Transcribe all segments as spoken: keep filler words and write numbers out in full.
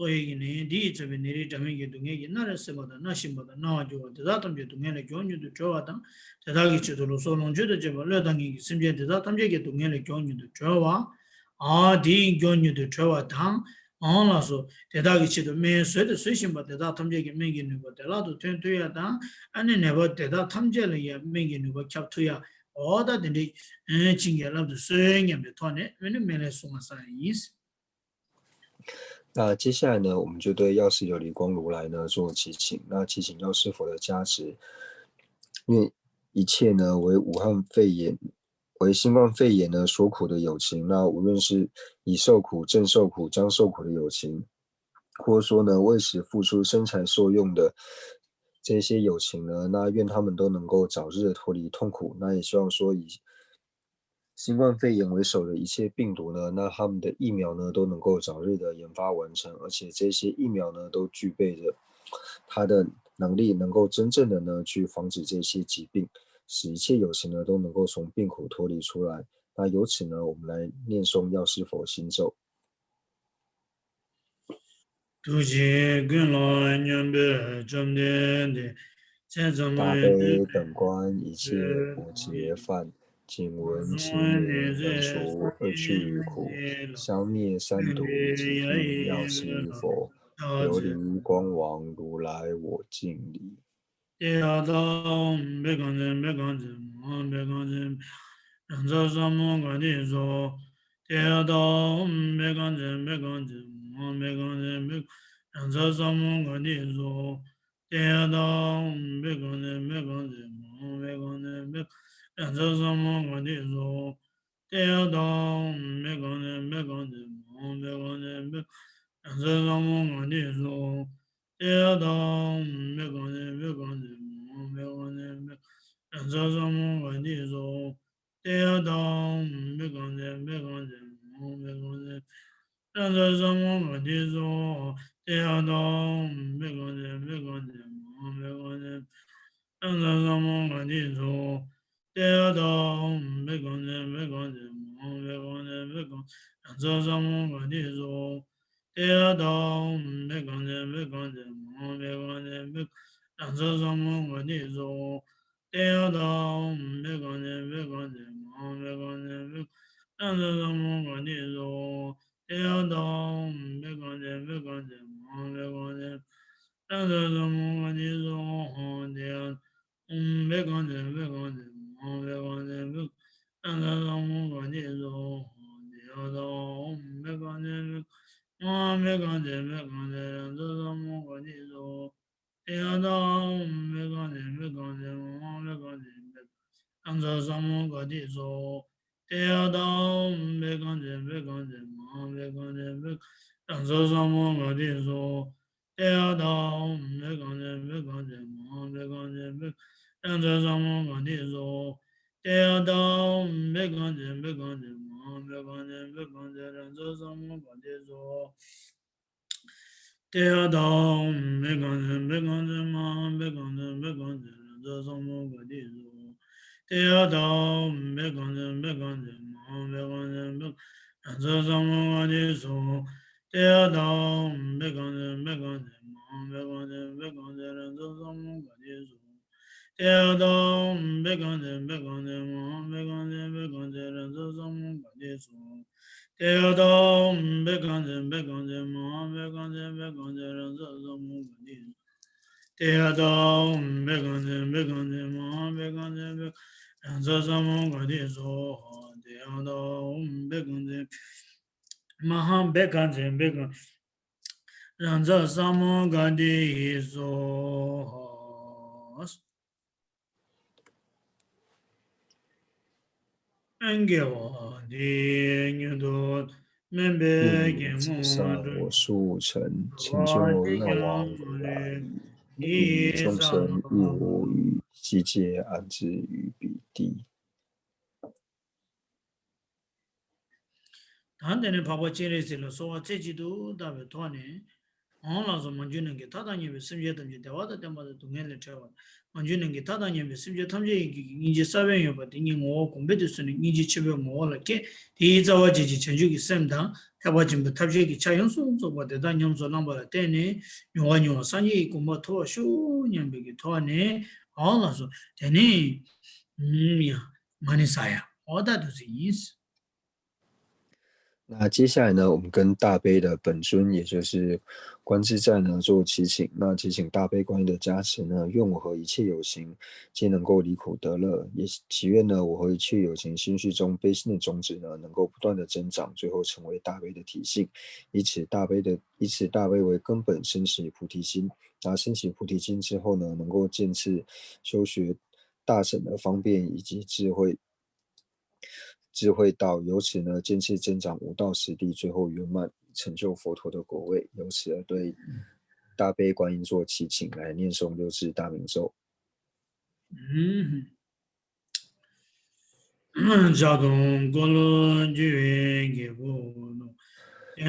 ལྟོ་ཡས་ཀྱི་ནད་ཡམས་དེ་ཡིས་བྱས་པའི་ནད་རིགས་འདྲ་མིན་གྱི་སྡུག་བསྔལ་གྱིས་མནར་ནས་གཟིར་བ་དང་མནར་བཞིན་པ་དང་མནར་བར་འགྱུར་བ་དེ་དག་ཐམས་ཅད་སྡུག་བསྔལ་ལས་མགྱོགས་མྱུར་དུ་གྲོལ་བ་དང་། དེ་དག་གི་ཆེད་དུ་ལུས་སྲོག་ལོངས་སྤྱོད་དང་བཅས་པ་བློས་བཏང་མཁན་གྱི་སེམས་ཅན་དེ་དག་ཐམས་ཅད་ཀྱི་སྡུག་བསྔལ་ལས་མགྱོགས་མྱུར་དུ་གྲོལ་བ། ཨ་དེ་ཡིས་མགྱོགས་མྱུར་དུ་གྲོལ་བ་དང་། ཨང་ལགས་སོ། དེ་དག་གི་ཆེད་དུ་སྨན་ཟོས་ཏེ་ཟོ་བཞིན་པ་དེ་དག་ཐམས་ཅད་ཀྱི་སྨན་གྱི་ནུས་པ་བདེ་བླག་ཏུ་ཐོན་ཐུབ་ཡ་དང་། ཨ་ནི་ནད་པ་དེ་དག་ཐམས་ཅད་ལ་ཡང་སྨན་གྱི་ནུས་པ་ཁྱབ་ཐུབ་ཡ། འོ་ད་དེ་འདྲའི་བྱིན་གྱིས་བརླབ་ཏུ་གསོལ་སྙམ་པའི་ཐོག་ནས་ཨ་ནི་སྨན་བླའི་གསུང་བ་བསམ་ཡ་ཡིན། 那接下来呢，我们就对药师琉璃光如来呢做祈请。那祈请药师佛的加持，愿一切呢为武汉肺炎、为新冠肺炎呢所苦的有情，那无论是已受苦、正受苦、将受苦的有情，或者说呢为此付出生财受用的这些有情呢，那愿他们都能够早日的脱离痛苦。那也希望说以新冠肺炎为首的一切病毒呢，那他们的疫苗呢都能够早日的研发完成，而且这些疫苗呢都具备着它的能力，能够真正的呢去防止这些疾病，使一切有情呢都能够从病苦脱离出来。那由此呢，我们来念诵药师佛心咒。 ཐུགས་རྗེ་ཀུན་ལ་སྙོམས་པའི་བཅོམ་ལྡན་འདས། མཚན་ཙམ་པའི་དོན་ཀུན་ཡིད་ཆེས་པོ་ཆེ་ཕན། 听闻其名，能除恶趣苦，消灭三毒，即名药师佛。琉璃光王如来我敬礼。 ཏདྱ་ཐཱ། ཨོཾ་བྷཻ་གྷ་ཛ་བྷཻ་གྷ་ཛ་མ་ཧཱ་བྷཻ་གྷ་ཛ་བྷཻ་རཱ་ཛ་ས་མུ་ག་ཏེ་སྭཱ་ཧཱ། ཏདྱ་ཐཱ། ཨོཾ་བྷཻ་གྷ་ཛ་བྷཻ་གྷ་ཛ་མ་ཧཱ་བྷཻ་གྷ་ཛ་བྷཻ་རཱ་ཛ་ས་མུ་ག་ཏེ་སྭཱ་ཧཱ། ཏདྱ་ཐཱ། ཨོཾ་བྷཻ་གྷ་ཛ་བྷཻ་གྷ་ཛ་མ་ཧཱ་བྷཻ་གྷ་ཛ་བྷཻ་རཱ་ཛ་ས་མུ་ག་ཏེ་སྭཱ་ཧཱ། ཏདྱ་ཐཱ། ཨོཾ་བྷཻ་གྷ་ཛ་བྷཻ་གྷ་ཛ་མ་ཧཱ་བྷཻ་གྷ་ཛ་བྷཻ་རཱ་ཛ་ས་མུ་ག་ཏེ་སྭཱ་ཧཱ། ཏདྱ་ཐཱ། ཨོཾ་བྷཻ་གྷ་ཛ་བྷཻ་གྷ་ཛ་མ་ཧཱ་བྷཻ་གྷ་ཛ་བྷཻ་རཱ་ཛ་ས་མུ་ག་ཏེ་སྭཱ་ཧཱ། ཏདྱ་ཐཱ། ཨོཾ་བྷཻ་གྷ་ཛ་བྷཻ་གྷ་ཛ་མ་ཧཱ་བྷཻ་གྷ་ཛ་བྷཻ་རཱ་ཛ་ས་མུ་ག་ཏེ་སྭཱ་ཧཱ། ཏདྱ་ཐཱ། ཨོཾ་བྷཻ་གྷ་ཛ་བྷཻ་གྷ་ཛ་མ་ཧཱ་བྷཻ་གྷ་ཛ་བྷཻ་རཱ་ཛ་ས་མུ་ག་ཏེ་སྭཱ་ཧཱ། ཏདྱ་ཐཱ། ཨོཾ་བྷཻ་གྷ་ཛ་བྷཻ་གྷ་ཛ་མ་ཧཱ་བྷཻ་གྷ་ཛ་བྷཻ་རཱ་ཛ་ས་མུ་ག་ཏེ་སྭཱ་ཧཱ། ཏདྱ་ཐཱ། ཨོཾ་བྷཻ་གྷ་ཛ་བྷཻ་གྷ་ཛ་མ་ཧཱ་བྷཻ་གྷ་ཛ་བྷཻ་རཱ་ཛ་ས་མུ་ག་ཏེ་སྭཱ་ཧཱ། ཏདྱ་ཐཱ། ཨོཾ་བྷཻ་གྷ་ཛ་བྷཻ་གྷ་ཛ་མ་ཧཱ་བྷཻ་གྷ་ཛ་བྷཻ་རཱ་ཛ་ས་མུ་ག་ཏེ་སྭཱ་ཧཱ། ཏདྱ་ཐཱ། ཨོཾ་བྷཻ་གྷ་ཛ་བྷཻ་གྷ་ཛ་མ་ཧཱ་བྷཻ་གྷ་ཛ་བྷཻ་རཱ་ཛ་ས་མུ་ག་ཏེ་སྭཱ་ཧཱ། ཏདྱ། ཨོཾ་བྷཻ་གྷ་ཛ་བྷཻ་གྷ་ཛ་མ་ཧཱ་བྷཻ་གྷ་ཛ་བྷཻ་རཱ་ཛ་ས་མུ་ག་ཏེ་སྭཱ་ཧཱ། ཏདྱ་ཐཱ། ཨོཾ་བྷཻ་གྷ་ཛ་བྷཻ་གྷ་ཛ་མ་ཧཱ་བྷཻ་གྷ་ཛ་བྷཻ་གྷ་ཛ་རཱ་ཛ་ས་མུ་ག་ཏེ་སྭཱ་ཧཱ། ཏདྱ་ཐཱ། ཨོཾ་བྷཻ་གྷ་ཛ་བྷཻ་གྷ་ཛ་མ་ཧཱ་བྷཻ་གྷ་ཛ་བྷཻ་རཱ་ཛ་ས་མུ་ག་ཏེ་སྭཱ་ཧཱ། ཏདྱ་ཐཱ། ཨོཾ་བྷཻ་གྷ་ཛ་བྷཻ་གྷ་ཛ་མ་ཧཱ་བྷཻ་གྷ་ཛ་བྷཻ་རཱ་ཛ་ས་མུ་ག་ཏེ་སྭཱ་ཧཱ། ཏདྱ་ཐཱ། ཨོཾ་བྷཻ་གྷ་ཛ་བྷཻ་གྷ་ཛ་མ་ཧཱ་བྷཻ་གྷ་ཛ་བྷཻ་རཱ་ཛ་ས་མུ་ག་ཏེ་སྭཱ་ཧཱ། ཏདྱ་ཐཱ། ཨོཾ་བྷཻ་གྷ་ཛ་བྷཻ་གྷ་ཛ་མ་ཧཱ་བྷཻ་གྷ་ཛ་བྷཻ་གྷ་ཛ་རཱ་ཛ་ས་མུ་ག་ཏེ་སྭཱ་ཧཱ། ཏདྱ་ཐཱ། ཨོཾ་བྷཻ་གྷ་ཛ་བྷཻ་གྷ་ཛ་མ་ཧཱ་བྷཻ་གྷ་ཛ་བྷཻ་གྷ་ཛ་རཱ་ཛ་ས་མུ་ག་ཏེ་སྭཱ་ཧཱ། ཏདྱ་ཐཱ། ཨོཾ་བྷཻ་གྷ་ཛ་བྷཻ་གྷ་ཛ་མ་ཧཱ་བྷཻ་གྷ་ཛ་བྷཻ་རཱ་ཛ་ས་མུ་ག་ཏེ་སྭཱ་ཧཱ། ཏདྱ་ཐཱ། ཨོཾ་བྷཻ་གྷ་ཛ་བྷཻ་གྷ་ཛ་མ་ཧཱ་བྷཻ་གྷ་ཛ་བྷཻ་གྷ་ཛ་རཱ་ཛ་ས་མུ་ག་ཏེ་སྭཱ་ཧཱ། ཏདྱ་ཐཱ། ཨོཾ་བྷཻ་གྷ་ཛ་བྷཻ་གྷ་ཛ་མ་ཧཱ་བྷཻ་གྷ་ཛ་བྷཻ་གྷ་ཛ་རཱ་ཛ་ས་མུ་ག་ཏེ་སྭཱ་ཧཱ། ཏདྱ་ཐཱ། ཨོཾ་བྷཻ་གྷ་ཛ་བྷཻ་གྷ་ཛ་མ་ཧཱ་བྷཻ་གྷ་ཛ་བྷཻ་གྷ་ཛ་རཱ་ཛ་ས་མུ་ག་ཏེ་སྭཱ་ཧཱ། ཏདྱ་ཐཱ། ཨོཾ་བྷཻ་གྷ་ཛ་བྷཻ་གྷ་ཛ་མ་ཧཱ་བྷཻ་གྷ་ཛ་བྷཻ་གྷ་ཛ་རཱ་ཛ་ས་མུ་ག་ཏེ་སྭཱ་ཧཱ། ཏདྱ་ཐཱ། ཨོཾ་བྷཻ་གྷ་ཛ་མ་ཧཱ་བྷཻ་གྷ་ཛ་བྷཻ་གྷ་རཱ་ཛ་ས་མུ་ག་ཏེ་སྭཱ་ཧཱ། ཨང་རྒྱལ་བ་འདི་ཉིད་དུ་དམན་པའི་གད་མོ་འོ་སུ་ཆེན་ཆེན་མོ་ལ་ཝང་ལ་ཡི་ཡི་ཅོང་སན་ཡི་འོ་ཡི་ཅི་ཅེ་ཨ་ཙི་ཡུ་པི་ཏི། ད་དེ་ནས་འཕགས་པ་སྤྱན་རས་གཟིགས་ལ་གསོལ་བ་རྩེ་གཅིག་ཏུ་བཏབ་པའི་ཐོག་ནས། འོང་ལགས་སོ། མ་གྱུར་ནམ་མཁའི་མཐའ་དང་མཉམ་པའི་སེམས་ཅན་ཐམས་ཅད་བདེ་བ་དང་ལྡན་པ་དང་སྡུག་བསྔལ་ལས་བྲལ་བ། མ་གྱུར་ནམ་མཁའི་མཐའ་དང་མཉམ་པའི་སེམས་ཅན་ཐམས་ཅད་ཡིད་ཀྱི་སྙིང་རྗེའི་ས་བོན་ཡོད་པ་དེ་ཉིད་ངོ་བོ་གོང་འཕེལ་དུ་སོང་ནས་སྙིང་རྗེ་ཆེན་པོའི་ངོ་བོ་ལ་སྐྱེས། དེའི་རྩ་བ་བྱས་ཀྱི་བྱང་ཆུབ་ཀྱི་སེམས་དང་ ཐེག་པ་ཆེན་པོའི་ཐབས་ཤེས་ཀྱི་ཆ་ཡོངས་སུ་རྫོགས་པ་དེ་དག་ཉམས་སུ་བླངས་པ་ལ་བརྟེན་ནས་མྱུར་བ་མྱུར་བ་སངས་རྒྱས་ཀྱི་གོ་འཕང་ཐོབ་པར་ཤོག་སྙམ་པའི་གི་ཐོག་ནས་འོ་ལགས་སོ། དེ་ནས་ཡང་མ་ཎི་བསགས་ཡ་འོ་ད་དུ་ཟིན་ཡིན། 那接下来呢，我们跟大悲的本尊，也就是观自在呢做祈请。那祈请大悲观音的加持呢，愿我和一切有情皆能够离苦得乐，也祈愿呢，我和一切有情心绪中悲心的种子呢，能够不断的增长，最后成为大悲的体性，以此大悲的以此大悲为根本，升起菩提心。然后升起菩提心之后呢，能够渐次修学大乘的方便以及智慧。智慧道，由此呢，渐次增长五到十地，最后圆满成就佛陀的果位。由此而对大悲观音做祈请，来念诵六字大明咒。嗯，ལྕགས་སྟོང་འཁོར་ལོ་བསྒྱུར་བའི་རྒྱལ་པོ།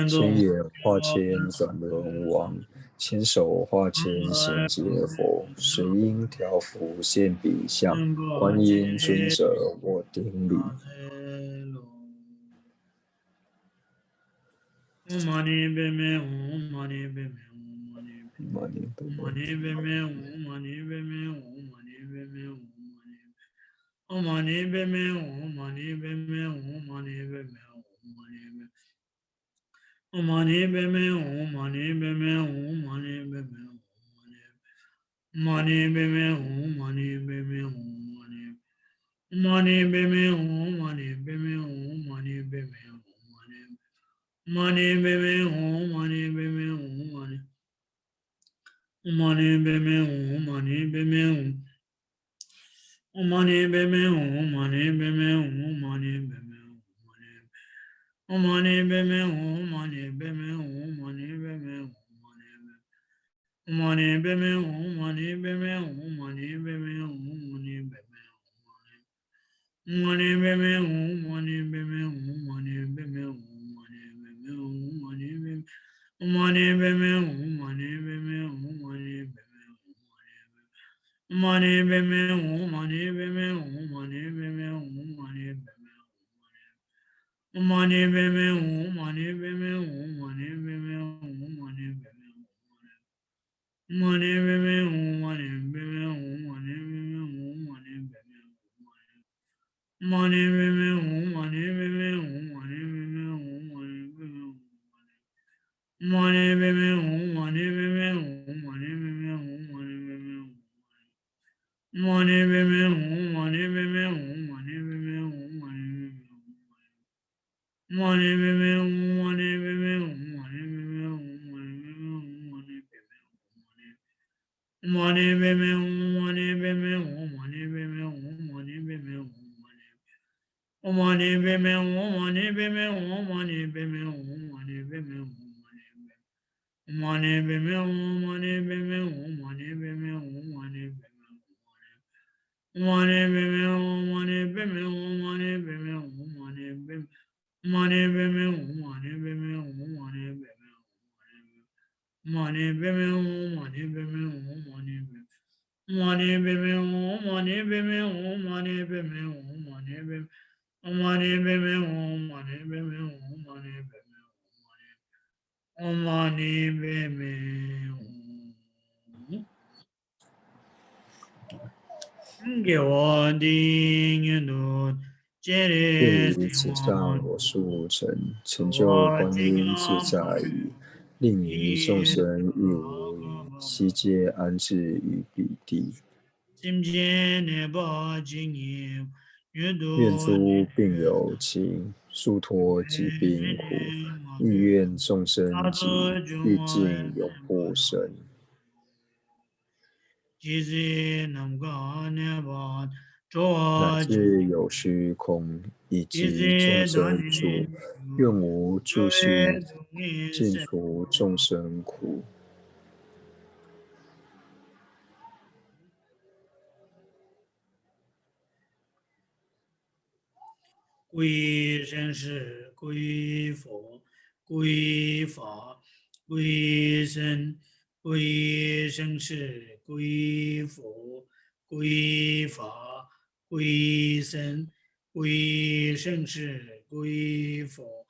千眼化千转轮王，千手化千显接佛，水影调伏现彼相。观音尊者我顶礼。 དགེ་བ་འདི་ཉིད་དུ་སྤྱན་རས་གཟིགས་དབང་། 愿以此上我速成，成就观音自在已，令于众生亦无疑，悉皆安置于彼地。 སེམས་ཅན་ནད་པ་ཇི་སྙེད་ཡོད་དོ། 愿诸病有情，速脱疾病苦，亦愿众生疾，毕竟永不生。 ཇི་སྲིད་ནམ་མཁའ་གནས་པ་འགྲོ་བ་ཇི་སྙེད། 乃至有虚空，以及众生诸，愿无诸心，尽除众生苦。 归生是归佛，归法，归生，归生是归佛，归法，归生，归生是归佛，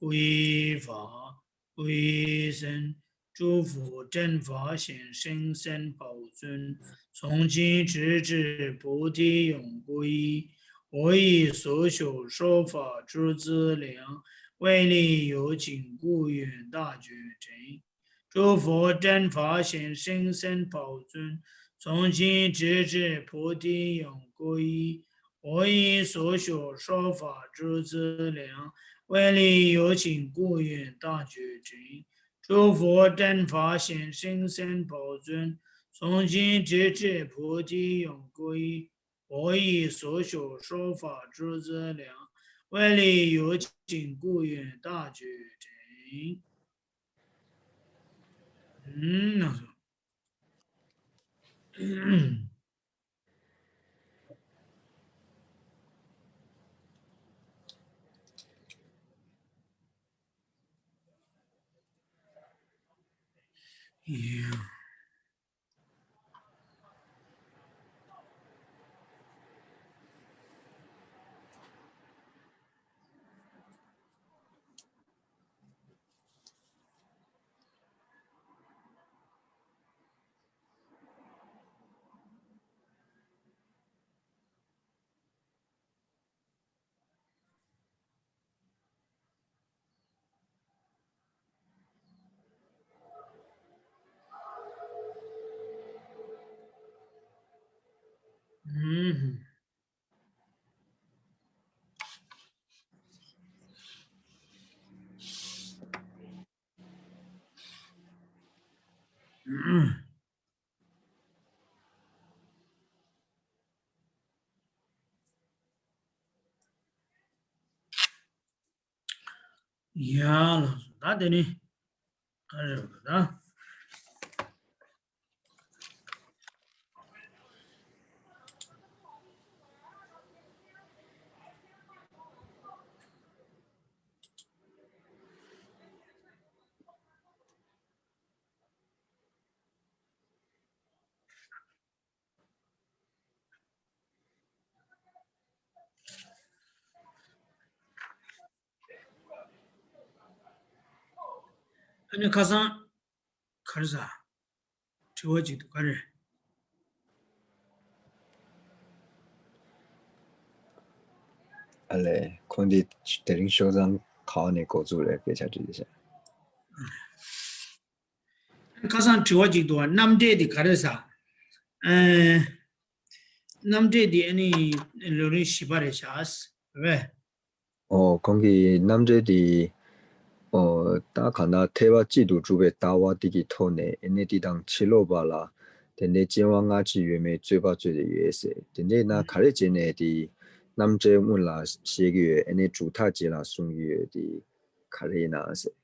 归法归真，诸佛正法显，深深宝尊，从今直至菩提永归依。我以所学说法诸资粮，为利有情，故愿大觉成。诸佛正法显，深深宝尊，从今直至菩提永归依。我以所学说法诸资粮，为利有情，故愿大觉成。诸佛正法显，深深宝尊，从今直至菩提永归依。我以所学说法诸资粮，为利有情，故愿大觉成。嗯，那是。Yeah. ཡ་ལགས་སོ། ད་དེ་ནི་ག་རེ་རེད་ད། ཨ་ནི་ཁ་སང་ག་རེ་ཟ། དྲི་བ་ཅིག་འདུག་ག་རེ། ཨ་ལས། ཁོང་འདི་དེ་རིང་ཤོག་ཚང་ག་བ་ནས་འགོ་བཙུགས་རེད། དཔེ་ཆ་བྲིས་བཞག་ཁ་སང་དྲི་བ་ཅིག་འདུག་བ། རྣམ་འགྲེལ་འདི་ག་རེ་ཟ། ཨེ། རྣམ་འགྲེལ་འདི་ཨ་ནི་ལོ་རིམ་བཞི་པ་རེད་ཤག་བས། ཨོ། ཁོང་གིས་རྣམ་འགྲེལ་འདི། ཨོ། ད་གང་ལྟར་ཐེག་པ་གཅིག་ཏུ་གྲུབ་པའི་ལྟ་བ་འདི་གི་ཐོག་ནས་ཨ་ནི་འདི་དང་ཕྱི་ལོགས་པ་ལ་དེ་འདྲའི་སྐྱེ་བ་སྔ་ཕྱི་ཡོད་མེད་རྩོད་པ་རྩོད་བསྡད་ཡོད་ཟེར། དེ་འདྲས་ན་ག་རེ་བྱས་ནས་དེ་རྣམ་འགྲེལ་སྔོན་ལ་བཤད་ཀྱི་ཡོད། ཨ་ནི་གྲུབ་མཐའ་རྗེས་ལ་གསུང་གི་ཡོད། དེ་ག་རེ་ཡིན་ན་ཟེར།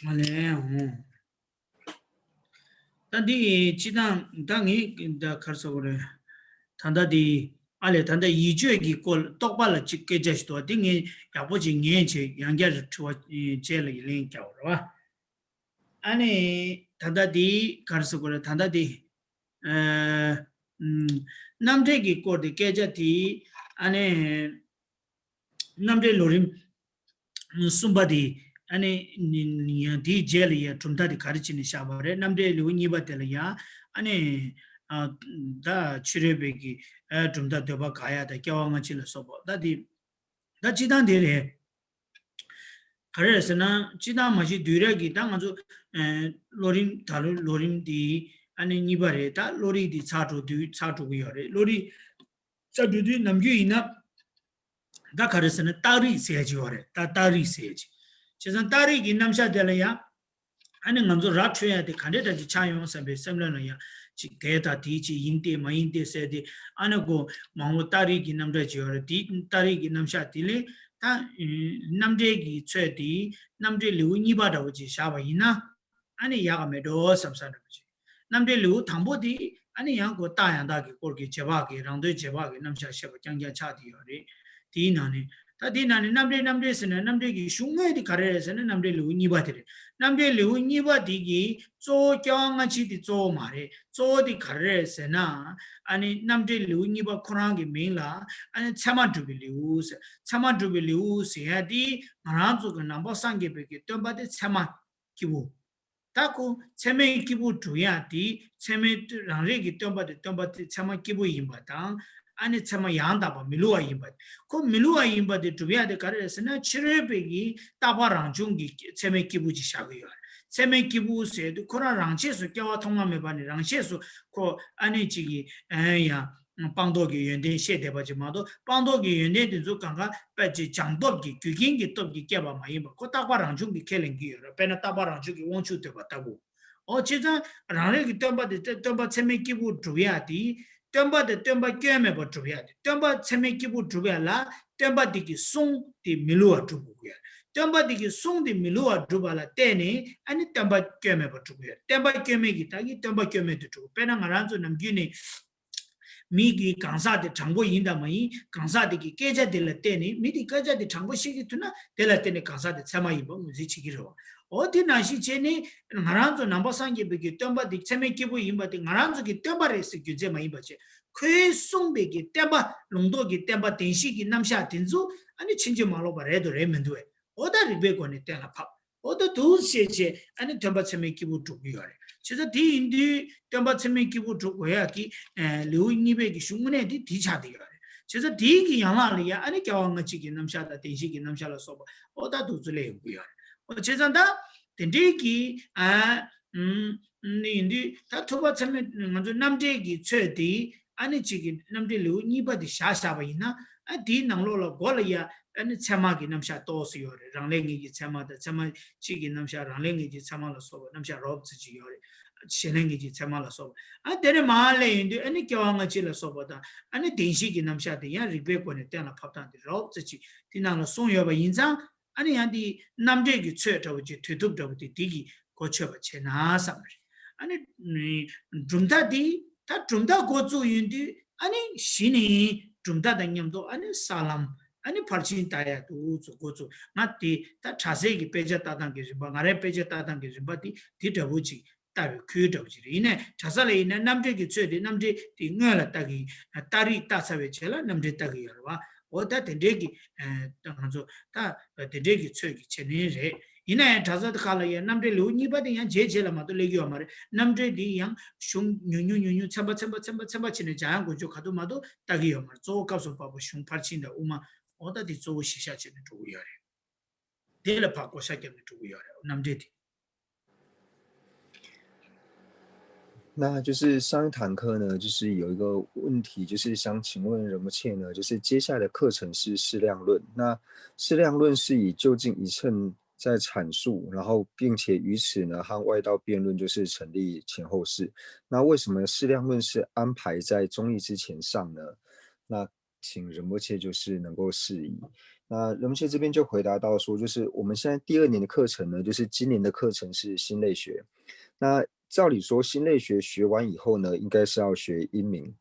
ཨ་ལས། ཨོ། ད་འདི་སྤྱི་བཏང་ད་ངས་ད་ག་རེ་ཟེར་དགོས་རེད། ད་ལྟ་འདི་ཨ་ལས། ད་ལྟ་ཡིད་དཔྱོད་ཀྱི་སྐོར་རྟོག་པ་ལ་ཅིག་སྐད་ཆ་ཞིག་འདུག་འདི་ངས་ཡག་པོ་ཅིག་ཉན་བྱས་ཡང་བསྐྱར་དྲི་བ་རྗེས་ལ་ལན་རྒྱག་རོགས། ཨ་ནི་ད་ལྟ་འདི་ག་རེ་ཟེར་དགོས་རེད། ད་ལྟ་འདི་ཨ་ཨམ་རྣམ་འགྲེལ་གྱི་སྐོར་དེ་སྐད་ཆ་དེ་ཨ་ནི། རྣམ་འགྲེལ་ལོ་རིམ་གསུམ་པ་དེ་ཨ་ནི་ཡང་དེའི་རྗེས་ལ་ཡང་གྲུབ་མཐའ་དེ་ག་རེ་བྱས་ནས་བཞག་པ་རེད། རྣམ་འགྲེལ་ལེའུ་གཉིས་པ་དེ་ལ་ཡང་ཨ་ནི་ཨ་ད་ཕྱི་རོལ་པའི་གི་ཨ་གྲུབ་མཐའ་འདོད་པ་དགག་ཡ་དང་སྐྱེ་བ་སྔ་ཕྱི་ལ་སོགས་པ། ད་དེ་ད་སྤྱི་བཏང་དེ་རེད། ག་རེ་རེད་ཟེར་ན་སྤྱི་བཏང་མ་གཞི་དུས་རབས་ཀྱི་ད་ང་ཚོ་ཨ་བློ་རིམ་ད་ལོ་བློ་རིམ་དེ་ཨ་ནི་གཉིས་པ་རེད། ད་བློ་རིག་དེ་ཚར་འགྲོ་དུས་ཚར་འགྲོ་གི་ཡོད་རེད། བློ་རིག་ཚར་འགྲོ་དུས་ནམ་རྒྱུན་ཡིན་ན། ད་ག་རེ་ཟེར་ན་རྟགས་རིགས་ཟེར་ཡ་ཅིག་ཡོད་རེད། ད་རྟགས་རིགས་ཟེར་ཡ་ཅིག་བྱས་ཙང་རྟགས་རིགས་ཀྱི་རྣམ་གཞག་དེ་ལ་ཡང་ཨ་ནི་ང་ཚོ་ར་འཕྲོད་ཡ་དེ་ག་འདྲས་འདྲ་ཅིག་ཆགས་ཡོང་བསམ་པའི་སེམས་ལ་ལ་ཡང་ཅིག་དེ་དང་དེ་ཅིག་ཡིན་ཏེ་མ་ཡིན་ཏེ་ཟེར་ཏེ་ཨ་ནི་གོ་མང་པོ་རྟགས་རིགས་ཀྱི་རྣམ་གྲངས་ཅིག་ཡོད་རེད། དེ་རྟགས་རིགས་ཀྱི་རྣམ་གཞག་དེ་ལས་ད་རྣམ་འགྲེལ་གྱི་ཚོད་དེ་རྣམ་འགྲེལ་ལེའུ་གཉིས་པ་འདྲ་བོ་ཅིག་བཞག་པ་ཡིན་ན། ཨ་ནི་ཡག་ག་མེད་འགྲོ་བསམ་ས་འདྲ་པོ་ཅིག་རྣམ་འགྲེལ་ལེའུ་དང་པོ་དེ་ཨ་ནི་ཡང་ཁོ་རྟགས་ཡང་དག་གི་སྐོར་གྱི་རྗེས་དཔག་གི་རང་དོན་རྗེས་དཔག་གི་རྣམ་གཞག་བཤད་པ་རྐྱང་རྐྱང་ཆགས་བསྡད་ཡོད་རེད། དེའི་ནང་ནས་ད་ ད་དེའི་ནང་ནས་རྣམ་འགྲེལ་རྣམ་འགྲེལ་ཟེར་ན་རྣམ་འགྲེལ་གྱི་གཞུང་དངོས་དེ་ག་རེ་རེད་ཟེར་ན་རྣམ་འགྲེལ་ལེའུ་གཉིས་པ་དེ་རེད། རྣམ་འགྲེལ་ལེའུ་གཉིས་པ་དེ་གི་གཙོ་བོ་སྐྱེ་བ་སྔ་ཕྱི་དེ་གཙོ་བོ་མ་རེད། གཙོ་བོ་དེ་ག་རེ་རེད་ཟེར་ན། ཨ་ནི་རྣམ་འགྲེལ་ལེའུ་གཉིས་པ་ཁོ་རང་གི་མིང་ལ་ཨ་ནི་ཚད་མ་སྒྲུབ་པའི་ལེའུ་ཟེར། ཚད་མ་སྒྲུབ་པའི་ལེའུ་ཟེར་ཡ་དེ་ང་རང་ཚོ་གི་ནང་པ་སངས་རྒྱས་པའི་གི་སྟོན་པ་དེ་ཚད་མ་སྐྱེས་བུ། ད་ཁོ་ཚད་མའི་སྐྱེས་བུ་སྒྲུབ་ཡ་དེ་ཚད་མའི་རང་རིག་གི་སྟོན་པ་དེ་སྟོན་པ་དེ་ཚད་མ་སྐྱེས་བུ་ཡིན་པ་དང་། ཨ་ནི་ཚད་མ་ཡང་དག་པ་མི་བསླུ་བ་ཡིན་པ། ཁོ་མི་བསླུ་བ་ཡིན་པ་དེ་སྒྲུབ་ཡ་དེ་ག་རེ་རེད་ཟེར་ན་ཕྱི་རོལ་པའི་གི་རྟག་པ་རང་བྱུང་གི་ཚད་མའི་སྐྱེས་བུ་ཅིག་བཞག་གི་ཡོད་རེད། ཚད་མའི་སྐྱེས་བུ་ཟེར་དུས་ཁོ་རང་རང་ཆས་སུ་སྐྱེ་བ་ཐོག་མ་མེད་པ་ནས་རང་ཆས་སུ་ཁོ་ཨ་ནི་ཅིག་གི་ཨ་ཡང་། སྤངས་རྟོགས་ཀྱི་ཡོན་ཏན་བཤད་བསྡད་པ་ཅིག་མ་གཏོགས། སྤངས་རྟོགས་ཀྱི་ཡོན་ཏན་དེ་ཚོ་གང་ག་དཔེ་ཅིག་སྦྱངས་སྟོབས་ཀྱིས་རྒྱུ་རྐྱེན་གྱི་སྟོབས་ཀྱིས་སྐྱེས་པ་མ་ཡིན་པ། ཁོ་རྟག་པ་རང་བྱུང་གིས་ཁས་ལེན་གྱི་ཡོད་རེད། དཔེར་ན་རྟག་པ་རང་བྱུང་གི་དབང་ཕྱུག་འདོད་པ་ལྟ་བུ། འོ་བྱས་ཙང་རང་རིག་གི་སྟོན་པ་དེ་སྟོན་པ་ཚད་མའི་སྐྱེས་བུ་སྒྲུབ་ཡ་དེ། སྟོན་པ་དེ་སྟོན་པ་སྐྱོན་མེད་པར་སྒྲུབ་ཡ་དེ། སྟོན་པ་ཚད་མའི་སྐྱེས་བུ་སྒྲུབ་ཡ་ལ་སྟོན་པ་དེ་གི་གསུང་དེ་མི་བསླུ་བར་སྒྲུབ་དགོས་ཀྱི་ཡོད་རེད། སྟོན་པ་དེ་གི་གསུང་དེ་མི་བསླུ་བར་སྒྲུབ་པ་ལ་བརྟེན་ནས་ཨ་ནི་སྟོན་པ་སྐྱོན་མེད་པར་སྒྲུབ་དགོས་ཡོད་རེད། སྟོན་པ་སྐྱོན་མེད་ཀྱི་རྟགས་ཀྱིས་སྟོན་པ་སྐྱོན་མེད་དུ་སྒྲུབ། དཔེར་ན་ང་རང་ཚོ་ནམ་རྒྱུན་ནས། མི་གི་གང་ཟག་དེ་དྲང་པོ་ཡིན་དང་མ་ཡིན། གང་ཟག་དེ་གི་སྐད་ཆ་དེ་ལ་བརྟེན་ནས། མི་དེ་སྐད་ཆ་དེ་དྲང་པོ་བཤད་ཀྱི་ཐུབ་ན་དེ་ལ་བརྟེན་ནས་གང་ཟག་དེ་ཚད་མ་ཡིན་པ་ངོས་འཛིན་བྱེད་ཀྱི་རེད་བ། འོ་དེ་ནང་བཞིན་བྱས་ནས་ང་རང་ཚོ་ནང་པ་སངས་རྒྱས་པའི་གི་སྟོན་པ་དེ་ཚད་མའི་སྐྱེས་བུ་ཡིན་པ་དེ་ང་རང་ཚོ་གི་སྟོན་པ་རེད་ཟེར་རྒྱུ་མཚན་མ་ཡིན་པ་བྱས། ཁོས་གསུངས་པའི་གི་བསྟན་པ། ལུང་རྟོགས་ཀྱི་བསྟན་པ་བདེན་བཞི་གི་རྣམ་གཞག་དེ་ཚོ་ཨ་ནི་ཕྱིན་ཅི་མ་ལོག་པ་རེད་དོ་རེད་མི་འདུག་བས། འོ་ད་རིགས་པའི་སྒོ་ནས་གཏན་ལ་ཕབ། འོ་ད་འདུག་བྱས་བྱས་ཨ་ནི་སྟོན་པ་ཚད་མའི་སྐྱེས་བུ་སྒྲུབ་ཀྱི་ཡོད་རེད། བྱས་ཙང་དེ་ཡིན་དུས་སྟོན་པ་ཚད་མའི་སྐྱེས་བུ་སྒྲུབ་དགོས་ཡག་གི་ཨ་ལེའུ་གཉིས་པའི་གི་གཞུང་དངོས་གནས་དེ་དེ་ཆགས་བསྡད་ཡོད་རེད། བྱས་ཙང་དེའི་གི་ཡན་ལག་ལ་ཡ་ཨ་ནི་སྐྱེ་བ་སྔ་ཕྱི་གི་རྣམ་གཞག་དང་བདེན་བཞི་གི་རྣམ་གཞག་ལ་སོགས་པ་འོ་ད་འདུག་ཚུལ་ལས་ཡོང་གི་ཡོད་རེད། འོ་བྱས་ཙང་ད་དེ་འདྲའི་གི་ཨ་ཨུམ་ནི་ཡིན་དུས་ད་ཐུབ་པ་ཚད་མའི་ང་ཚོ་རྣམ་འགྲེལ་གྱི་ཚོད་དེ་ཨ་ནི་གཅིག་གི་རྣམ་འགྲེལ་ལེའུ་གཉིས་པ་དེ་བཞག་བཞག་པ་ཡིན་ན། ཨ་དེའི་ནང་ལོགས་ལ་མགོ་ལ་ཡ་ཨ་ནི་ཚད་མ་གི་རྣམ་གཞག་ཏོག་ཙམ་ཡོད་རེད། རང་ལས་ངེས་ཀྱི་ཚད་མ་དང་ཚད་མ་གཅིག་གི་རྣམ་གཞག་རང་ལས་ངེས་ཀྱི་ཚད་མ་ལ་སོགས་པ་རྣམ་གཞག་རོབ་ཙམ་ཅིག་ཡོད་རེད། གཞན་ལས་ངེས་ཀྱི་ཚད་མ་ལ་སོགས་པ། ཨ་དེ་ནས་མར་ལས་ཡིན་དུས་ཨ་ནི་སྐྱེ་བ་སྔ་ཕྱི་ལ་སོགས་པ་དང་ཨ་ནི་བདེན་བཞི་གི་རྣམ་གཞག་དེ་ཡང་རིགས་པའི་སྒོ་ནས་གཏན་ལ་ཕབ་སྟངས་དེ་རོབ་ཙམ་ཅིག་དེ་ནང་ལ་གསུངས་ཡོད་པ་ཡིན་ཙང་། ཨ་ནི་ཡང་དེ་རྣམ་འགྲེལ་གྱི་ཚོད་འདྲ་བོ་ཅིག་དུས་ཐུབ་འདྲ་བོ་དེ་དེ་གི་གོ་ཆོད་པ་བྱས་ན་བསམ་པ་རེད། ཨ་ནི་གྲུབ་མཐའ་དེ་ད་གྲུབ་མཐའ་འགོ་བཙུགས་ཡོང་དུས་ཨ་ནི་གཞི་ནས་གྲུབ་མཐའ་དང་མཉམ་དུ་ཨ་ནི་ས་ལམ། ཨ་ནི་ཕར་ཕྱིན་ལྟ་ཡ་འདུག་ཚུལ་འགོ་བཙུགས། ང་དེ་ད་གྲྭ་སའི་གི་དཔེ་ཆ་ལྟ་སྟངས་ཀྱི་རིམ་པ། ང་རའི་དཔེ་ཆ་ལྟ་སྟངས་ཀྱི་རིམ་པ་དེ་དེ་འདྲ་བོ་ཅིག་ལྟ་བའི་ཁུལ་འདྲ་བོ་ཅིག་རེད། ཡིན་ནའི་གྲྭ་ས་ལ་ཡིན་ན་རྣམ་འགྲེལ་གྱི་ཚོད་དེ་རྣམ་འགྲེལ་དེ་སྔོན་ལ་ལྟ་གི། རྟགས་རིགས་ལྟ་ཚར་བའི་རྗེས་ལ་རྣམ་འགྲེལ་ལྟ་གི་ཡོད་རེད་བ། འོ་ད་དེ་འདྲའི་གི་ཨ་ད་ང་ཚོ་ད་དེ་འདྲའི་གི་ཚོད་ཀྱི་བྱེད་ལེན་རེད། ཡིན་ན་ཡང་གྲྭ་ས་དེ་ཁག་ལ་ཡང་རྣམ་འགྲེལ་ལེའུ་གཉིས་པ་དེ་ཡང་རྗེས་རྗེས་ལ་མ་གཏོགས་སླེབས་ཀྱི་ཡོད་མ་རེད། རྣམ་འགྲེལ་དེ་ཡང་གཞུང་ཉུང་ཉུང་ཉུང་ཉུང་ཚན་པ་ཚན་པ་ཚན་པ་ཚན་པ་བྱས་ནས་སྦྱང་ཡག་འགོ་ཆོད་ག་དུས་མ་གཏོགས་ལྟ་གི་ཡོད་མ་རེད། གཙོ་བོ་སྐབས་སུ་བབས་པ་གཞུང་ཕར་ཕྱིན་དང་དབུ་མ། འོ་ད་དེ་གཙོ་བོ་གཞི་བཞག་བྱས་ནས་འགྲོ་གི་ཡོད་རེད། དེ་ལ་ཕར་བགོ་བཤའ་བརྒྱབ་ནས་འགྲོ་གི་ཡོད་རེད། རྣམ་འགྲེལ་དེ། 那就是上一堂课呢，就是有一个问题，就是想请问仁波切呢，就是接下来的课程是适量论。那适量论是以究竟一乘在阐述，然后并且于此呢和外道辩论就是成立前后世。那为什么适量论是安排在中义之前上呢？那请仁波切就是能够释疑。那仁波切这边就回答到说，就是我们现在第二年的课程呢，就是今年的课程是心类学。那照理说，心类学学完以后呢，应该是要学因明。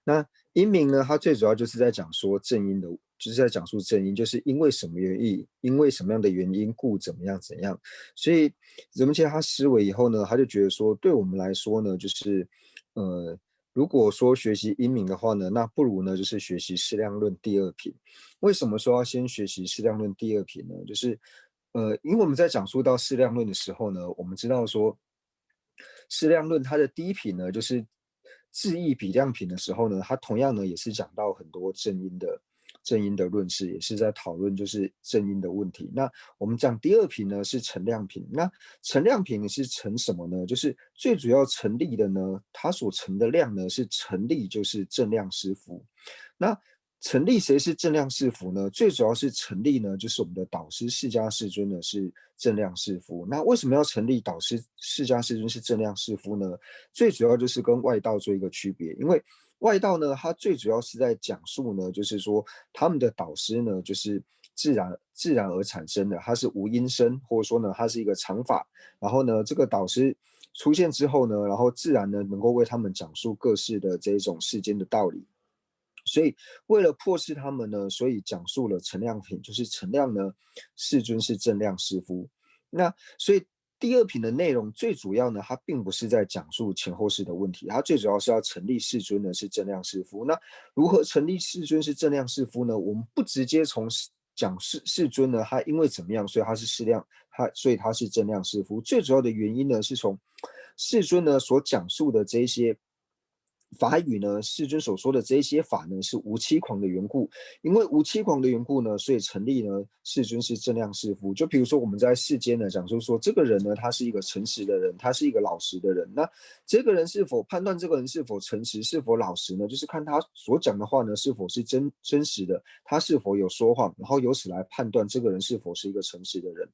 那因明呢，它最主要就是在讲说正因的，就是在讲述正因，就是因为什么原因，因为什么样的原因，故怎么样怎样。所以仁波切他思维以后呢，他就觉得说，对我们来说呢，就是呃，如果说学习因明的话呢，那不如呢就是学习适量论第二品。为什么说要先学习适量论第二品呢？就是呃，因为我们在讲述到适量论的时候呢，我们知道说适量论它的第一品呢，就是智义比量品的时候呢，它同样呢也是讲到很多正因的正因的论事，也是在讨论就是正因的问题。那我们讲第二品呢是陈量品，那陈量品是陈什么呢？就是最主要陈立的呢，它所陈的量呢是陈立就是正量师父。那陈立谁是正量师父呢？最主要是陈立呢，就是我们的导师释迦世尊呢是正量师父。那为什么要陈立导师释迦世尊是正量师父呢？最主要就是跟外道做一个区别，因为外道呢，它最主要是在讲述呢，就是说他们的导师呢，就是自然自然而产生的，它是无因生，或者说呢，它是一个常法。然后呢，这个导师出现之后呢，然后自然呢能够为他们讲述各式的这一种世间的道理。所以为了迫使他们呢，所以讲述了陈亮品，就是陈亮呢，世尊是正亮世夫。那所以第二品的内容最主要呢，它并不是在讲述前后世的问题，它最主要是要成立世尊呢是正亮世夫。那如何成立世尊是正亮世夫呢？我们不直接从讲世世尊呢，他因为怎么样，所以他是世亮，他所以他是正亮世夫。最主要的原因呢，是从世尊呢所讲述的这一些法语呢，世尊所说的这一些法呢，是无欺狂的缘故。因为无欺狂的缘故呢，所以成立呢，世尊是正量世夫。就比如说我们在世间呢，讲说说这个人呢，他是一个诚实的人，他是一个老实的人。那这个人是否判断这个人是否诚实、是否老实呢？就是看他所讲的话呢，是否是真真实的，他是否有说谎，然后由此来判断这个人是否是一个诚实的人。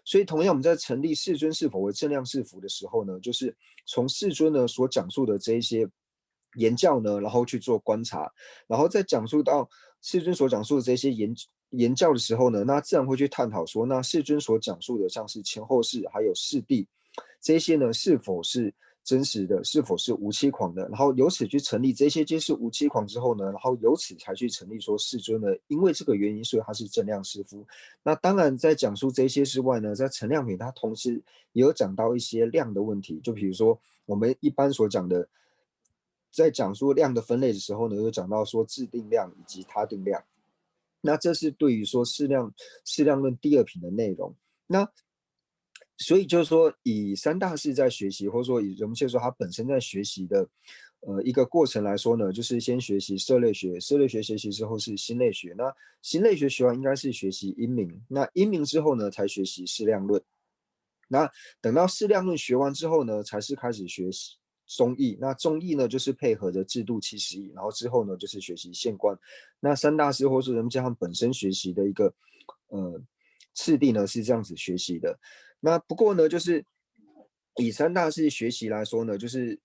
所以同样，我们在成立世尊是否为正量世夫的时候呢，就是从世尊呢所讲述的这一些言教呢，然后去做观察，然后再讲述到世尊所讲述的这些言言教的时候呢，那自然会去探讨说，那世尊所讲述的像是前后世还有四谛这些呢，是否是真实的，是否是无欺狂的，然后由此去成立这些皆是无欺狂之后呢，然后由此才去成立说世尊呢，因为这个原因，所以他是正量世夫。那当然，在讲述这些之外呢，在陈亮品他同时也有讲到一些量的问题，就比如说我们一般所讲的，在讲述量的分类的时候呢，有讲到说自定量以及他定量。那这是对于说适量适量论第二品的内容。那所以就是说，以三大士在学习，或者说以人们现在说他本身在学习的，呃，一个过程来说呢，就是先学习色类学，色类学学习之后是心类学。那心类学学完应该是学习阴明，那阴明之后呢，才学习适量论。那等到适量论学完之后呢，才是开始学习中义。那中义呢，就是配合着制度七十一，然后之后呢，就是学习现观。那三大师或是人们加上本身学习的一个呃次第呢，是这样子学习的。那不过呢，就是以三大师学习来说呢，就是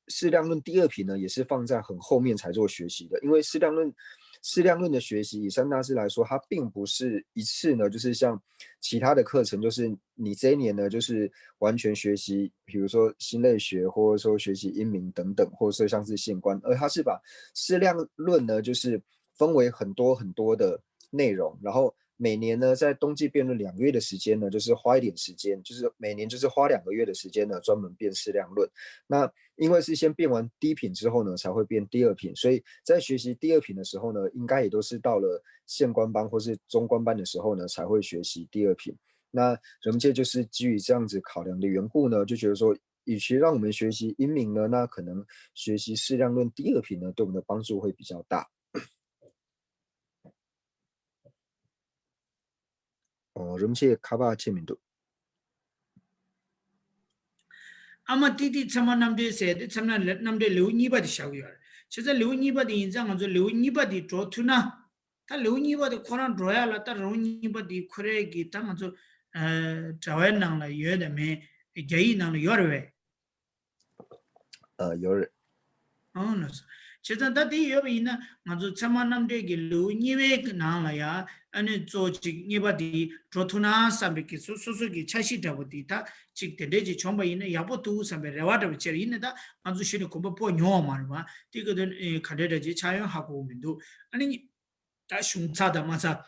适量论第二品呢，也是放在很后面才做学习的，因为适量论适量论的学习，以三大师来说，它并不是一次呢，就是像其他的课程，就是你这一年呢，就是完全学习，比如说心类学，或者说学习阴明等等，或者说像是现观，而他是把适量论呢，就是分为很多很多的内容，然后每年呢，在冬季辩论两个月的时间呢，就是花一点时间，就是每年就是花两个月的时间呢，专门辩适量论。那因为是先辩完第一品之后呢，才会辩第二品，所以在学习第二品的时候呢，应该也都是到了现观班或是中观班的时候呢，才会学习第二品。那人们界就是基于这样子考量的缘故呢，就觉得说，与其让我们学习阴明呢，那可能学习适量论第二品呢，对我们的帮助会比较大。 ཨོ། རིན་པོ་ཆེ་ཁ་པར་ཆེ་མི་འདུག་ཨ་མ་ཏི་ཏི་ཚད་མ་རྣམ་འགྲེལ་ཟེར་ཏེ་ཚད་མ་རྣམ་འགྲེལ་ལེའུ་གཉིས་པ་དེ་བཞག་གི་ཡོད་རེད། བྱས་ཙང་ལེའུ་གཉིས་པ་དེ་ཡིན་ཙང་ང་ཚོ་ལེའུ་གཉིས་པ་དེ་འགྲོ་ཐུབ་ན། ད་ལེའུ་གཉིས་པ་དེ་ཁོ་རང་འགྲོ་ཡ་ལ་ད་ལེའུ་གཉིས་པ་དེ་ཁོ་རའི་གི་ད་ང་ཚོ་ཨ་དྲ་བའི་ནང་ལ་ཡོད་དམ་མེད། རྒྱ་ཡིག་ནང་ལ་ཡོད་རེད་པས། ཨ་ཡོད་རེད། ཨོ་ལགས་སོ། བྱས་ཙང་ད་དེ་ཡོད་པ་ཡིན་ན་ང་ཚོ་ཚད་མ་རྣམ་འགྲེལ་གྱི་ལེའུ་གཉིས་པའི་ནང་ལ་ཡང་ཨ་ནི་གཙོ་གཅིག་གཉིས་པ་དེ་འགྲོ་ཐུབ་ན་བསམ་པའི་གི་སོ་སོ་སོ་གི་འཆར་གཞི་འདྲ་པོ་དེ་ད་གཅིག་དེ་འདྲས་ཅིག་བྱུང་པ་ཡིན་ན་ཡག་པོ་འདུག་བསམ་པའི་རེ་བ་འདྲ་པོ་བྱས་ཡིན་ན། ད་ང་ཚོ་གཞི་ནས་གོམ་པ་སྤོ་མྱོང་བ་མ་རེད་པ། དེ་ག་དོན་ག་འདྲས་འདྲ་ཅིག་ཆགས་ཡོང་ཧ་གོ་གི་མི་འདུག་ཨ་ནི། ད་གཞུང་ཚགས་དང་མ་ཚགས་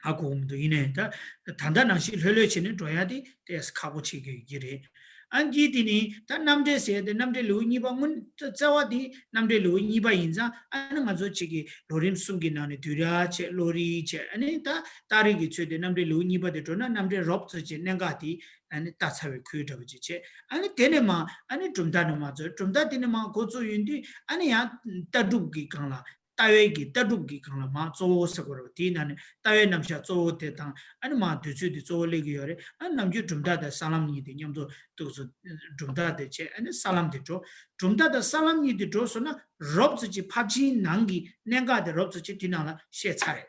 ཧ་གོ་གི་མི་འདུག་ཡིན་ནའི་ད་ད་ལྟ་ནང་བཞིན་ལྷོད་ལྷོད་བྱས་ནས་འགྲོ་ཡ་དེ་ཏོག་ཙམ་ཁག་པོ་ཆགས་ཀྱི་ཡོད་ཀྱི་རེད། ཨ་གི་དེ་ནི་ད་རྣམ་འགྲེལ་ཟེར་ཏེ་རྣམ་འགྲེལ་ལེའུ་གཉིས་པ་སྔོན་རྩ་བ་དེ་རྣམ་འགྲེལ་ལེའུ་གཉིས་པ་ཡིན་ཙང་། ཨ་ནི་ང་ཚོ་གཅིག་གི་ལོ་རིམ་གསུམ་གྱི་ནང་ནས་བསྡུས་གྲྭ་བྱས། བློ་རིག་བྱས། ཨ་ནི་ད་རྟགས་རིགས་ཀྱི་ཚུལ་དེ་རྣམ་འགྲེལ་ལེའུ་གཉིས་པ་དེ་འགྲོ་ན་རྣམ་འགྲེལ་རོབ་ཙམ་ཅིག་གནད་འགག་དེ་ཨ་ནི་ལྟ་ཚར་བའི་ཁུལ་འདྲ་པོ་ཅིག་བྱས། ཨ་ནི་དེ་ནས་མ་ཨ་ནི་གྲུབ་མཐའ་ནས་མ་ཚོ། གྲུབ་མཐའ་དེ་ནས་མ་འགོ་བཙུགས་ཡོང་དུས་ཨ་ནི་ཡང་ལྟ་གྲུབ་ཀྱི་སྒང་ལ། ལྟ་བའི་གི་ལྟ་གྲུབ་ཀྱི་སྒང་ལ་མ་གཙོ་བོ་ཟེར་དགོས་རེད་པ། དེའི་ནང་ནས་ལྟ་བའི་རྣམ་གཞག་གཙོ་བོ་དེ་དང་། ཨ་ནི་མ་འདོད་ཚུལ་དེ་གཙོ་བོ་སླེབས་ཀྱི་ཡོད་རེད། ཨ་ནི་ནམ་རྒྱུན་གྲུབ་མཐའ་དང་ས་ལམ་གཉིས་དེ་མཉམ་དུ་འདུག་སེ་གྲུབ་མཐའ་དེ་བྱས། ཨ་ནི་ས་ལམ་དེ་འགྲོ། གྲུབ་མཐའ་དང་ས་ལམ་གཉིས་དེ་འགྲོ་སོང་ན་རོབ་ཙམ་ཅིག་ཕར་ཕྱིན་ནང་གི་གནད་འགག་དེ་རོབ་ཙམ་ཅིག་དེ་ནང་ལ་བཤད་ཚར་རེད།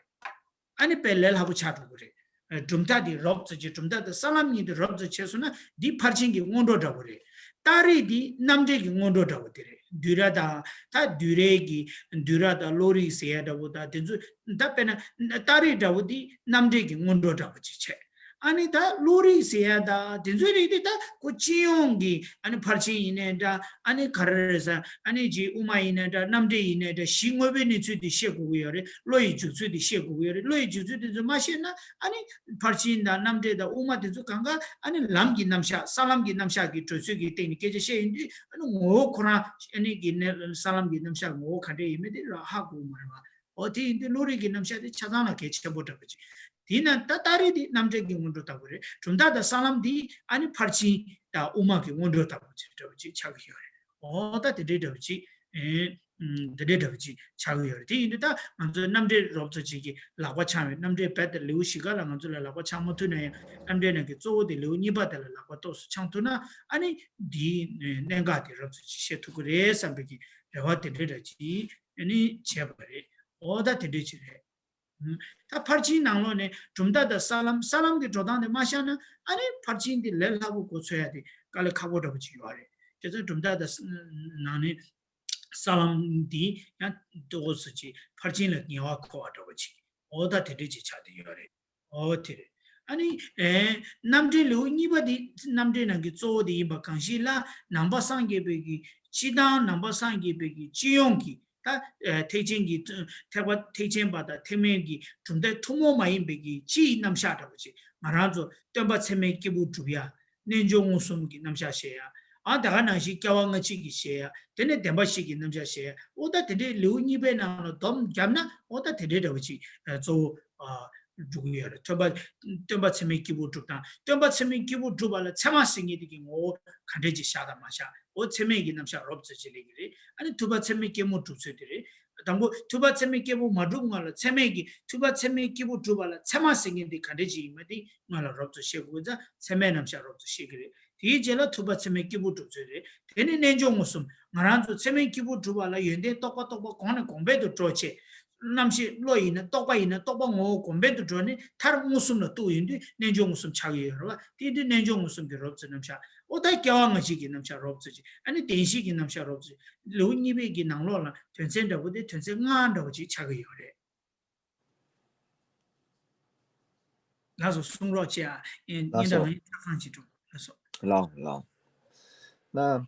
ཨ་ནི་དཔེ་ལས་སླ་པོ་ཆགས་འགྲོ་གི་རེད། ཨ་གྲུབ་མཐའ་དེ་རོབ་ཙམ་ཅིག་གྲུབ་མཐའ་དང་ས་ལམ་གཉིས་དེ་རོབ་ཙམ་བྱས་སོང་ན་འདི་ཕར་ཕྱིན་གྱི་སྔོན་འགྲོ་འདྲ་པོ་རེད། རྟགས་རིགས་འདི་རྣམ་འགྲེལ་གྱི་སྔོན་འགྲོ་འདྲ་པོ་དེ་རེད། བསྡུས་གྲྭ་དང་ད་བསྡུས་གྲྭའི་གི་བསྡུས་གྲྭ་དང་བློ་རིག་ཟེར་ཡ་འདྲ་པོ་དང་དེ་ཚོ། ད་དཔེར་ན་རྟགས་རིགས་འདྲ་པོ་འདི་རྣམ་འགྲེལ་གྱི་སྔོན་འགྲོ་འདྲ་པོ་ཅིག་བྱས། ཨ་ནི་ད་བློ་རིག་ཟེར་ཡ་ད་དེ་ཚོའི་རིགས་དེ་ད་ཁོ་སྤྱི་ཡོངས་ཀྱི་ཨ་ནི་ཕར་ཕྱིན་ཡིན་ནའི་འདྲ། ཨ་ནི་ག་རེ་རེད་ཟེར། ཨ་ནི་ཅིག་དབུ་མ་ཡིན་ནའི་འདྲ། རྣམ་འགྲེལ་ཡིན་ནའི་འདྲ། གཞི་དངོས་པོའི་གནས་ཚུལ་དེ་ཤེས་དགོས་ཀྱི་ཡོད་རེད། བློ་ཡི་འཇུག་ཚུལ་དེ་ཤེས་དགོས་ཀྱི་ཡོད་རེད། བློ་ཡི་འཇུག་ཚུལ་དེ་ཚོ་མ་ཤེས་ན་ཨ་ནི་ཕར་ཕྱིན་དང་རྣམ་འགྲེལ་དང་དབུ་མ་དེ་ཚོ་གང་ག་ཨ་ནི་ལམ་གྱི་རྣམ་གཞག་ས་ལམ་གྱི་རྣམ་གཞག་གི་འགྲོ་ཚུལ་གྱི་སྟེང་ནས་སྐད་ཆ་བཤད་ཡོང་དུས་ཨ་ནི་ངོ་བོ་ཁོ་རང་ཨ་ནི་གི་ནས་ས་ལམ་གྱི་རྣམ་གཞག་ངོ་བོ་ག་འདྲས་ཡིན་མིན་དེ་ར་ཧ་གོ་གི་མ་རེད་བ། འོ་དེ་ཡིན་དུས་བློ་རིག་གི་རྣམ་གཞག་དེ་ཆ་ཚང་ལ་གལ་ཆེན་པོ་འདྲ་པོ་ཅིག་དེས་ན་ད་ཏཱ་རེ་དེ་རྣམ་འགྲེལ་གྱི་སྔོན་འགྲོ་ལྟ་བུ་རེད། གྲུབ་མཐའ་དང་ས་ལམ་དེ་ཨ་ནི་ཕར་ཕྱིན་དང་དབུ་མ་གི་སྔོན་འགྲོ་ལྟ་བུ་ཅིག་འདྲ་པོ་ཅིག་ཆགས་ཀྱི་ཡོད་རེད། འོ་ད་དེ་འདྲའི་འདྲ་པོ་ཅིག་ཨེ། ཨུམ། དེ་འདྲའི་འདྲ་པོ་ཅིག་ཆགས་ཀྱི་ཡོད་རེད། དེ་ཡིན་དུས་ད་ང་ཚོའི་རྣམ་འགྲེལ་རོབ་ཙམ་ཅིག་གི་ལག་པ་འཆང་བའི་རྣམ་འགྲེལ་རྦད་དེ་ལེའུ་བཞི་ཀ་ལ་ང་ཚོ་ལ་ལག་པ་འཆང་མ་ཐུབ་ན་ཡང་རྣམ་འགྲེལ་ནང་གི་གཙོ་བོ་དེ་ལེའུ་གཉིས་པ་དེ་ལ་ལག་པ་ཏོག་ཙམ་འཆང་ཐུབ་ན་ཨ་ནི་འདིའི་གནད་འགག་དེ་རོབ་ཙམ་ཅིག་ཤེས་ཐུབ་ཀྱི་རེད་བསམ་པའི་གི་རེ་བ་དེ་འདྲའི་འདྲ་ཅིག་ཨ་ནི་བྱས་པ་རེད། འོ་ད་དེ་འདྲའི་ཅིག་རེད། ད་ཕར་ཕྱིན་ནང་ལོགས་ནས་གྲུབ་མཐའ་དང་ས་ལམ། ས་ལམ་གྱི་འགྲོ་སྟངས་དེ་མ་ཤར་ན་ཨ་ནི་ཕར་ཕྱིན་དེ་ལས་སླ་པོ་གོ་ཚོད་ཡ་དེ་དཀའ་ལས་ཁག་པོ་འདྲ་པོ་ཅིག་ཡོད་རེད། དེ་ཚོ་གྲུབ་མཐའ་དང་ནང་ནས་ས་ལམ་འདི་ཡང་ཏོག་ཙམ་ཅིག་ཕར་ཕྱིན་ལ་ངལ་བ་འཁོར་བ་འདྲ་པོ་ཅིག་འོ་ད་དེ་འདྲས་ཅིག་ཆགས་བསྡད་ཡོད་རེད། འོ་དེ་རེད། ཨ་ནི་ཨེ། རྣམ་འགྲེལ་ལེའུ་གཉིས་པ་འདི་རྣམ་འགྲེལ་ནང་གི་གཙོ་བོ་དེ་ཡིན་པ་གང་ཞིག་ལ་ནང་པ་སངས་རྒྱས་པའི་གི་སྤྱི་དང་ནང་པ་སངས་རྒྱས་པའི་གི་སྤྱི་ཡོངས་ཀྱི་ད་ཨེ་ཐེག་ཆེན་གྱི་ཐེག་པ་ཐེག་ཆེན་པ་དང་ཐེག་དམན་གྱི་གྲུབ་མཐའི་ཐུན་མོང་མ་ཡིན་པའི་གི་སྤྱིའི་རྣམ་གཞག་འདྲ་པོ་ཅིག་ང་རང་ཚོ་སྟོན་པ་ཚད་མའི་སྐྱེས་བུ་སྒྲུབ་ཡ། རྣལ་འབྱོར་མངོན་སུམ་གྱི་རྣམ་གཞག་བཤད་ཡ། ཨ་ད་ག་ནང་བཞིན་སྐྱེ་བ་སྔ་ཕྱི་གི་བཤད་ཡ། དེ་ནས་བདེན་པ་བཞི་གི་རྣམ་གཞག་བཤད་ཡ། འོ་ད་དེ་འདྲའི་ལེའུ་གཉིས་པའི་ནང་ལ་སྡོམ་བརྒྱབ་ན་འོ་ད་དེ་འདྲའི་འདྲ་པོ་ཅིག་ཨ་གཙོ་བོ་ཨ་འགྲོ་གི་ཡོད་རེད། སྟོན་པ་སྟོན་པ་ཚད་མའི་སྐྱེས་བུ་སྒྲུབ་དང་། སྟོན་པ་ཚད་མའི་སྐྱེས་བུ་སྒྲུབ་པ་ལ་ཚད་མ་ཟེར་མཁན་དེ་གི་ངོ་བོ་ག་འདྲས་ཅིག་བཞག་དང་མ་བཞག་འོ་ཚད་མའི་གི་རྣམ་གཞག་རོབ་ཙམ་ཅིག་སླེབས་ཀྱི་རེད། ཨ་ནི་ཐུབ་པ་ཚད་མའི་སྐྱེས་བུ་སྒྲུབ་ཚུལ་དེ་རེད། དང་པོ་ཐུབ་པ་ཚད་མའི་སྐྱེས་བུ་མ་སྒྲུབ་སྔོན་ལ་ཚད་མའི་གི་ཐུབ་པ་ཚད་མའི་སྐྱེས་བུ་སྒྲུབ་པ་ལ་ཚད་མ་ཟེར་མཁན་དེ་ག་འདྲས་ཅིག་ཡིན་མིན་དེ་སྔོན་ལ་རོབ་ཙམ་བཤད་དགོས་ཙང་ཚད་མའི་རྣམ་གཞག་རོབ་ཙམ་བཤད་ཀྱི་རེད། དེའི་རྗེས་ལ་ཐུབ་པ་ཚད་མའི་སྐྱེས་བུ་སྒྲུབ་ཚུལ་རེད། དེ་ནས་རྣལ་འབྱོར་མངོན་སུམ། ང་རང་ཚོ་ཚད་མའི་སྐྱེས་བུ་སྒྲུབ་པ་ལ་ཡོན་ཏན་རྟོགས་པ་རྟོགས་པ་གོང་ནས་གོང་འཕེལ་དུ་འགྲོ་ཆེད། རྣམ་ཤེས་བློ་ཡིན་ན་རྟོགས་པ་ཡིན་ན་རྟོགས་པ་ངོ་བོ་གོང་འཕེལ་དུ་འགྲོ་ནས་མཐར་མངོན་སུམ་ལ་གཏུགས་ཡོང་དུས་རྣལ་འབྱོར་མངོན་སུམ་ཆགས་ཀྱི་ཡོད་རེད་བ། དེ་དུས་རྣལ་འབྱོར་མངོན་སུམ་གྱི་རོབ་ཙམ་རྣམ་གཞག་འོ་ད་སྐྱེ་བ་སྔ་ཕྱི་གི་རྣམ་གཞག་རོབ་ཙམ་ཅིག་ཨ་ནི་བདེན་བཞི་གི་རྣམ་གཞག་རོབ་ཙམ་ཅིག་ལེའུ་གཉིས་པའི་གི་ནང་ལོགས་ལ་དོན་ཚན་འདྲ་པོ་དེ་དོན་ཚན་ལྔ་འདྲ་པོ་ཅིག་ཆགས་ཀྱི་ཡོད་རེད། ལགས་སོ། གསུང་རོགས་བྱེད་ཨ། ཡིན་ད་ལགས་སོ། ཡིན་ད་ལགས་སོ། ལགས་ལགས།那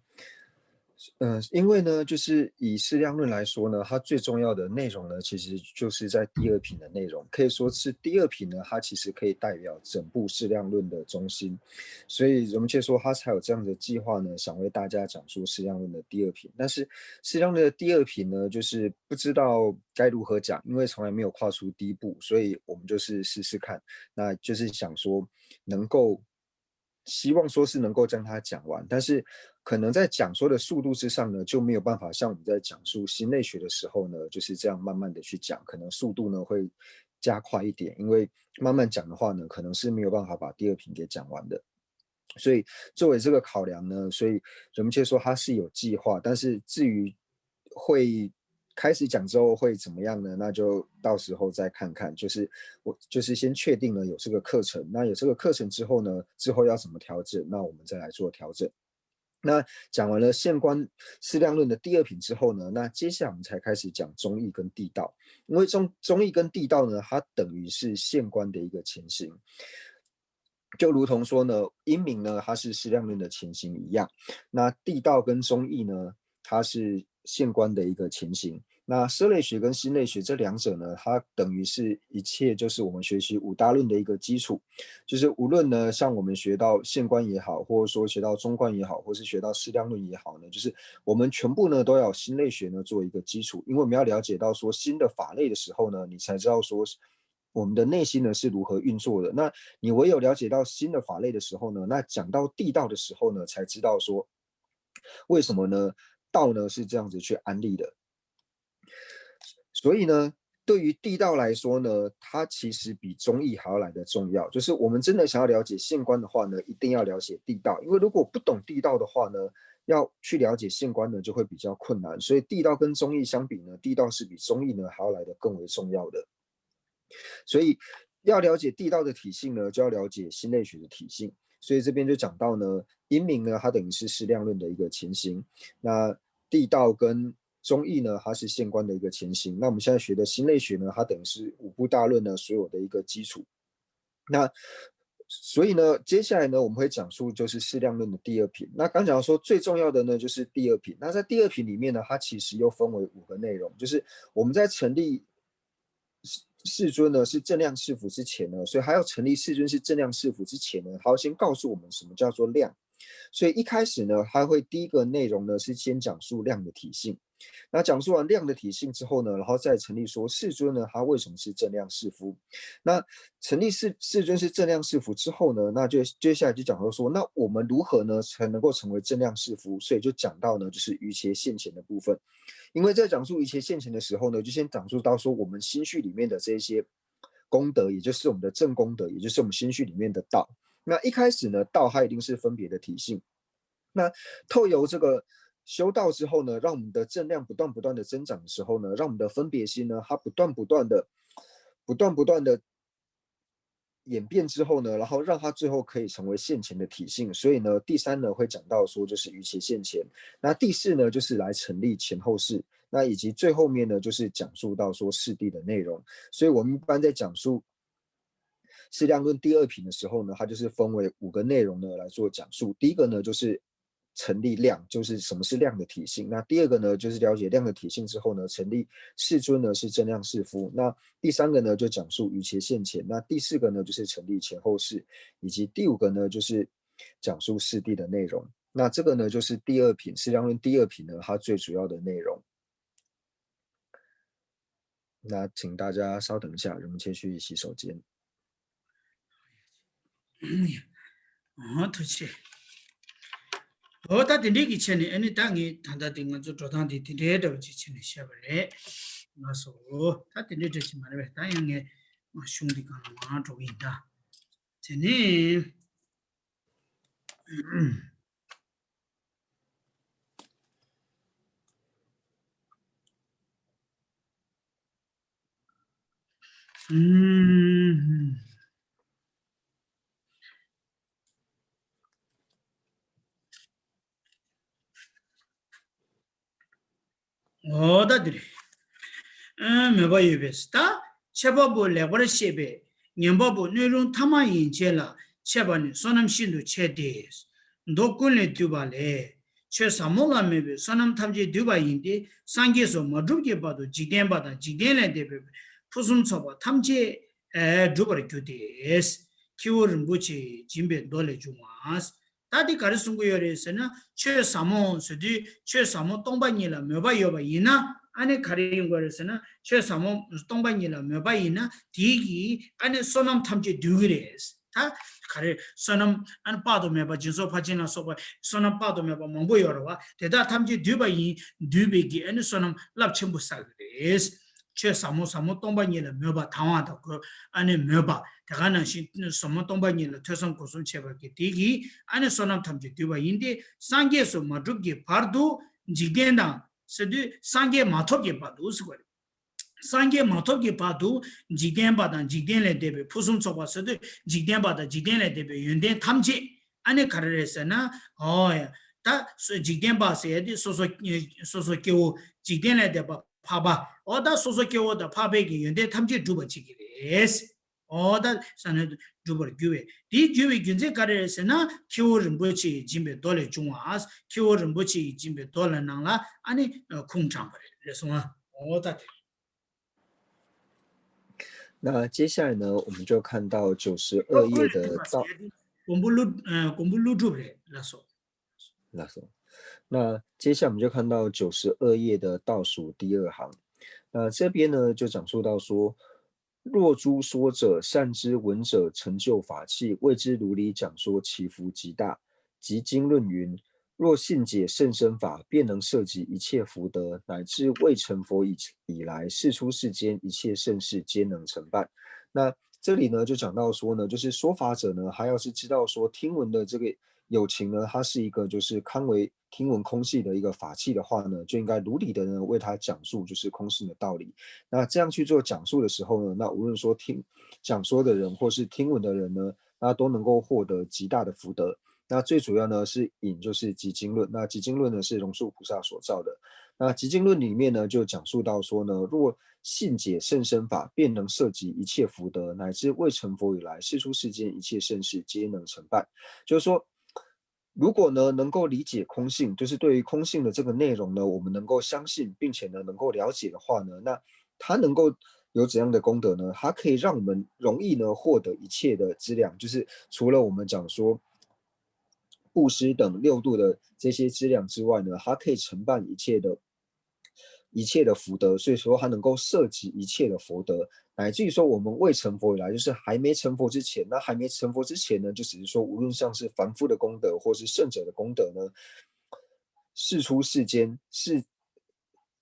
呃，因为呢，就是以释量论来说呢，它最重要的内容呢，其实就是在第二品的内容，可以说是第二品呢，它其实可以代表整部释量论的中心，所以荣切说他才有这样的计划呢，想为大家讲述释量论的第二品。但是释量论的第二品呢，就是不知道该如何讲，因为从来没有跨出第一步，所以我们就是试试看，那就是想说能够希望说是能够将它讲完，但是可能在讲说的速度之上呢，就没有办法像我们在讲述心类学的时候呢，就是这样慢慢的去讲，可能速度呢会加快一点，因为慢慢讲的话呢，可能是没有办法把第二品给讲完的。所以作为这个考量呢，所以人们却说他是有计划，但是至于会开始讲之后会怎么样呢？那就到时候再看看。就是我就是先确定了有这个课程，那有这个课程之后呢，之后要怎么调整，那我们再来做调整。那讲完了现观释量论的第二品之后呢，那接下来我们才开始讲中义跟谛道，因为中中义跟谛道呢，它等于是现观的一个前行。就如同说呢，因明呢，它是释量论的前行一样，那谛道跟中义呢，它是现观的一个前行。那色类学跟心类学这两者呢，它等于是一切就是我们学习五大论的一个基础。就是无论呢，像我们学到现观也好，或者说学到中观也好，或是学到释量论也好呢，就是我们全部呢都要有心类学呢做一个基础，因为我们要了解到说心的法类的时候呢，你才知道说我们的内心呢是如何运作的。那你唯有了解到心的法类的时候呢，那讲到谛道的时候呢，才知道说为什么呢？道呢是这样子去安立的。所以呢，对于谛道来说呢，它其实比中义还要来的重要。就是我们真的想要了解现观的话呢，一定要了解谛道，因为如果不懂谛道的话呢，要去了解现观呢就会比较困难。所以谛道跟中义相比呢，谛道是比中义呢还要来的更为重要的。所以要了解谛道的体性呢，就要了解心类学的体性。所以这边就讲到呢，因明呢，它等于是释量论的一个前行，那谛道跟中义呢，它是现观的一个前行。那我们现在学的心类学呢，它等于是五部大论呢所有的一个基础。那所以呢，接下来呢，我们会讲述就是适量论的第二品。那刚讲到说最重要的呢，就是第二品。那在第二品里面呢，它其实又分为五个内容，就是我们在成立世尊呢是正量世福之前呢，所以他要成立世尊是正量世福之前呢，他要先告诉我们什么叫做量。所以一开始呢，他会第一个内容呢是先讲述量的体性。那讲述完量的体性之后呢，然后再成立说世尊呢，他为什么是正量世福？那成立世世尊是正量世福之后呢，那就接下来就讲到说，那我们如何呢才能够成为正量世福？所以就讲到呢，就是于其现前的部分。因为在讲述于其现前的时候呢，就先讲述到说我们心绪里面的这些功德，也就是我们的正功德，也就是我们心绪里面的道。那一开始呢，道它一定是分别的体性。那透由这个修道之后呢，让我们的正量不断不断的增长的时候呢，让我们的分别心呢，它不断不断的、不断不断的演变之后呢，然后让它最后可以成为现前的体性。所以呢，第三呢会讲到说就是于其现前，那第四呢就是来成立前后世，那以及最后面呢就是讲述到说四谛的内容。所以我们一般在讲述适量论第二品的时候呢，它就是分为五个内容呢来做讲述。第一个呢就是成立量，就是什么是量的体性。那第二个呢，就是了解量的体性之后呢，成立世尊呢是正量世福。那第三个呢，就讲述于其现前。那第四个呢，就是成立前后世，以及第五个呢，就是讲述四谛的内容。那这个呢，就是第二品，适量论第二品呢，它最主要的内容。那请大家稍等一下，容切去洗手间。ཨ་ཐུགས་རྗེ་ཆེ། ཨོ་ད་དེ་འདྲའི་གི་ཆ་ནས་ཨ་ནི་ད་ངས་ད་ལྟ་དེ་ང་ཚོ་འགྲོ་སྟངས་དེ་དེ་འདྲའི་འདྲ་བོ་ཅིག་བྱས་ནས་བཤད་པ་རེད། ང་སོ་ད་དེ་འདྲའི་འདྲ་ཅིག་མ་རེད་པས། ད་ཡང་ངས་མ་གཞུང་འདི་གང་ལ་མ་འགྲོ་གི་ཡིན་ད། དེ་ནས། འོ་ད་འདིར། མོས་པ་ཡོད་པས་ད། འཆད་པ་པོ་ལེགས་པར་བཤད་པས་ཉན་པ་པོ་སྣོད་རུང་ཐ་མ་ཡན་ཆད་ལ་འཆད་པ་ནི་བསོད་ནམས་ཤིན་ཏུ་ཆེ་སྟེ། མདོ་ཀུན་ལས་བཏུས་པ་ལས། ཆོས་ཟབ་མོ་ལ་མོས་པའི་བསོད་ནམས་ཐམས་ཅད་བསྡུས་པ་ཡིན་ཏེ། སངས་རྒྱས་སུ་མ་གྲུབ་ཀྱི་བར་དུ་འཇིག་རྟེན་པ་དང་འཇིག་རྟེན་ལས་འདས་པའི་ཕུན་སུམ་ཚོགས་པ་ཐམས་ཅད་འགྲུབ་པར་འགྱུར་ཏེ། ཁྱེའུ་རིན་པོ་ཆེ་སྦྱིན་པའི་མདོ་ལས་འབྱུང་བ། ད་འདི་ག་རེ་གསུང་གི་ཡོད་རེད་ཟེར་ན། ཆོས་ཟབ་མོ་ཟེར་དུས་ཆོས་ཟབ་མོ་སྟོང་པ་ཉིད་ལ་མོས་པ་ཡོད་པ་ཡིན་ན། ཨ་ནི་ག་རེ་ཡོང་གི་རེད་ཟེར་ན། ཆོས་ཟབ་མོ་སྟོང་པ་ཉིད་ལ་མོས་པ་ཡིན་ན་དེའི་གི་ཨ་ནི་བསོད་ནམས་ཐམས་ཅད་འདུས་ཀྱི་རེད། ད་ག་རེ་བསོད་ནམས་ཨ་ནི་དཔག་ཏུ་མེད་པ་སྦྱིན་སོགས་ཕར་ཕྱིན་ལ་སོགས་པ་བསོད་ནམས་དཔག་ཏུ་མེད་པ་མང་པོ་ཡོད་རེད་བ། དེ་དག་ཐམས་ཅད་འདུས་པ་ཡིན། འདུས་པའི་གི་ཨ་ནི་བསོད་ནམས་རླབས་ཆེན་པོ་བསགས་ཀྱི་རེད། ཆོས་ཟབ་མོ་ཟབ་མོ་སྟོང་པ་ཉིད་ལ་མོས་པ་དང་བ་དང་གོ། ཨ་ནི་མོས་པ། དེ་ག་ནང་བཞིན་ཟབ་མོ་སྟོང་པ་ཉིད་ལ་ཐོས་བསམ་སྒོམ་གསུམ་བྱས་པ་གི་དེ་གིས་ཨ་ནི་བསོད་ནམས་ཐམས་ཅད་བསྡུས་པ་ཡིན་ཏེ། སངས་རྒྱས་སུ་མ་གྲུབ་ཀྱི་བར་དུ་འཇིག་རྟེན་དང་ཟེར་དུས་སངས་རྒྱས་མ་ཐོབ་ཀྱི་བར་དུ་ཟེར་བ་རེད། སངས་རྒྱས་མ་ཐོབ་ཀྱི་བར་དུ་འཇིག་རྟེན་པ་དང་འཇིག་རྟེན་ལས་འདས་པའི་ཕུན་སུམ་ཚོགས་པ་ཟེར་དུས་འཇིག་རྟེན་པ་དང་འཇིག་རྟེན་ལས་འདས་པའི་ཡོན་ཏན་ཐམས་ཅད། ཨ་ནི་ག་རེ་རེད་ཟེར་ན། ཨོ་ཡ། ད་སོ་འཇིག་རྟེན་པ་ཟེར་ཡ་དེ་སོ་སོ་སོ་སོ་སྐྱེ་བོ་འཇིག་རྟེན་ལས་འདས་པ་འཕགས་པ། ཨོ་ད་སོ་སོ་སྐྱེ་བོ་དང་འཕགས་པའི་གི་ཡོན་ཏན་ཐམས་ཅད་འགྲུབ་པ་བྱེད་ཀྱི་རེད། ཨོ་ད་ས་ནི་འགྲུབ་པར་འགྱུར་བས། དེའི་འགྱུར་བའི་རྒྱུ་མཚན་ག་རེ་རེད་ཟེར་ན། ཁྱེའུ་རིན་པོ་ཆེ་ཡིས་སྦྱིན་པའི་མདོ་ལས་འབྱུང་བ། ཁྱེའུ་རིན་པོ་ཆེ་ཡིས་སྦྱིན་པའི་མདོ་ལ་ནང་ལ་ཨ་ནི་ཁུངས་དྲངས་པ་རེད། རེད་སོང་ཨ། ཨོ་ད་དེ། 那接下来呢，我们就看到九十二页的倒。མགོན་པོ་ཀླུ་ཨ། མགོན་པོ་ཀླུ་སྒྲུབ་རེད་ལགས་སོ། 那所，那接下来我们就看到九十二页的倒数第二行。那这边呢，就讲述到说，若诸说者善知闻者成就法器，为之如理讲说，其福极大。及经论云：若信解甚深法，便能摄集一切福德，乃至未成佛以以来，世出世间一切盛事皆能成办。那这里呢，就讲到说呢，就是说法者呢，他要是知道说听闻的这个有情呢，他是一个就是堪为听闻空性的一个法器的话呢，就应该如理的呢为他讲述就是空性的道理。那这样去做讲述的时候呢，那无论说听讲说的人或是听闻的人呢，那都能够获得极大的福德。那最主要呢是引就是寂静论。那寂静论呢是龙树菩萨所造的。那寂静论里面呢就讲述到说呢，若信解甚深法，便能摄集一切福德，乃至未成佛以来，世出世间一切盛事皆能成办。就是说，如果呢能够理解空性，就是对于空性的这个内容呢，我们能够相信，并且呢能够了解的话呢，那它能够有怎样的功德呢？它可以让我们容易呢获得一切的资粮，就是除了我们讲说布施等六度的这些资粮之外呢，它可以承办一切的一切的福德，所以说它能够涉及一切的福德，乃至于说我们未成佛以来，就是还没成佛之前，那还没成佛之前呢，就只是说无论像是凡夫的功德或是圣者的功德呢，世出世间是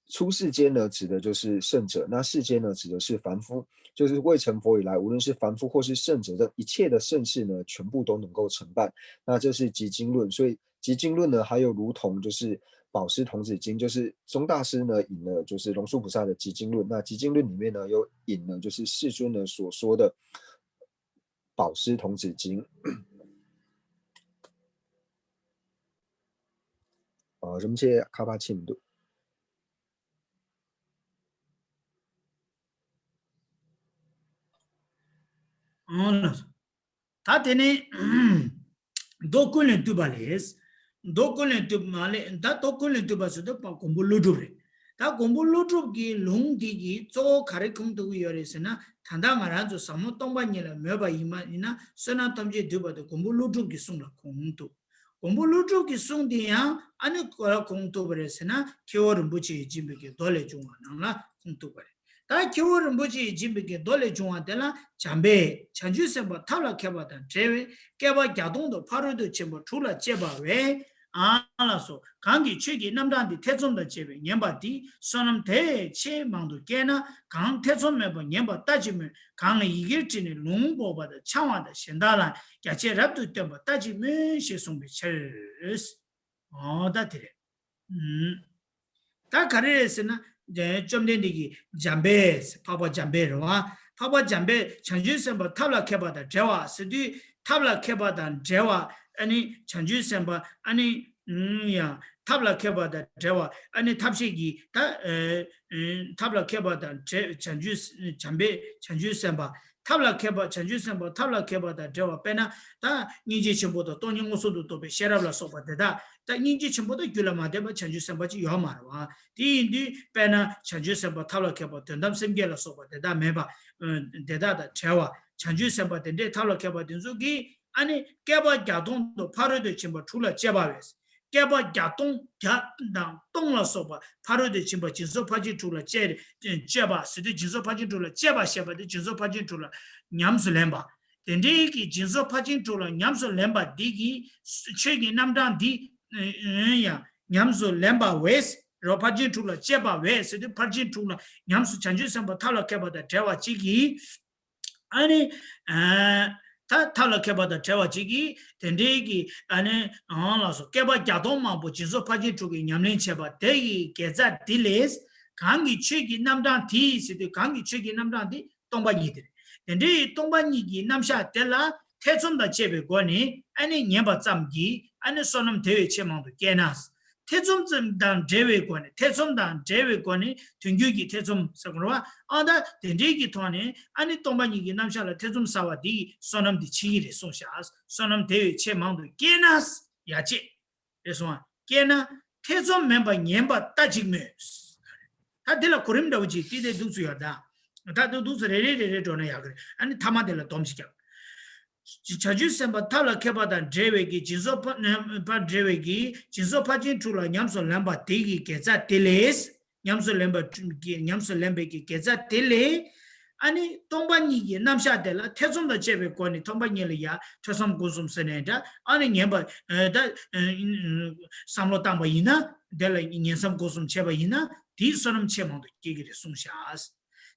出世间呢，指的就是圣者；那世间呢，指的是凡夫。就是未成佛以来，无论是凡夫或是圣者，这一切的盛事呢，全部都能够承办。那这是集经论，所以集经论呢，还有如同就是宝师童子经，就是宗大师呢引了就是龙树菩萨的集经论。那集经论里面呢，又引了就是世尊呢所说的宝师童子经。ཨ། རིན་པོ་ཆེ་ཁ་པར་ཕྱིན་མི་འདུག་ཨང་ལགས་སོ། ད་དེ་ནས་མདོ་ཀུན་ལས་བཏུས་པ་ལས། མདོ་ཀུན་ལས་བཏུས་པ་མ་ལས། ད་མདོ་ཀུན་ལས་བཏུས་པ་ཟེར་དུས་མགོན་པོ་ཀླུ་སྒྲུབ་རེད། ད་མགོན་པོ་ཀླུ་སྒྲུབ་ཀྱི་ལུང་འདི་གིས་གཙོ་བོ་ག་རེ་ཁུངས་གཏུགས་ཀྱི་ཡོད་རེད་ཟེར་ན། ད་ལྟ་ང་རང་ཚོ་ཟབ་མོ་སྟོང་པ་ཉིད་ལ་མོས་པ་ཡིན་པ་ཡིན་ན། བསོད་ནམས་ཐམས་ཅད་འདུས་པ་དེ་མགོན་པོ་ཀླུ་སྒྲུབ་ཀྱི་གསུང་ལ་ཁུངས་གཏུགས། མགོན་པོ་ཀླུ་སྒྲུབ་ཀྱི་གསུང་འདི་ཡང་ཨ་ནི་ག་རེ་ཁུངས་གཏུགས་པ་རེད་ཟེར་ན། ཁྱེའུ་རིན་པོ་ཆེ་ཡིས་སྦྱིན་པའི་གི་མདོ་ལས་བྱུང་བ་ནང་ལ་ཁུངས་གཏུགས་པ་རེད། ད་ཁྱེའུ་རིན་པོ་ཆེ་ཡིས་སྦྱིན་པའི་གི་མདོ་ལས་བྱུང་བ་དེ་ལ་འཇམ་དཔལ་བྱང་ཆུབ་སེམས་དཔའ་ཐབས་ལ་མཁས་པ་དང་བྲལ་བས། བསྐལ་པ་བརྒྱ་སྟོང་དུ་ཕ་རོལ་ཏུ་ཕྱིན་པ་དྲུག་ལ་སྤྱད་པ་བས། ཨ་ལགས་སོ། གང་གིས་ཆོས་ཀྱི་རྣམ་གྲངས་འདི་ཐེ་ཚོམ་དང་བཅས་པས་ཉན་པ་དེས་བསོད་ནམས་དེ་བས་ཆེས་མང་དུ་བསྐྱེད་ན། གང་ཐེ་ཚོམ་མེད་པར་ཉན་པ་ལྟ་ཅི་སྨོས། གང་ལ་ཡི་གེར་བྲིས་ནས་ལུང་འབོགས་པ་དང་འཆང་བ་དང་གཞན་དག་ལ་རྒྱ་ཆེར་རབ་ཏུ་སྟོན་པ་ལྟ་ཅི་སྨོས་ཞེས་གསུངས་པའི་ཕྱིར། ཨོ་ད་དེ་རེད། ཨུམ། ད་ག་རེ་རེད་ཟེར་ན། བཅོམ་ལྡན་འདས་ཀྱིས་འཇམ་དཔལ། འཕགས་པ་འཇམ་དཔལ་རེད་བ། འཕགས་པ་འཇམ་དཔལ་བྱང་ཆུབ་སེམས་དཔའ་ཐབས་ལ་མཁས་པ་དང་བྲལ་བ་ཟེར་དུས། ཐབས་ལ་མཁས་པ་དང་བྲལ་བ། ཨ་ནི་བྱང་ཆུབ་སེམས་དཔའ། ཨ་ནི་ཨུམ་ཡང་ཐབས་ལ་མཁས་པ་དང་བྲལ་བ། ཨ་ནི་ཐབས་ཤེས་ཀྱིས་ད་ཨ་ཨ་ཐབས་ལ་མཁས་པ་དང་བྲལ། བྱང་ཆུབ་འཇམ་དཔལ་བྱང་ཆུབ་སེམས་དཔའ། ཐབས་ལ་མཁས་པ། བྱང་ཆུབ་སེམས་དཔའ་ཐབས་ལ་མཁས་པ་དང་བྲལ་བ། དཔེར་ན་ད་སྙིང་རྗེ་ཆེན་པོ་དང་སྟོང་ཉིད་མངོན་སུམ་དུ་རྟོགས་པའི་ཤེས་རབ་ལ་སོགས་པ་དེ་དག་ད་སྙིང་རྗེ་ཆེན་པོ་དང་རྒྱུད་ལ་མ་ལྡན་པ་བྱང་ཆུབ་སེམས་དཔའ་ཅིག་ཡོད་མ་རེད་བ། དེ་ཡིན་དུས་དཔེར་ན་བྱང་ཆུབ་སེམས་དཔའ་ཐབས་ལ་མཁས་པ་དོན་དམ་སེམས་བསྐྱེད་ལ་སོགས་པ་དེ་དག་མེད་པ། ཨ་དེ་དག་དང་བྲལ་བ། བྱང་ཆུབ་སེམས་དཔའ་དེ་འདྲའི་ཐབས་ལ་མཁས་པ་དེ་ཚོ་གིས་ཨ་ནི་བསྐལ་པ་བརྒྱ་སྟོང་དུ་ཕ་རོལ་ཏུ་ཕྱིན་པ་དྲུག་ལ་སྤྱད་པ་བས། བསྐལ་པ་བརྒྱ་སྟོང་། བརྒྱ་དང་སྟོང་ལ་སོགས་པ་ཕ་རོལ་ཏུ་ཕྱིན་པ་སྦྱིན་སོགས་ཕར་ཕྱིན་དྲུག་ལ་སྤྱད། སྤྱད་པ་ཟེར་དུས་སྦྱིན་སོགས་ཕར་ཕྱིན་དྲུག་ལ་སྤྱད་པ་ཞེས་པ་དེ་སྦྱིན་སོགས་ཕར་ཕྱིན་དྲུག་ལ་ཉམས་སུ་ལེན་པ། དེ་འདྲའི་གི་སྦྱིན་སོགས་ཕར་ཕྱིན་དྲུག་ལ་ཉམས་སུ་ལེན་པ་འདི་གིས་ཆོས་ཀྱི་རྣམ་གྲངས་འདི་ཡང་ཉམས་སུ་ལེན་པ་བས། རོ་ཕར་ཕྱིན་དྲུག་ལ་སྤྱད་པ་བས་ཟེར་དུས་ཕར་ཕྱིན་དྲུག་ལ་ཉམས་སུ་བྱང་ཆུབ་སེམས་དཔའ་ཐབས་ལ་མཁས་པ་དང་བྲལ་བ་གཅིག་གིས། ཨ་ནི། ཨ། ད་ཐབས་ལ་མཁས་པ་དང་བྲལ་བ་གཅིག་གིས་དེ་འདྲའི་གི་ཨ་ནི་ཨང་ལགས་སོ། བསྐལ་པ་བརྒྱ་སྟོང་མང་པོ་སྦྱིན་སོགས་ཕར་ཕྱིན་དྲུག་གི་ཉམས་ལེན་བྱས་པ་དེ་ཡི་དགེ་རྩ་འདི་ལས། གང་གིས་ཆོས་ཀྱི་རྣམ་གྲངས་དེ་ཟེར་དུས་གང་གིས་ཆོས་ཀྱི་རྣམ་གྲངས་དེ་སྟོང་པ་ཉིད་དེ་རེད། དེ་འདྲའི་སྟོང་པ་ཉིད་ཀྱི་རྣམ་གཞག་དེ་ལ་ཐེ་ཚོམ་དང་བཅས་པའི་སྒོ་ནས་ཨ་ནི་ཉན་པ་ཙམ་གྱིས་ཨ་ནི་བསོད་ནམས་དེ་བས་ཆེས་མང་དུ་བསྐྱེད་ན། ཐེ་ཚོམ་ཙམ་དང་བྲལ་བའི་སྒོ་ནས། ཐེ་ཚོམ་དང་བྲལ་བའི་སྒོ་ནས་དོན་བརྒྱུད་ཀྱི་ཐེ་ཚོམ་ཟེར་དགོས་རེད་བ། ཨ་ད་དེ་འདྲའི་གི་ཐོག་ནས་ཨ་ནི་སྟོང་པ་ཉིད་ཀྱི་རྣམ་གཞག་ལ་ཐེ་ཚོམ་ཟ་བ་འདི་ཡིས་བསོད་ནམས་འདི་ཆེ་གི་རེད་གསུངས་ཤག་བསོད་ནམས་དེ་བས་ཆེས་མང་དུ་བསྐྱེད་ན། ཡ་ཅེ། རེད་སོང་ཨ། བསྐྱེད་ན། ཐེ་ཚོམ་མེད་པར་ཉན་པ་ལྟ་ཅི་སྨོས། ད་འདི་ལ་གོ་རིམ་འདྲ་བོ་ཅིག་ཏི་ཏེ་འདུག་ཚུལ་ཡོད་ད། ད་འདུག་འདུག་ཚུལ་རེ་རེ་རེ་རེ་འགྲོ་ན་ཡག་གི་རེད། ཨ་ནི་ཐ་མ་དེ་ལ་སྡོམ་ཅིག་རྒྱག་བྱང་ཆུབ་སེམས་དཔའ་ཐབས་ལ་མཁས་པ་དང་བྲལ་བའི་གི་སྦྱིན་སོགས་ཕ་ཕར་བྲལ་བའི་གི་སྦྱིན་སོགས་ཕར་ཕྱིན་དྲུག་ལ་ཉམས་སུ་ལེན་པ་དེ་གི་དགེ་རྩ་དེ་ལས། ཉམས་སུ་ལེན་པ་གི་ཉམས་སུ་ལེན་པའི་གི་དགེ་རྩ་དེ་ལས། ཨ་ནི་སྟོང་པ་ཉིད་ཀྱི་རྣམ་གཞག་དེ་ལ་ཐེ་ཚོམ་དང་བཅས་པའི་སྒོ་ནས་སྟོང་པ་ཉིད་ལ་ཡ་ཐོས་བསམ་སྒོམ་གསུམ་ཟེར་ནས་འདྲ། ཨ་ནི་ཉན་པ་ད་བསམ་བློ་བཏང་པ་ཡིན་ན། དེ་ལ་ཉན་བསམ་སྒོམ་གསུམ་བྱས་པ་ཡིན་ན་དེའི་བསོད་ནམས་ཆེས་མང་དུ་སྐྱེ་གི་རེད་གསུངས་ཤག་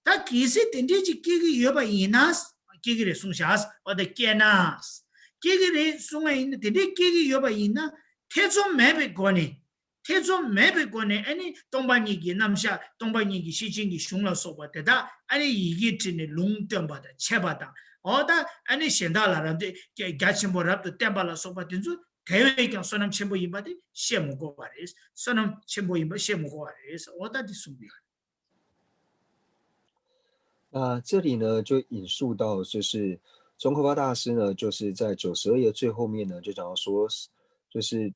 ད་གལ་སྲིད་དེ་འདྲས་ཅིག་སྐྱེ་གི་ཡོད་པ་ཡིན་ན། སྐྱེ་གི་རེད་གསུངས་ཤག་འོ་ད་སྐྱེ་ན། སྐྱེ་གི་རེད་གསུང་བ་ཡིན་ན། དེ་འདྲས་སྐྱེ་གི་ཡོད་པ་ཡིན་ན། ཐེ་ཚོམ་མེད་པའི་སྒོ་ནས། ཐེ་ཚོམ་མེད་པའི་སྒོ་ནས་ཨ་ནི་སྟོང་པ་ཉིད་ཀྱི་རྣམ་གཞག་སྟོང་པ་ཉིད་ཀྱི་ཤེར་ཕྱིན་གྱི་གཞུང་ལ་སོགས་པ་དེ་དག་ཨ་ནི་ཡི་གེ་བྲིས་ནས་ལུང་སྟོན་པ་དང་འཆད་པ་དང་། འོ་ད་ཨ་ནི་གཞན་དག་ལ་རབ་འདོད་རྒྱ་ཆེན་པོ་རབ་ཏུ་བསྟན་པ་ལ་སོགས་པ་དེ་ཚོ་ དེ་བས་ཀྱང་བསོད་ནམས་ཆེན་པོ་ཡིན་པ་དེ་བཤད་མི་དགོས་པ་རེད། བསོད་ནམས་ཆེན་པོ་ཡིན་པ་བཤད་མི་དགོས་པ་རེད། འོ་ད་དེ་གསུངས་པ་ཡོད། 那这里呢，就引述到，就是宗喀巴大师呢，就是在九十二页最后面呢，就讲到说，就是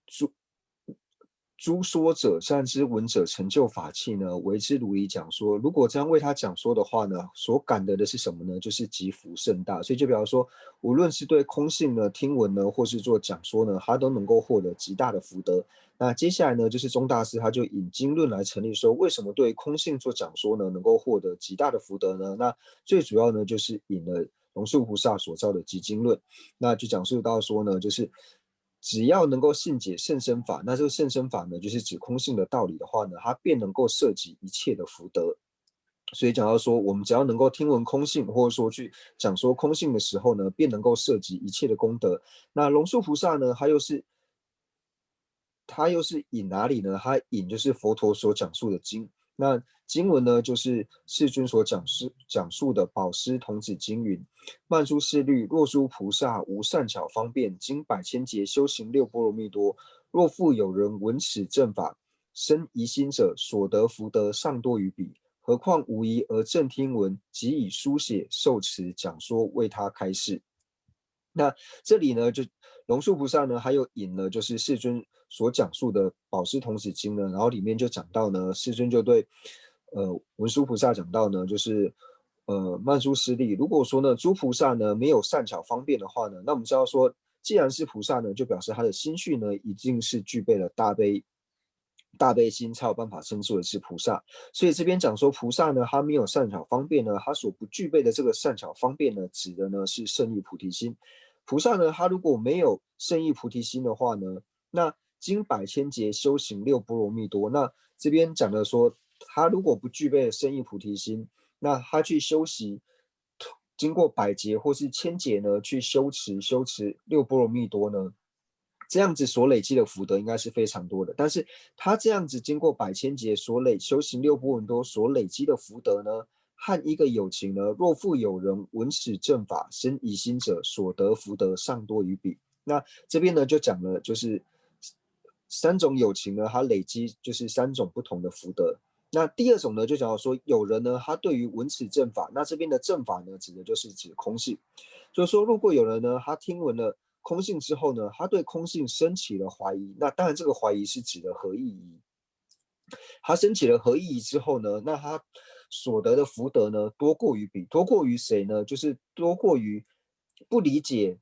诸诸说者善之闻者成就法器呢，为之如理讲说。如果这样为他讲说的话呢，所感得的是什么呢？就是极福甚大。所以就表示说，无论是对空性呢听闻呢，或是做讲说呢，他都能够获得极大的福德。那接下来呢，就是宗大师他就引经论来成立说，为什么对空性做讲说呢，能够获得极大的福德呢？那最主要呢，就是引了龙树菩萨所造的集经论。那就讲述到说呢，就是只要能够信解甚深法，那这个甚深法呢，就是指空性的道理的话呢，它便能够涉及一切的福德。所以讲到说，我们只要能够听闻空性，或者说去讲说空性的时候呢，便能够涉及一切的功德。那龙树菩萨呢，他又是他又是引哪里呢？他引就是佛陀所讲述的经。那经文呢，就是世尊所讲述讲述的《宝施童子经》云：曼殊室利，若诸菩萨无善巧方便，经百千劫修行六波罗蜜多，若复有人闻此正法，生疑心者，所得福德尚多于彼。何况无疑而正听闻，即以书写受持讲说，为他开示。那这里呢，就龙树菩萨呢，还有引了就是世尊所讲述的《宝施童子经》呢，然后里面就讲到呢，世尊就对呃文殊菩萨讲到呢，就是呃曼殊师利，如果说呢诸菩萨呢没有善巧方便的话呢，那我们知道说，既然是菩萨呢，就表示他的心绪呢一定是具备了大悲大悲心才有办法称之为是菩萨。所以这边讲说菩萨呢，他没有善巧方便呢，他所不具备的这个善巧方便呢，指的呢是圣意菩提心。菩萨呢，他如果没有圣意菩提心的话呢，那经百千劫修行六波罗蜜多，那这边讲的说，他如果不具备圣意菩提心，那他去修习，经过百劫或是千劫呢，去修持修持六波罗蜜多呢，这样子所累积的福德应该是非常多的。但是他这样子经过百千劫所累修行六波罗蜜多所累积的福德呢，和一个有情呢，若复有人闻此正法，生疑心者，所得福德尚多于彼。那这边呢，就讲了就是三种有情呢，他累积就是三种不同的福德。那第二种呢，就讲到说，有人呢，他对于闻此正法，那这边的正法呢，指的就是指空性，就是说，如果有人呢，他听闻了空性之后呢，他对空性升起了怀疑，那当然这个怀疑是指的合意疑。他升起了合意疑之后呢，那他所得的福德呢，多过于彼，多过于谁呢？就是多过于不理解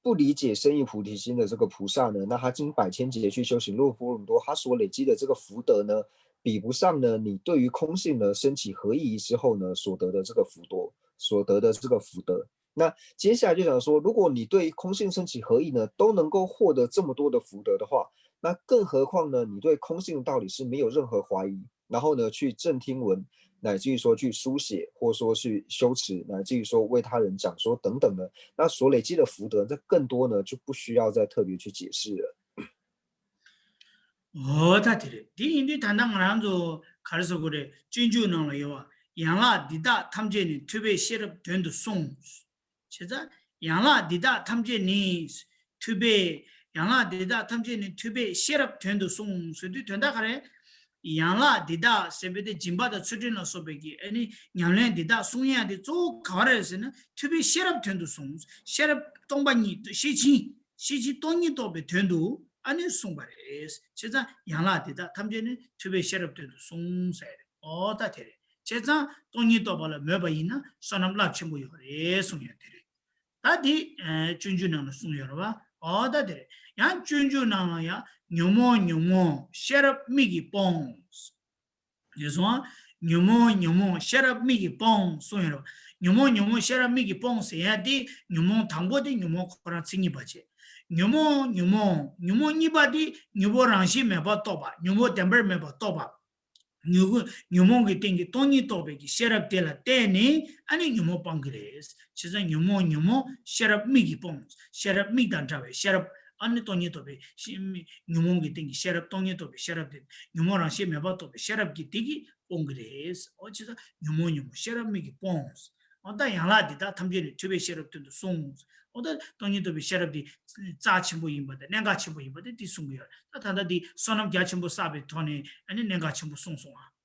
不理解圣意菩提心的这个菩萨呢，那他经百千劫去修行六波罗蜜多，他所累积的这个福德呢，比不上呢你对于空性呢升起合意疑之后呢所得的这个福德，所得的这个福德。那接下来就讲说，如果你对空性升起合意呢，都能够获得这么多的福德的话，那更何况呢，你对空性的道理是没有任何怀疑，然后呢去正听闻，乃至于说去书写，或说去修持，乃至于说为他人讲说等等的，那所累积的福德，这更多呢就不需要再特别去解释了。 འོ་ད་དེ་རེད། དེ་ཡིན་དུས་ད་ལྟ་ང་རང་ཚོ་ག་རེ་ཟེར་དགོས་རེད། སྤྱོད་འཇུག་ནང་ལ་ཡོད་པ། ཡན་ལག་འདི་དག་ཐམས་ཅད་ནི། ཐུབ་པས་ཤེས་རབ་དོན་དུ་གསུངས། བྱས་ཙང་ཡན་ལག་འདི་དག་ཐམས་ཅད་ནི། ཐུབ་པས། ཡན་ལག་འདི་དག་ཐམས་ཅད་ནི་ཐུབ་པས་ཤེས་རབ་དོན་དུ་གསུངས་ཟེར་དུས་དོན་དག་ག་རེ། ཡན་ལག་འདི་དག་ཟེར་བའི་དེ་སྦྱིན་པ་དང་ཚུལ་ཁྲིམས་ལ་སོགས་པའི་གི་ཨ་ནི་ཉམས་ལེན་འདི་དག་གསུང་ཡ་དེ་གཙོ་བོ་ག་བ་རེད་ཟེར་ན། ཐུབ་པས་ཤེས་རབ་དོན་དུ་གསུངས། ཤེས་རབ་སྟོང་པ་ཉིད་ཤེར་ཕྱིན། ཤེར་ཕྱིན་སྟོང་ཉིད་རྟོགས་པའི་དོན་དུ་ཨ་ནི་གསུངས་པ་རེད། བྱས་ཙང་ཡན་ལག་འདི་དག་ཐམས་ཅད་ནི་ཐུབ་པས་ཤེས་རབ་དོན་དུ་གསུངས་ཟེར་རེད། འོ་ད་དེ་རེད། བྱས་ཙང་སྟོང་ཉིད་རྟོགས་པ་ལ་མོས་པ་ཡིན་ན་བསོད་ནམས་རླབས་ཆེན་པོ་ཡོད་རེད་གསུངས་ཡོད་དེ་རེད། ད་འདི་སྤྱོད་འཇུག་ནང་ལ་གསུངས་ཡོད་རེད་བ། འོ་ད་དེ་རེད། ཡང་སྤྱོད་འཇུག་ནང་ལ་ཡང་ཉོན་མོངས་ཉོན་མོངས་ཤེས་རབ་མིག་གིས་སྤོངས། ངེས་སོང་། ཉོན་མོངས་ཉོན་མོངས་ཤེས་རབ་མིག་གིས་སྤོངས་གསུངས་ཡོད་རེད། ཉོན་མོངས་ཉོན་མོངས་ཤེས་རབ་མིག་གིས་སྤོངས་ཟེར་ཡ་དེ་ཉོན་མོངས་དང་པོ་དེ་ཉོན་མོངས་ཁོ་རང་མཚན་ཉིད་པ་བྱས། ཉོན་མོངས་ཉོན་མོངས་ཉོན་མོངས་གཉིས་པ་དེ་དངོས་པོ་རང་བཞིན་མེད་པར་རྟོགས་པ། དངོས་པོ་བདེན་པར་མེད་པར་རྟོགས་པ། ཉོན་ཉོན་མོངས་ཀྱི་སྟེང་གི་སྟོང་ཉིད་རྟོགས་པའི་གི་ཤེས་རབ་དེ་ལ་བརྟེན་ནས་ཨ་ནི་ཉོན་མོངས་སྤང་གི་རེད། བྱས་ཙང་ཉོན་མོངས་ཉོན་མོངས་ཤེས་རབ་མིག་གིས་སྤོངས། ཤེས་རབ་མིག་དང་འདྲ་བའི་ཤེས་རབ་ཨ་ནི་སྟོང་ཉིད་རྟོགས་པའི་ཤེས་མིག་ཉོན་མོངས་ཀྱི་སྟེང་གི་ཤེས་རབ་སྟོང་ཉིད་རྟོགས་པའི་ཤེས་རབ་དེ། ཉོན་མོངས་རང་བཞིན་མེད་པར་རྟོགས་པའི་ཤེས་རབ་ཀྱི་དེ་གིས་སྤོང་གི་རེད། འོ་བྱས་ཙང་ཉོན་མོངས་ཉོན་མོངས་ཤེས་རབ་མིག་གིས་སྤོངས། འོ་ད་ཡན་ལག་འདི་དག་ཐམས་ཅད་ནི་ཐུབ་པས་ཤེས་རབ་དོན་དུ་གསུངས། འོ་ད་སྟོང་ཉིད་རྟོགས་པའི་ཤེས་རབ་དེ་རྩ་ཆེན་པོ་ཡིན་པ་དང་གནད་འགག་ཆེན་པོ་ཡིན་པ་དེ་དེ་གསུང་གི་ཡོད་རེད། ད་ད་ལྟ་དེ་བསོད་ནམས་རྒྱ་ཆེན་པོ་བསགས་པའི་ཐོག་ནས་ཨ་ནི་གནད་འགག་ཆེན་པོ་གསུངས་སོང་ཨ།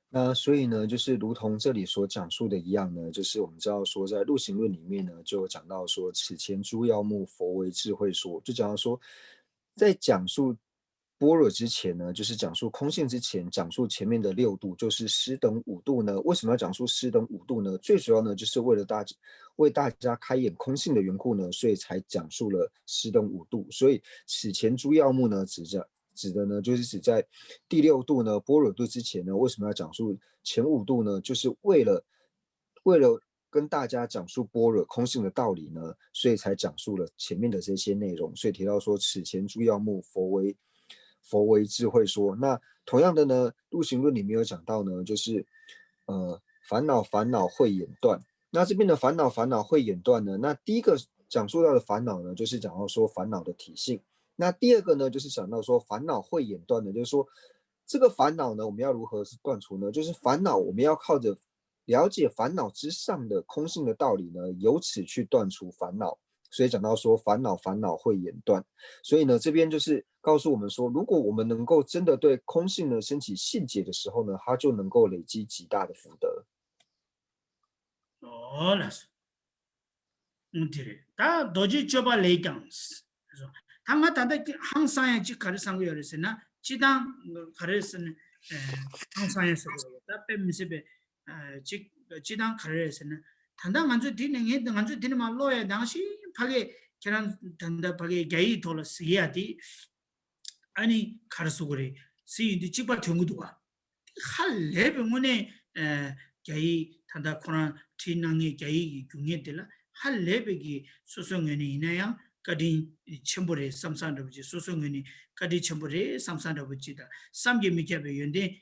那所以呢，就是如同这里所讲述的一样呢，就是我们知道说，在陆行论里面呢，就有讲到说，此前诸要目，佛为智慧说，就讲到说，在讲述般若之前呢，就是讲述空性之前，讲述前面的六度，就是师等五度呢。为什么要讲述师等五度呢？最主要呢，就是为了大为大家开眼空性的缘故呢，所以才讲述了师等五度。所以此前诸要目呢，指着指的呢，就是指在第六度呢，般若度之前呢，为什么要讲述前五度呢？就是为了为了跟大家讲述般若空性的道理呢，所以才讲述了前面的这些内容。所以提到说，此前诸要目，佛为佛为智慧说。那同样的呢，陆行论里面有讲到呢，就是呃烦恼烦恼慧眼断。那这边的烦恼烦恼慧眼断呢，那第一个讲述到的烦恼呢，就是讲到说烦恼的体性。那第二个呢，就是讲到说烦恼慧眼断呢，就是说这个烦恼呢，我们要如何是断除呢？就是烦恼我们要靠着了解烦恼之上的空性的道理呢，由此去断除烦恼。所以讲到说烦恼烦恼慧眼断。所以呢，这边就是告诉我们说，如果我们能够真的对空性呢升起信解的时候呢，他就能够累积极大的福德。 ཨོ་ལགས་སོ། ཨུ་དེ་རེད། ད་རྡོ་རྗེ་སྤྱོད་པ་ལས་ཀྱང་། ད་ང་ད་ལྟ་ཧང་སང་ཡ་གཅིག་ག་རེ་བསམ་གྱི་ཡོད་རེད་ཟེར་ན། སྤྱི་བཏང་ག་རེ་ཟེར་ན། ཧང་སང་ཡ་ཟེར་བ་ཡོད། ད་དཔེ་མི་སྲིད་པའི་གཅིག་སྤྱི་བཏང་ག་རེ་རེད་ཟེར་ན། ད་ལྟ་ང་ཚོས་འདི་ནས་ངས་ང་ཚོས་འདི་ནས་མར་ཀློག་ཡ་ནང་བཞིན་ཕ་གིའི་ཁྱེད་རང་ད་ལྟ་ཕ་གིའི་རྒྱ་ཡིག་ཐོག་ལ་གཟིགས་ཡ་དེ། ཨ་ནི་ག་རེ་ཟེར་དགོས་རེད། གཟིགས་ཡོང་དུས་གཅིག་པ་ཐོན་གྱི་འདུག་ག་ཧ་ལས་པའི་དངོས་གནས། ཨ། རྒྱ་ཡིག་ད་ལྟ་ཁོ་རང་བྲིས་གནང་མཁན་རྒྱ་ཡིག་གི་རྒྱུགས་མཁན་དེ་ལ་ཧ་ལས་པའི་གི་སོ་སོའི་ངོས་ནས་ཡིན་ན་ཡང་བཀའ་དྲིན་ཆེན་པོ་རེད་བསམ་བསམ་འདྲ་པོ་ཅིག་སོ་སོའི་ངོས་ནས་བཀའ་དྲིན་ཆེན་པོ་རེད་བསམ་བསམ་འདྲ་པོ་ཅིག་དང་བསམ་གྱིས་མི་ཁྱབ་པའི་ཡོན་ཏན་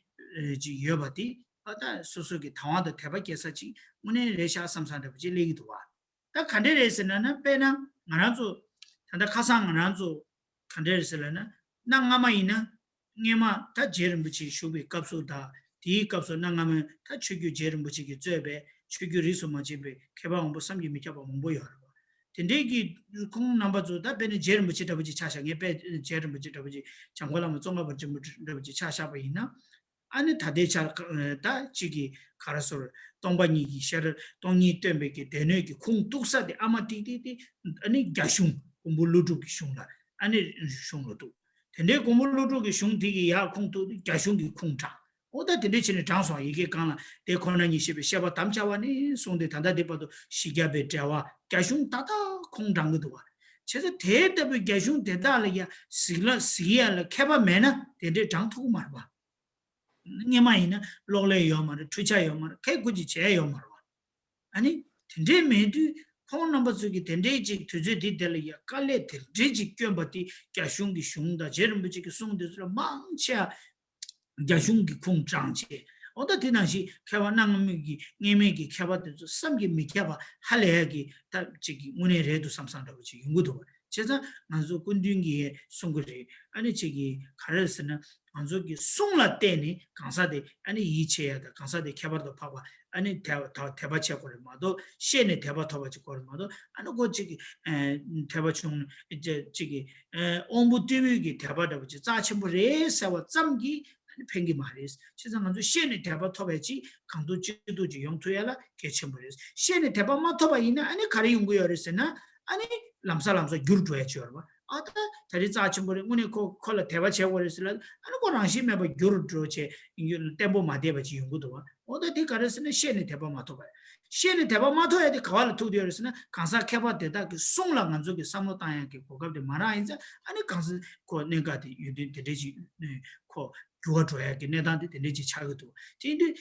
ཅིག་ཡོད་པ་དེ་ཨ་ད་སོ་སོ་གི་དང་བ་དང་དད་པ་སྐྱེ་ས་ཅིག་དངོས་གནས་རེད་ཤག་བསམ་བསམ་འདྲ་པོ་ཅིག་སླེབས་ཀྱི་འདུག་བ། ད་ག་འདྲས་རེད་ཟེར་ན་ན། དཔེར་ན་ང་རང་ཚོ་ད་ལྟ་ཁ་སང་ང་རང་ཚོ་ག་འདྲས་རེད་ཟེར་ལབ་ན། གནའ་སྔ་མ་ཡིན་ན་སྔས་མ་ད་རྗེ་རིན་པོ་ཆེ་བཞུགས་པའི་སྐབས་སུ་དང་དེའི་སྐབས་སུ་གནའ་སྔ་མོའི་ད་ཆོས་བརྒྱུད་རྗེ་རིན་པོ་ཆེ་གིས་གཙོས་པའི་ཆོས་བརྒྱུད་རིས་སུ་མ་ཆད་པའི་མཁས་པ་མང་པོ་བསམ་གྱིས་མི་ཁྱབ་པ་མང་པོ་ཡོད་རེད་པ། དེ་འདྲས་ཀྱི་ཁོང་རྣམ་པ་ཚོ་ད་དཔེར་ན་རྗེ་རིན་པོ་ཆེ་འདྲ་པོ་ཅིག་ཆ་བཞག་ངས་དཔེ་རྗེ་རིན་པོ་ཆེ་འདྲ་པོ་ཅིག་འཇམ་མགོན་བླ་མ་ཙོང་ཁ་པ་ཆེན་པོ་འདྲ་པོ་ཅིག་ཆ་བཞག་པ་ཡིན་ན། ཨ་ནི་ད་ལྟའི་ཆར་ད་གཅིག་གིས་ག་རེ་ཟེར། སྟོང་པ་ཉིད་ཀྱི་ཤེས་རབ་སྟོང་ཉིད་སྟོན་པའི་གི་སྡེ་སྣོད་ཀྱི་ཁུངས་གཏུགས་ས་དེ་ཨ་མ་ཏིག་ཏིག་ཏིག་ཨ་ནི་རྒྱ་གཞུང་མགོན་པོ་ཀླུ་སྒྲུབ་ཀྱི་གཞུང་ལ་ཨ་ནི་གཞུང་ལ་གཏུགས། དེ་འདྲའི་མགོན་པོ་ཀླུ་སྒྲུབ་ཀྱི་གཞུང་དེ་གི་ཡར་ཁུངས་གཏུགས་ཏེ་རྒྱ་གཞུང་གི་ཁུངས་དྲངས། འོ་ད་དེ་འདྲའི་བྱས་ནས་དྲངས་སོང་། ཡི་གེ་གང་ལ་དེ་ཁོ་ན་ཉིད་ཤེས་པའི་བཤད་པ་དམ་བཅའ་བ་ནས་བཟུང་སྟེ་ད་ལྟ་འདི་བར་དུ་བཞི་བརྒྱ་པའི་འགྲེལ་པ་རྒྱ་གཞུང་ཏག་ཏག་ཁུངས་དྲངས་ཀྱི་འདུག་བ། བྱས་ཙང་དེ་ལྟ་བུའི་རྒྱ་གཞུང་དེ་དག་ལ་ཡ་གཟིགས་ལ་གཟིགས་ཡ་ལ་མཁས་པ་མེད་ན་དེ་འདྲའི་དྲངས་ཐུབ་ཀྱི་མ་རེད་པ། སྔས་མ་ཡིན་ན་གློག་ཀླད་ཡོད་མ་རེད། འཕྲུལ་ཆས་ཡོད་མ་རེད། ཁ་ཁུ་ཅིག་བྱས་ཡོད་མ་རེད་བ། ཨ་ནི་དེ་འདྲའི་མེད་དུས་ཁོང་རྣམ་པ་ཚོ་གིས་དེ་འདྲའི་ཅིག་དུས་ཚོད་འདི་དེ་ལ་ཡ་དཀའ་ལས་དེ་འདྲའི་ཅིག་བསྐྱོན་པ་དེ་རྒྱ་གཞུང་གི་གཞུང་དང་རྗེ་རིན་པོ་ཆེ་གི་གསུང་དེ་ཚོ་ལ་མང་ཆེ་བ་རྒྱ་གཞུང་གི་ཁུངས་དྲངས་བྱས། འོ་ད་དེ་ནང་བཞིན་མཁས་པ་གནའ་སྔ་མོའི་གི་སྔས་མའི་གི་མཁས་པ་དེ་ཚོ་བསམ་གྱིས་མི་ཁྱབ་པ་ཧ་ལས་ཡ་གི་ད་ཅིག་གི་དངོས་གནས་རེད་འདུག་བསམ་བསམ་འདྲ་པོ་ཅིག་ཡོང་གི་འདུག་བ། བྱས་ཙང་ང་ཚོ་སྐུ་མདུན་གྱིས་གསུང་གི་རེད། ཨ་ནི་ཅིག་གི་ག་རེ་ཟེར་ན། ང་ཚོ་གི་གསུང་ལ་བརྟེན་ནས་གང་ཟག་དེ་ཨ་ནི་ཡིད་ཆེས་ཡ་དང་གང་ཟག་དེ་ཁྱད་པར་དུ་འཕགས་པ་ཨ་ནི་དད་དད་དད་པ་བྱེད་དགོས་རེད་མ་གཏོགས། ཤེས་ནས་དད་པ་ཐོབ་པ་ཅིག་དགོས་རེད་མ་གཏོགས། ཨ་ནི་ཁོ་ཅིག་གི་ཨ་དད་པ་བྱུང་ཅིག་གི་ཨ་དབང་པོ་རྟུལ་པོའི་གི་དད་པ་འདྲ་པོ་ཅིག་རྩ་ཆེན་པོ་རེད་ཟེར་བ་ཙམ་གྱིས་ཨ་ནི་ཕན་གྱི་མ་རེད། བྱས་ཙང་ང་ཚོ་ཤེས་ནས་དད་པ་ཐོབ་པ་ཅིག་གང་ཐུབ་ཅི་ཐུབ་ཅིག་ཡོང་ཐུབ་ཡ་ལ་གལ་ཆེན་པོ་རེད། ཤེས་ནས་དད་པ་མ་ཐོབ་པ་ཡིན་ན་ཨ་ནི་ག་རེ་ཡོང་གི་ཡོད་རེད་ཟེར་ན། ཨ་ནི་ལམ་སང་ལམ་སང་འགྱུར་འགྲོ་ཡ་ཅིག་ཡོད་རེད་པ། ཨ་ད་ད་རེས་རྩ་ཆེན་པོ་རེད། དངོས་གནས་ཁོ་ཁོ་ལ་དད་པ་བྱེད་དགོས་རེད་ཟེར་ལ། ཨ་ནི་ཁོ་རང་བཞིན་མེད་པར་འགྱུར་འགྲོ་བྱས་བརྟན་པོ་མ་བསྡད་པ་ཅིག་ཡོང་གི་འདུག་བ། འོ་ད་དེ་ག་རེ་ཟེར་ན་ཤེས་ནས་དད་པ་མ་ཐོབ་པ་རེད། ཤེས་ནས་དད་པ་མ་ཐོབ་ཡ་དེ་ག་བ་ལ་ཐུག་བསྡད་ཡོད་རེད་ཟེར་ན། གང་ཟག་མཁས་པ་དེ་དག་གི་གསུང་ལ་ང་ཚོ་གི་བསམ་བློ་བཏང་ཡ་གི་གོ་སྐབས་དེ་མ་རག་ཡིན་ཙང་། ཨ་ནི་གང་ཟག་ཁོ་གནད་འགག་དེ་ཡོད་དུས་དེ་འདྲས་ཅིག་ཁོ་འགྱུར་བ་འགྲོ་ཡ་གི་གནས་སྟངས་དེ་དེ་འདྲས་ཅིག་ཆགས་ཀྱི་འདུག་དེ་ཡིན་དུས།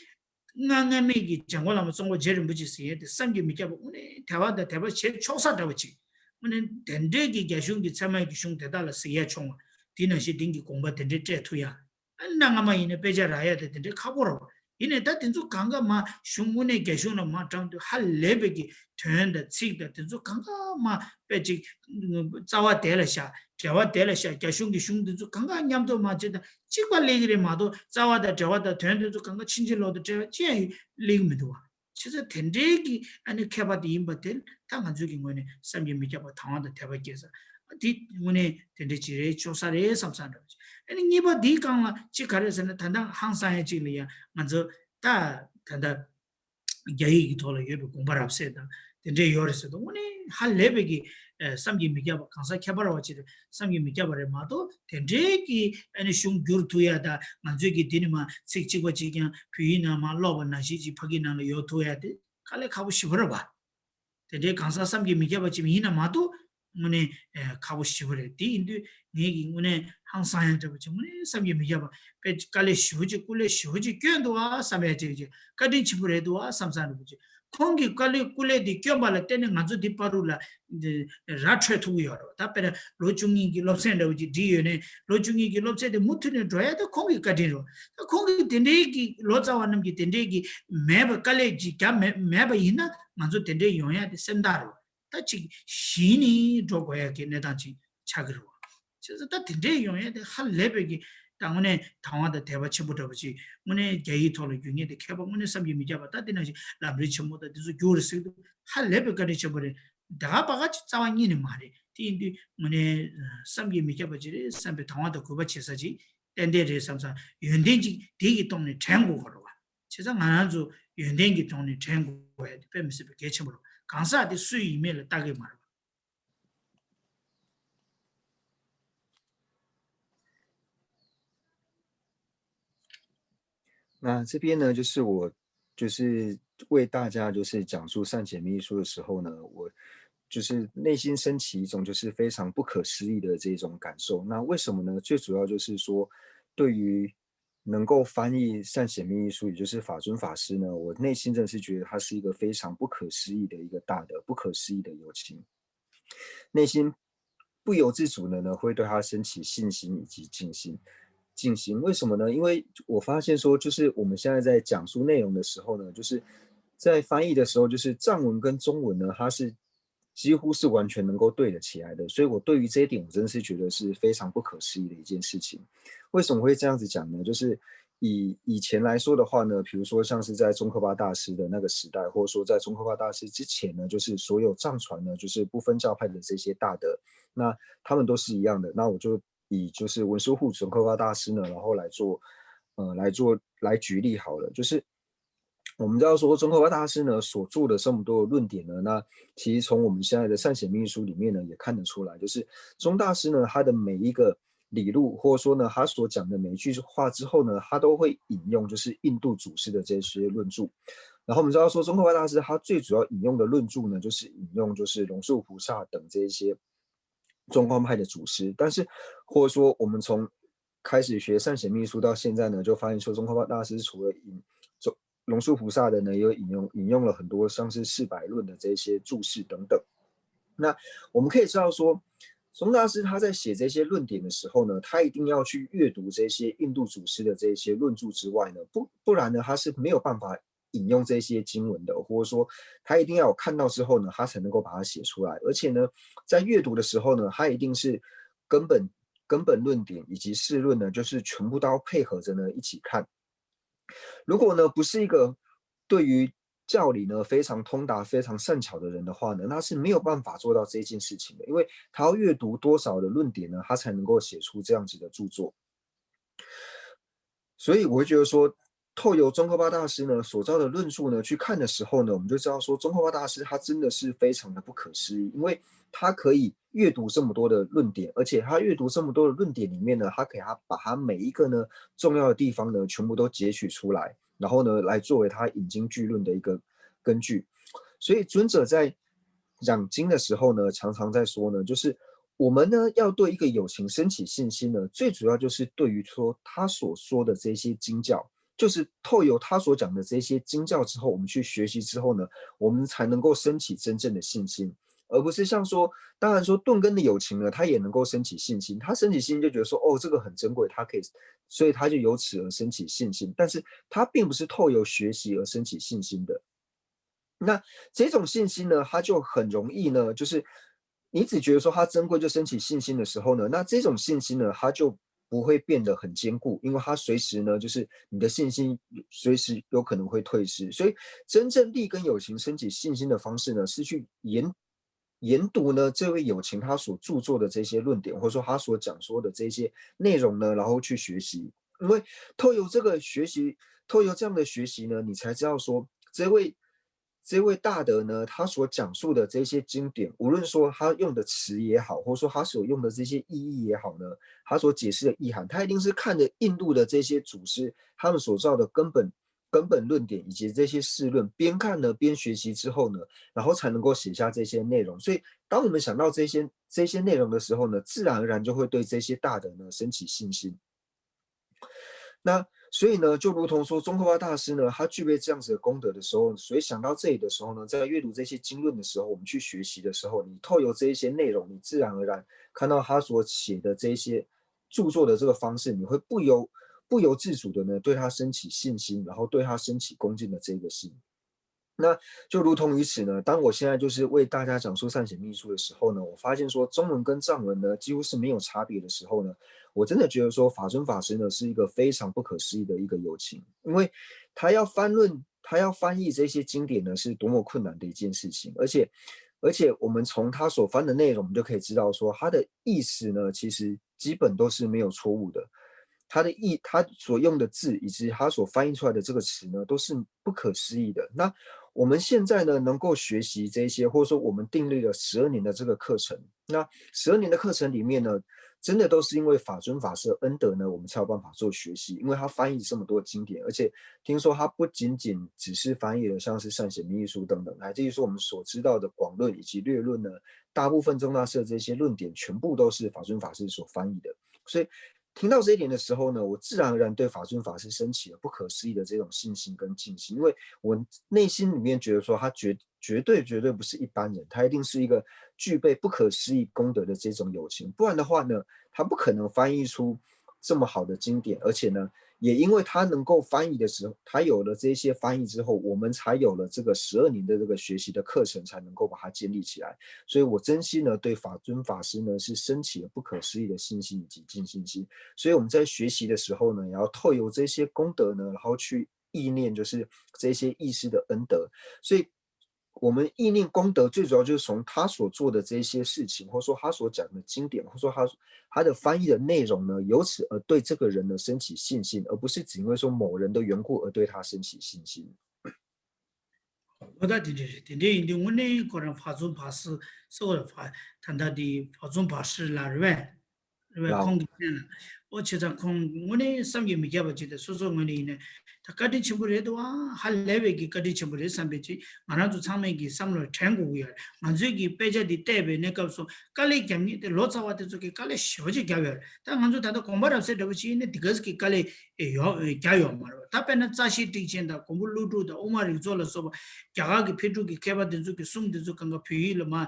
སྔ་སྔ་མའི་གི་འཇམ་མགོན་བླ་མ་ཙོང་ཁ་པ་རྗེ་རིན་པོ་ཆེ་ཟེར་ཡས་དེ་བསམ་གྱིས་མི་ཁྱབ་པ། དངོས་གནས་དད་པ་དང་དད་པ་བྱེད་ཆོག་ས་འདྲ་བ་ཅིག་དངོས་གནས་དེ་འདྲའི་གི་རྒྱ་གཞུང་གི་ཚད་མའི་གི་གཞུང་དེ་དག་ལ་གཟིགས་ཡ་བྱུང་བ། དེ་ནང་བཞིན་དེང་གི་དགོངས་པ་དེ་འདྲའི་སྤྲད་ཐུབ་ཡ། ཨ་གནའ་སྔ་མ་ཡིན་ན་དཔེ་ཆ་རག་ཡ་དེ་དེ་འདྲའི་ཁག་པོ་རེད་བ། ཡིན་ནའི་ད་དེ་ཚོ་གང་ག་མ་གཞུང་དངོས་གནས་རྒྱ་གཞུང་ལ་མ་དྲངས་དུས་ཧ་ལས་པའི་གི་དོན་དང་ཚིག་དང་དེ་ཚོ་གང་ག་མ་དཔེ་ཅིག་རྩ་བ་དེ་ལ་བཞག་འགྲེལ་པ་དེ་ལ་བཞག་རྒྱ་གཞུང་གི་གཞུང་དེ་ཚོ་གང་ག་མཉམ་དུ་མ་བྱེད་དང་གཅིག་པ་སླེབས་ཀྱི་རེད་མ་གཏོགས། རྩ་བ་དང་འགྲེལ་པ་དང་དོན་དེ་ཚོ་གང་ག་ཕྱིན་ཅི་ལོག་ཏུ་འགྲེལ་བ་ཅི་ཡང་སླེབས་ཀྱི་མི་འདུག་བ། བྱས་ཙང་དེ་འདྲའི་གི་ཨ་ནི་མཁས་པ་དེ་ཡིན་པ་དེ་ད་ང་ཚོའི་གི་ངོས་ནས་བསམ་གྱིས་མི་ཁྱབ་པ་དང་བ་དང་དད་པ་སྐྱེས་ས་དེ་དངོས་གནས་དེ་འདྲ་ཅིག་རེད་ཆོག་ས་རེད་བསམ་ས་འདྲ་བ་ཅིག་ཨ་ནི་གཉིས་པ་དེའི་སྒང་ལ་ཅིག་ག་རེ་ཟེར་ན་ད་ལྟ་ཧང་སང་ཡ་ཅིག་ལ་ཡ་ང་ཚོ་ད་ད་ལྟ་རྒྱ་ཡིག་གི་ཐོག་ལ་ཡོད་པའི་དགོངས་པ་རབ་གསལ་དང་དེ་འདྲས་ཡོད་རེད་ཟེར་དུས་དངོས་གནས་ཧ་ལས་པའི་གི་བསམ་གྱིས་མི་ཁྱབ་པ་གང་ཟག་ཁྱད་པར་བ་ཅིག་རེད་བསམ་གྱིས་མི་ཁྱབ་པ་རེད་མ་གཏོགས་དེ་འདྲས་ཀྱི་ཨ་ནི་གཞུང་བསྒྱུར་ཐུབ་ཡ་ད་ང་ཚོས་ཀྱི་དེ་ནི་མ་ཚིག་གཅིག་པ་གཅིག་ཀྱང་བོད་ཡིག་ནང་མ་ཀློག་པ་ནང་བཞིན་ཅིག་ཕ་གི་ནང་ལ་ཡོད་ཐུབ་ཡ་དེ་དཀའ་ལས་ཁག་པོ་ཞེ་པོ་རེད་བ། དེ་འདྲའི་གང་ཟག་བསམ་གྱིས་མི་ཁྱབ་པ་ཅིག་ཡིན་ན་མ་གཏོགས་དངོས་གནས་ཁག་པོ་ཞེ་པོ་རེད། དེ་ཡིན་དུས་ངས་ཀྱི་དངོས་གནས་ཧང་སང་ཡང་འདྲ་པོ་ཅིག་དངོས་གནས་བསམ་གྱིས་མི་ཁྱབ་པ་དཔེ་དཀའ་ལས་ཞེ་པོ་ཅིག་སྐུ་ལས་ཞེ་པོ་ཅིག་བསྐྱོན་འདུག་ཨ་བསམ་ཡ་ཅིག་ཅིག་བཀའ་དྲིན་ཆེན་པོ་རེད་འདུག་ཨ་བསམ་བསམ་འདྲ་པོ་ཅིག་ཁོང་གི་དཀའ་ལས་སྐུ་ལས་དེ་བསྐྱོན་པ་ལ་བརྟེན་ནས་ང་ཚོ་འདི་བར་དུ་ལ་ར་འཕྲོད་ཐུབ་ཀྱི་ཡོད་རེད། ད་དཔེར་ན་ལོ་བཅུ་གཉིས་ཀྱི་སློབ་ཚན་འདྲ་པོ་ཅིག་བསྒྲིགས་ཡོད་ནས་ལོ་བཅུ་གཉིས་ཀྱི་སློབ་ཚན་དེ་མུ་མཐུད་ནས་འགྲོ་ཡ་ད་ཁོང་གི་བཀའ་དྲིན་རེད། ད་ཁོང་གིས་དེ་འདྲའི་གི་ལོ་ཙཱ་བ་རྣམས་ཀྱིས་དེ་འདྲའི་གི་མེད་པ་དཀའ་ལས་ཅིག་བརྒྱབ་མེད་མེད་པ་ཡིན་ན་ང་ཚོ་དེ་འདྲའི་ཡོང་ཡ་དེ་སེམས་ཐག་རེད། ད་ཅིག་གཞི་ནས་འགྲོ་དགོས་ཡ་གི་གནས་སྟངས་ཅིག་ཆགས་ཀྱི་རེད། བྱས་ཙང་ད་དེ་འདྲའི་ཡོང་ཡ་དེ་ཧ་ལས་པའི་གི་ད་དངོས་གནས་དང་བ་དང་དད་པ་ཆེན་པོ་འདྲ་པོ་ཅིག་དངོས་གནས་རྒྱ་ཡིག་ཐོག་ལ་བསྒྱུར་མཁན་དེ་མཁས་པ་དངོས་གནས་བསམ་གྱིས་མི་ཁྱབ་པ་ད་དེ་ནང་བཞིན་ལམ་རིམ་ཆེན་མོ་དང་དེ་ཚོ་བསྒྱུར་རེད་ཟེར་དུས་ཧ་ལས་པའི་བཀའ་དྲིན་ཆེན་པོ་རེད། ད་ག་པ་ག་ཅིག་རྩ་བ་ཉིད་ནས་མ་རེད། དེ་ཡིན་དུས་དངོས་གནས་བསམ་གྱིས་མི་ཁྱབ་པ་ཅིག་རེད་བསམ་པའི་དང་བ་དང་གུས་པ་བྱེད་ས་ཅིག་ཏན་ཏན་རེད་བསམ་ས་ཡོན་ཏན་ཅིག་དེ་གི་སྟེང་ནས་དྲན་དགོས་པ་རེད་བ། བྱས་ཙང་ང་རང་ཚོ་ཡོན་ཏན་གྱི་སྟེང་ནས་དྲན་དགོས་པ་དེ་དཔེ་མི་སྲིད་པའི་གལ་ཆེན་པོ་རེད། གང་ཟག་དེ་སུ་ཡིན་མིན་ལ་ལྟ་གི་མ་རེད་བ།那这边呢，就是我就是为大家就是讲述《善解密书》的时候呢，我就是内心升起一种就是非常不可思议的这种感受。那为什么呢？最主要就是说，对于能够翻译《善解密书》，也就是法尊法师呢，我内心真的是觉得他是一个非常不可思议的一个大德，不可思议的友情。内心不由自主的呢，会对他升起信心以及敬心。敬心为什么呢？因为我发现说，就是我们现在在讲述内容的时候呢，就是在翻译的时候，就是藏文跟中文呢，它是几乎是完全能够对得起来的，所以我对于这一点，我真的是觉得是非常不可思议的一件事情。为什么会这样子讲呢？就是以以前来说的话呢，比如说像是在宗喀巴大师的那个时代，或者说在宗喀巴大师之前呢，就是所有藏传呢，就是不分教派的这些大德，那他们都是一样的。那我就以就是文殊护宗喀巴大师呢，然后来做呃来做来举例好了，就是我们知道说宗喀巴大师呢所著的这么多的论点呢，那其实从我们现在的《善解密书》里面呢也看得出来，就是宗大师呢他的每一个理路，或者说呢他所讲的每一句话之后呢，他都会引用就是印度祖师的这些论著。然后我们知道说宗喀巴大师他最主要引用的论著呢，就是引用就是龙树菩萨等这一些中观派的祖师。但是或者说我们从开始学善显密书到现在呢，就发现说宗喀巴大师除了引龙树菩萨的呢，也有引用引用了很多像是四百论的这些注释等等。那我们可以知道说，宗大师他在写这些论点的时候呢，他一定要去阅读这些印度祖师的这些论著之外呢，不不然呢，他是没有办法引用这些经文的，或者说他一定要有看到之后呢，他才能够把它写出来。而且呢，在阅读的时候呢，他一定是根本根本论点以及释论呢，就是全部都要配合着呢一起看。如果呢不是一个对于教理呢非常通达、非常善巧的人的话呢，那是没有办法做到这件事情的，因为他要阅读多少的论点呢，他才能够写出这样子的著作。所以我会觉得说，透由宗喀巴大师呢所造的论述呢去看的时候呢，我们就知道说宗喀巴大师他真的是非常的不可思议，因为他可以阅读这么多的论点，而且他阅读这么多的论点里面呢，他可以他把他每一个呢重要的地方呢全部都截取出来，然后呢来作为他引经据论的一个根据。所以尊者在讲经的时候呢，常常在说呢，就是我们呢要对一个友情升起信心呢，最主要就是对于说他所说的这些经教，就是透由他所讲的这些经教之后，我们去学习之后呢，我们才能够升起真正的信心，而不是像说，当然说顿根的友情呢，他也能够升起信心，他升起信心就觉得说，哦，这个很珍贵，他可以，所以他就由此而升起信心，但是他并不是透由学习而升起信心的。那这种信心呢，它就很容易呢，就是你只觉得说它珍贵就升起信心的时候呢，那这种信心呢，它就不会变得很坚固，因为它随时呢，就是你的信心随时有可能会退失。所以，真正力跟友情升起信心的方式呢，是去研研读呢这位友情他所著作的这些论点，或者说他所讲说的这些内容呢，然后去学习。因为透由这个学习，透由这样的学习呢，你才知道说这位这位大德呢，他所讲述的这些经典，无论说他用的词也好，或者说他所用的这些意义也好呢，他所解释的意涵，他一定是看着印度的这些祖师他们所造的根本根本论点以及这些释论，边看呢边学习之后呢，然后才能够写下这些内容。所以，当我们想到这些这些内容的时候呢，自然而然就会对这些大德呢升起信心。那所以呢，就如同说宗喀巴大师呢，他具备这样子的功德的时候，所以想到这里的时候呢，在阅读这些经论的时候，我们去学习的时候，你透由这一些内容，你自然而然看到他所写的这一些著作的这个方式，你会不由不由自主的呢对他升起信心，然后对他升起恭敬的这个心。那就如同于此呢，当我现在就是为大家讲述善显密书的时候呢，我发现说中文跟藏文呢几乎是没有差别的时候呢，我真的觉得说法尊法师呢是一个非常不可思议的一个友情，因为他要翻论，他要翻译这些经典呢是多么困难的一件事情，而且而且我们从他所翻的内容，我们就可以知道说他的意思呢其实基本都是没有错误的。他的意，他所用的字以及他所翻译出来的这个词呢，都是不可思议的。那我们现在呢，能够学习这些，或者说我们订立了十二年的这个课程，那十二年的课程里面呢，真的都是因为法尊法师的恩德呢，我们才有办法做学习。因为他翻译这么多经典，而且听说他不仅仅只是翻译了像是善显密书等等，乃至于说我们所知道的广论以及略论呢，大部分宗大师的这些论点全部都是法尊法师所翻译的。所以听到这一点的时候呢，我自然而然对法尊法师升起了不可思议的这种信心跟敬心，因为我内心里面觉得说他绝绝对绝对不是一般人，他一定是一个具备不可思议功德的这种友情，不然的话呢，他不可能翻译出这么好的经典，而且呢，也因为他能够翻译的时候，他有了这些翻译之后，我们才有了这个十二年的这个学习的课程，才能够把它建立起来。所以我真心呢对法尊法师呢是升起了不可思议的信心以及敬信心。所以我们在学习的时候呢，也要透由这些功德呢，然后去意念就是这些意识的恩德。所以我们意念功德最主要就是从他所做的这些事情，或者说他所讲的经典，或者说他他的翻译的内容呢，由此而对这个人呢升起信心，而不是只因为说某人的缘故而对他升起信心。 ལོ་ད་དེ་འདྲ་རེད། དེ་འདྲ་ཡིན་དུས་དངོས་གནས་ཁོ་རང་ཕ་ཚོ་བ་སི་སོ་ད་ལྟ་དེ་ཕ་ཚོ་བ་སི་ལ་རེད་པས། རེད་པས། ཁོང་གི་མཚན་ལ་ཨོ་བྱས་ཙང་ཁོང་དངོས་གནས་བསམ་གྱིས་མི་ཁྱབ་པ་ཅིག་དང་སོ་སོ་ངོས་ནས་ཡིན་ན་ད་བཀའ་དྲིན་ཆེན་པོ་རེད་འདུག་ཨ། ཧ་ལས་པའི་གི་བཀའ་དྲིན་ཆེན་པོ་རེད་བསམ་པའི་ཅིག་ང་རང་ཚོ་ཚང་མས་ཀྱི་བསམ་བློར་དྲན་དགོས་ཀྱི་ཡོད་རེད། ང་ཚོས་ཀྱི་དཔེ་ཆ་འདི་བལྟས་པའི་གནས་སྐབས་སུ་དཀའ་ལས་རྒྱབ་མཁན་དེ་ལོ་ཙཱ་བ་དེ་ཚོ་གི་དཀའ་ལས་ཞེ་པོ་ཅིག་རྒྱབ་ཡོད་རེད། ད་ང་ཚོ་ད་ལྟ་དགོངས་པ་རབ་གསལ་འདྲ་པོ་ཅིག་ཡིན་ན་འདི་ག་ཟིག་གི་དཀའ་ལས་ཡོད་རྒྱག་ཡོད་མ་རེད་པ། ད་དཔེར་ན་རྩ་ཤེ་ཊཱིཀ་ཆེན་དང་མགོན་པོ་ཀླུ་སྒྲུབ་དང་དབུ་མ་རིགས་ཚོགས་ལ་སོགས་པ་རྒྱ་གར་གྱི་ཕེབས་འབྲུག་གི་མཁས་པ་དེ་ཚོ་གི་གསུང་དེ་ཚོ་གང་ག་བོད་ཡིག་ལ་མར་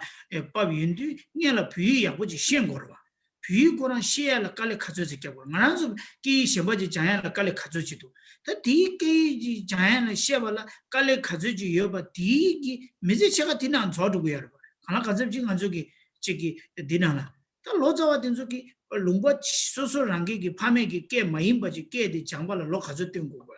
ཕབ་ཡོང་དུས་སྔོན་ལ་བོད་ཡིག་ཡག་པོ་ཅིག་ཤེས་དགོས་རེད་པ། བོད་ཡིག་ཁོ་རང་ཤེས་ཡ་ལ་དཀའ་ལས་ག་ཚོད་ཅིག་བརྒྱབ་དགོས། ང་རང་ཚོ་སྐད་ཡིག་གཞན་པ་ཅིག་སྦྱང་ཡ་ལ་དཀའ་ལས་ག་ཚོད་ཅིག་འདུག་ད་དེའི་སྐད་ཡིག་ཅིག་སྦྱང་ཡ་ལ་ཤེས་པ་ལ་དཀའ་ལས་ག་ཚོད་ཅིག་ཡོད་པ་དེའི་གི་མི་ཚེ་ཕྱེད་ཀ་དེ་ནང་རྫོགས་འགྲོ་གི་ཡོད་རེད་པ། གང་ལ་ག་ཚོད་ཅིག་ང་ཚོ་གི་ཅིག་གི་འདི་ནང་ལ། ད་ལོ་ཙཱ་བ་དེ་ཚོ་གིས་ལུང་པ་སོ་སོ་རང་གི་གི་ཕ་མེས་ཀྱི་སྐད་མ་ཡིན་པ་ཅིག་སྐད་དེ་སྦྱངས་པ་ལ་ལོ་ག་ཚོད་བསྟུན་དགོས་པ།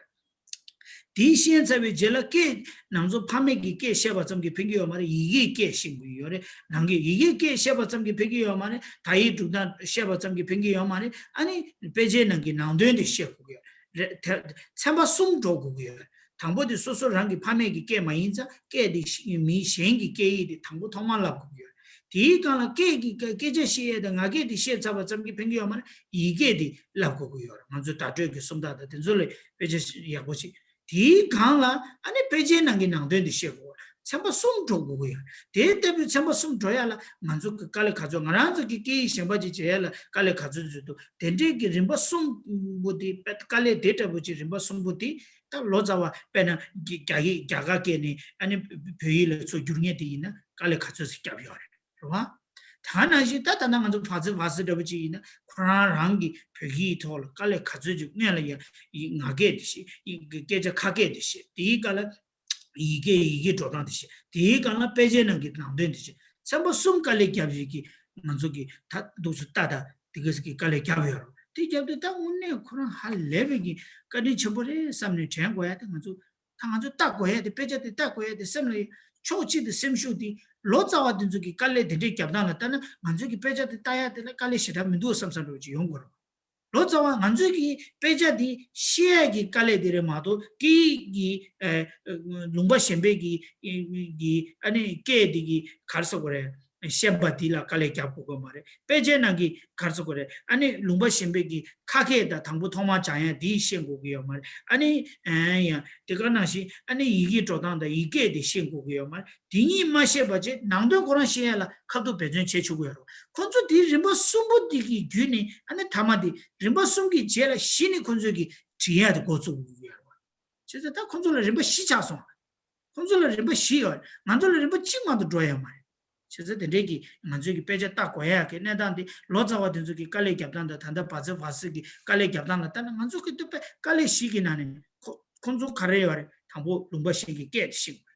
དེ་ཤེས་ཚར་བའི་རྗེས་ལ་སྐད་ནང་ཚོ་ཕ་མེས་ཀྱི་སྐད་བཤད་པ་ཙམ་གྱིས་ཕན་གྱི་ཡོད་མ་རེད། ཡི་གེའི་སྐད་ཤེས་དགོས་ཡོད་རེད། ནང་གི་ཡི་གེའི་སྐད་བཤད་པ་ཙམ་གྱིས་ཕན་གྱི་ཡོད་མ་རེད། དག་ཡིག་སྒྲུབ་སྟངས་བཤད་པ་ཙམ་གྱིས་ཕན་གྱི་ཡོད་མ་རེད། ཨ་ནི་དཔེ་ཆའི་ནང་གི་ནང་དོན་དེ་ཤེས་དགོས་ཀྱི་ཡོད་རེད། དེ་ཚན་པ་གསུམ་འགྲོ་དགོས་ཀྱི་ཡོད་རེད། དང་པོ་དེ་སོ་སོ་རང་གི་ཕ་མེས་ཀྱི་སྐད་མ་ཡིན་ཙང་སྐད་དེ་ཤེས། མི་གཞན་གྱི་སྐད་ཡིག་དེ་དང་པོ་ཐོག་མར་བསླབ་དགོས་ཀྱི་ཡོད་རེད། དེའི་སྒང་ལ་སྐད་ཀྱི་སྐད་སྐད་ཆ་བཤད་ཡས་དང་ངག་སྐད་དེ་བཤད་ཚར་བ་ཙམ་གྱིས་ཕན་གྱི་ཡོད་མ་རེད། ཡིག་སྐད་དེ་བསླབ་དགོས་ཀྱི་ཡོད་རེད། ང་ཚོའི་བརྡ་སྤྲོད་ཀྱི་སུམ་རྟགས་དང་དེ་ཚོ་ལ་དཔེ་ཆ་ཡག་པོ་ཞིག་དེའི་སྒང་ལ་ཨ་ནི་དཔེ་ཆའི་ནང་གི་ནང་དོན་དེ་ཤེས་དགོས། ཚན་པ་གསུམ་འགྲོ་དགོས་ཀྱི་ཡོད། དེ་ལྟ་བུའི་ཚན་པ་གསུམ་འགྲོ་ཡ་ལ་ང་ཚོ་གི་དཀའ་ལས་ག་ཚོད། ང་རང་ཚོ་གི་སྐད་ཡིག་གཞན་པ་ཅིག་བྱེད་ཡ་ལ་དཀའ་ལས་ག་ཚོད་ཚོད་འདུག་དེ་འདྲའི་གི་རིམ་པ་གསུམ་པོ་དེ་དཔེ་དཀའ་ལས་དེ་འདྲ་པོ་ཅིག་རིམ་པ་གསུམ་པོ་དེ་ད་ལོ་ཙཱ་བ་དཔེར་ན་རྒྱ་རྒྱ་ཡིག་རྒྱ་གར་སྐད་ནས་ཨ་ནི་བོད་ཡིག་ལ་ཚུར་བསྒྱུར་མཁན་དེ་ཡིན་ན་དཀའ་ལས་ག་ཚོད་ཅིག་བརྒྱབ་ཡོད་རེད། རེད་བ། ད་ནང་བཞིན་ད་ད་ལྟ་ང་ཚོ་བ་ཙི་བ་ཙི་འདྲ་པོ་ཅིག་ཡིན་ན་ཁོ་རང་རང་གི་བོད་སྐད་ཐོག་ལ་དཀའ་ལས་ག་ཚོད་ཅིག་སྔོན་ལ་ཡ་ཡི་ངག་སྐད་དེ་ཤེས། ཡི་སྐད་ཆ་ཁ་སྐད་དེ་ཤེས། དེའི་སྐབས་ལ་ཡི་གེ་ཡི་གེ་འགྲོ་སྟངས་དེ་ཤེས། དེའི་སྐབས་ལ་དཔེ་ཆའི་ནང་གི་ནང་དོན་དེ་ཤེས། ཚན་པ་གསུམ་དཀའ་ལས་བརྒྱབ་ཡོད་ཀྱི་ང་ཚོ་གི་ད་འདུག་སེ་ལྟ་ད་དེ་ག་ཟིག་གི་དཀའ་ལས་བརྒྱབ་ཡོད་རེད། དེ་རྒྱབ་དུས་ད་དངོས་གནས་ཁོ་རང་ཧ་ལས་པའི་གི་བཀའ་དྲིན་ཆེན་པོ་རེད་བསམ་ནས་དྲན་དགོས་ཡ་དེ་ང་ཚོ། ད་ང་ཚོ་ལྟ་དགོས་ཡ་དེ། དཔེ་ཆ་དེ་ལྟ་དགོས་ཡ་དེ་སེམས་ལ་ཕྱོགས་གཅིག་ཏུ་སེམས་ཤུགས་དེ། ལོ་ཙཱ་བ་དེ་ཚོ་གི་དཀའ་ལས་དེ་འདྲའི་རྒྱབ་སྟངས་ལ་ལྟ་ན། ང་ཚོ་གི་དཔེ་ཆ་དེ་ལྟ་ཡ་དེ་ལ་དཀའ་ལས་ཞེ་དྲག་མི་འདུག་བསམ་བསམ་འདྲ་བོ་ཅིག་ཡོང་དགོས་རེད། ལོ་ཙཱ་བ་ང་ཚོས་ཀྱི་དཔེ་ཆ་འདི་ཤེས་ཡས་ཀྱི་དཀའ་ལས་དེ་རེད་མ་གཏོགས། སྐད་ཡིག་གི་ཨ་ལུང་པ་གཞན་པའི་གི་གི་ཨ་ནི་སྐད་འདི་གི་ག་རེ་ཟེར་དགོས་རེད། ཤེས་པ་འདི་ལ་དཀའ་ལས་རྒྱབ་དགོས་ཀྱི་མ་རེད། དཔེ་ཆའི་ནང་གི་ག་རེ་ཟེར་དགོས་རེད། ཨ་ནི་ལུང་པ་གཞན་པའི་གི་ཁ་སྐད་དང་དང་པོ་ཐོག་མར་སྦྱང་ཡ་འདི་ཤེས་དགོས་ཀྱི་ཡོད་མ་རེད། ཨ་ནི་ཡང་དེ་ག་ནང་བཞིན་ཨ་ནི་ཡི་གེ་འགྲོ་སྟངས་དང་ཡི་གེ་འདི་ཤེས་དགོས་ཀྱི་ཡོད་མ་རེད། དེ་གཉིས་མ་ཤེས་པ་བྱས། ནང་དོན་ཁོ་རང་ཤེས་ཡ་ལ་ཁ་ཐུག་འབད་བརྩོན་བྱེད་ཆོག་གི་ཡོད་རེད། ཁོ་ཚོ་དེའི་རིམ་པ་གསུམ་པོ་དེ་གི་བརྒྱུད་ནས། ཨ་ནི་ཐ་མ་དེ་རིམ་པ་གསུམ་གྱི་རྗེས་ལ་གཞི་ནས་ཁོ་ཚོས་ཀྱི་བྲིས་ཡ་དེ་འགོ་བཙུགས་དགོས་ཀྱི་ཡོད་རེད་བ། བྱས་ཙང་ད་ཁོ་ཚོ་ལ་རིམ་པ་བཞི་ཆགས་སོང་བ། ཁོ་ཚོ་ལ་རིམ་པ་བཞི་ཡོད་རེད། ང་ཚོ་ལ་རིམ་པ་གཅིག་མ་གཏོགས་འགྲོ་ཡ་མ་རེད། བྱས་ཙང་དེ་འདྲའི་གི་ང་ཚོས་ཀྱི་དཔེ་ཆ་ལྟ་དགོས་ཡ་གི་གནས་སྟངས་དེ། ལོ་ཙཱ་བ་དེ་ཚོ་གི་དཀའ་ལས་རྒྱབ་སྟངས་དང་། ད་ལྟ་བཛྲ་ཝཱ་སི་གི་དཀའ་ལས་རྒྱབ་སྟངས་ལ་ལྟ་ན། ང་ཚོ་གི་དེ་དཔེ་དཀའ་ལས་བཞི་གི་ནང་ནས་ཁོ་ཁོ་ཚོ་ག་རེ་ཡོད་རེད། དང་པོ་ལུང་པ་གཞན་གྱི་སྐད་དེ་ཤེས་དགོས་རེད།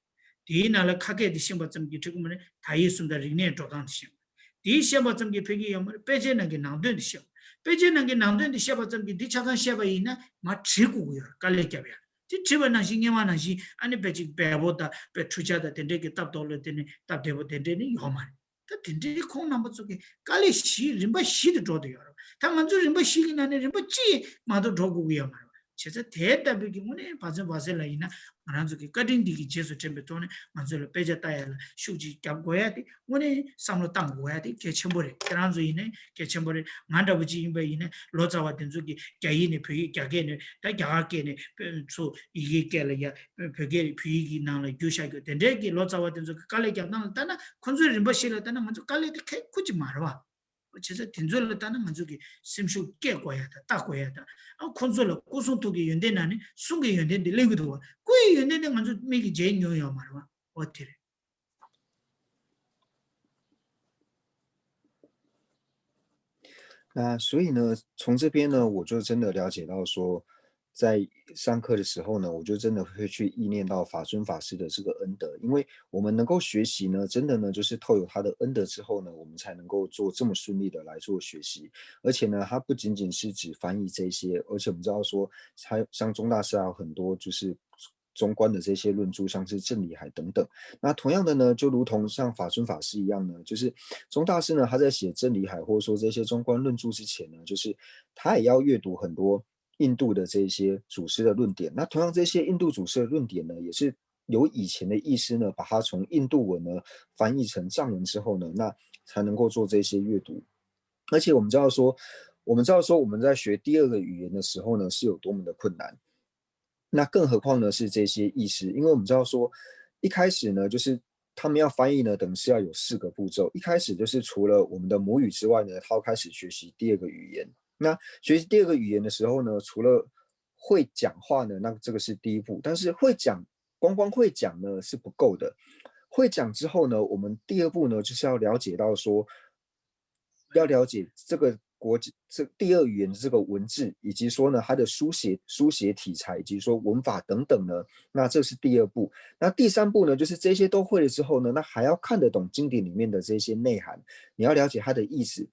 དེའི་ནང་ལ་ཁ་སྐད་དེ་ཤེས་པ་ཙམ་གྱིས་འགྲིག་གི་མ་རེད། དག་ཡིག་གསུམ་དང་རིག་གནས་འགྲོ་སྟངས་དེ་ཤེས་དགོས་རེད། དེའི་ཤེས་པ་ཙམ་གྱིས་ཕན་གྱི་ཡོད་མ་རེད། དཔེ་ཆའི་ནང་གི་ནང་དོན་དེ་ཤེས་དགོས། དཔེ་ཆའི་ནང་གི་ནང་དོན་དེ་ཤེས་པ་ཙམ་གྱིས་འདི་ཆ་ཚང་ཤེས་པ་ཡིན་ན་མར་བྲིས་དགོས་ཀྱི་ཡོད་རེད། དཀའ་ལས་རྒྱབ་ཡ། དེ་བྲིས་པ་ནང་བཞིན་སྔོན་མ་ནང་བཞིན་ཨ་ནི་དཔེ་ཅིག་བལ་པོ་དང་དཔེ་འཕྲུལ་ཆས་དང་དེ་འདྲས་ཀྱི་སྟབས་ཐོག་ལ་དེ་ནི་སྟབས་བདེ་པོ་དེ་འདྲས་ནི་ཡོད་མ་རེད། ད་དེ་འདྲའི་ཁོང་རྣམ་པ་ཚོ་གི་དཀའ་ལས་བཞི། རིམ་པ་བཞི་དེ་འགྲོ་དུ་ཡོད་རེད། ད་ང་ཚོ་རིམ་པ་བཞི་གི་ནང་ནས་རིམ་པ་གཅིག་མ་གཏོགས་འགྲོ་དགོས་ཀྱི་ཡོད་མ་རེད། བྱས་ཙང་དེ་ལྟ་བུའི་གི་དངོས་གནས་བཛྲ་ཝཱ་སི་ལ་ཡིན་ན། ང་རང་ཚོ་གི་བཀའ་དྲིན་འདི་གི་རྗེས་སུ་དྲན་པའི་ཐོག་ནས་ང་ཚོ་ལ་དཔེ་ཆ་ལྟ་ཡ་ལ་ཤུགས་ཅིག་རྒྱབ་དགོས་ཡ་དེ་དངོས་གནས་བསམ་བློ་བཏང་དགོས་ཡ་དེ་གལ་ཆེན་པོ་རེད། ཁྱེད་རང་ཚོ་ཡིན་ནའི་གལ་ཆེན་པོ་རེད། ང་འདྲ་བོ་ཅིག་ཡིན་པ་ཡིན་ན། ལོ་ཙཱ་བ་དེ་ཚོ་གི་རྒྱ་ཡིག་ནས་བོད་ཡིག། རྒྱ་སྐད་ནས་ད་རྒྱ་གར་སྐད་ནས་ཚུར་ཡི་གེ་སྐད་ལ་ཡ། བོད་སྐད། བོད་ཡིག་གི་ནང་ལ་བསྒྱུར་བཞག་རྒྱུ་དེ་འདྲའི་གི་ལོ་ཙཱ་བ་དེ་ཚོ་གི་དཀའ་ལས་རྒྱབ་སྟངས་ལ་ལྟ་ན། ཁོ་ཚོའི་རིམ་པ་བཞི་ལ་ལྟ་ན་ང་ཚོ་དཀའ་ལས་དེ་ཁག་ཁུར་གྱི་མ་རེད་བ། བྱས་ཙང་དེ་ཚོ་ལ་ལྟ་ན་ང་ཚོ་གི་སེམས་ཤུགས་བསྐྱེད་དགོས་ཡ་དང་ལྟ་དགོས་ཡ་དང་། ཨ་ཁོ་ཚོ་ལ་སྐུ་གསུང་ཐུགས་ཀྱི་ཡོན་ཏན་ནང་ནས་གསུང་གི་ཡོན་ཏན་དེ་སླེབས་ཀྱི་འདུག་བ། སྐུ་ཡི་ཡོན་ཏན་དེ་ང་ཚོ་མིག་གིས་མཇལ་མྱོང་ཡོད་མ་རེད་བ། འོ་དེ་རེད། 那所以呢，从这边呢，我就真的了解到说，在上课的时候呢，我就真的会去意念到法尊法师的这个恩德，因为我们能够学习呢，真的呢，就是透有他的恩德之后呢，我们才能够做这么顺利的来做学习。而且呢，他不仅仅是指翻译这些，而且我们知道说，他像宗大师还有很多就是中观的这些论著，像是《正理海》等等。那同样的呢，就如同像法尊法师一样呢，就是宗大师呢，他在写《正理海》或者说这些中观论著之前呢，就是他也要阅读很多印度的这些祖师的论点。那同样，这些印度祖师的论点呢，也是由以前的译师呢，把它从印度文呢翻译成藏文之后呢，那才能够做这些阅读。而且我们知道说，我们知道说我们在学第二个语言的时候呢，是有多么的困难。那更何况呢是这些译师，因为我们知道说，一开始呢，就是他们要翻译呢，等于是要有四个步骤。一开始就是除了我们的母语之外呢，他要开始学习第二个语言。那学习第二个语言的时候呢，除了会讲话呢，那这个是第一步。但是会讲，光光会讲呢是不够的。会讲之后呢，我们第二步呢，就是要了解到说，要了解这个国际这第二语言的这个文字，以及说呢它的书写书写体裁，以及说文法等等呢，那这是第二步。那第三步呢，就是这些都会了之后呢，那还要看得懂经典里面的这些内涵，你要了解它的意思。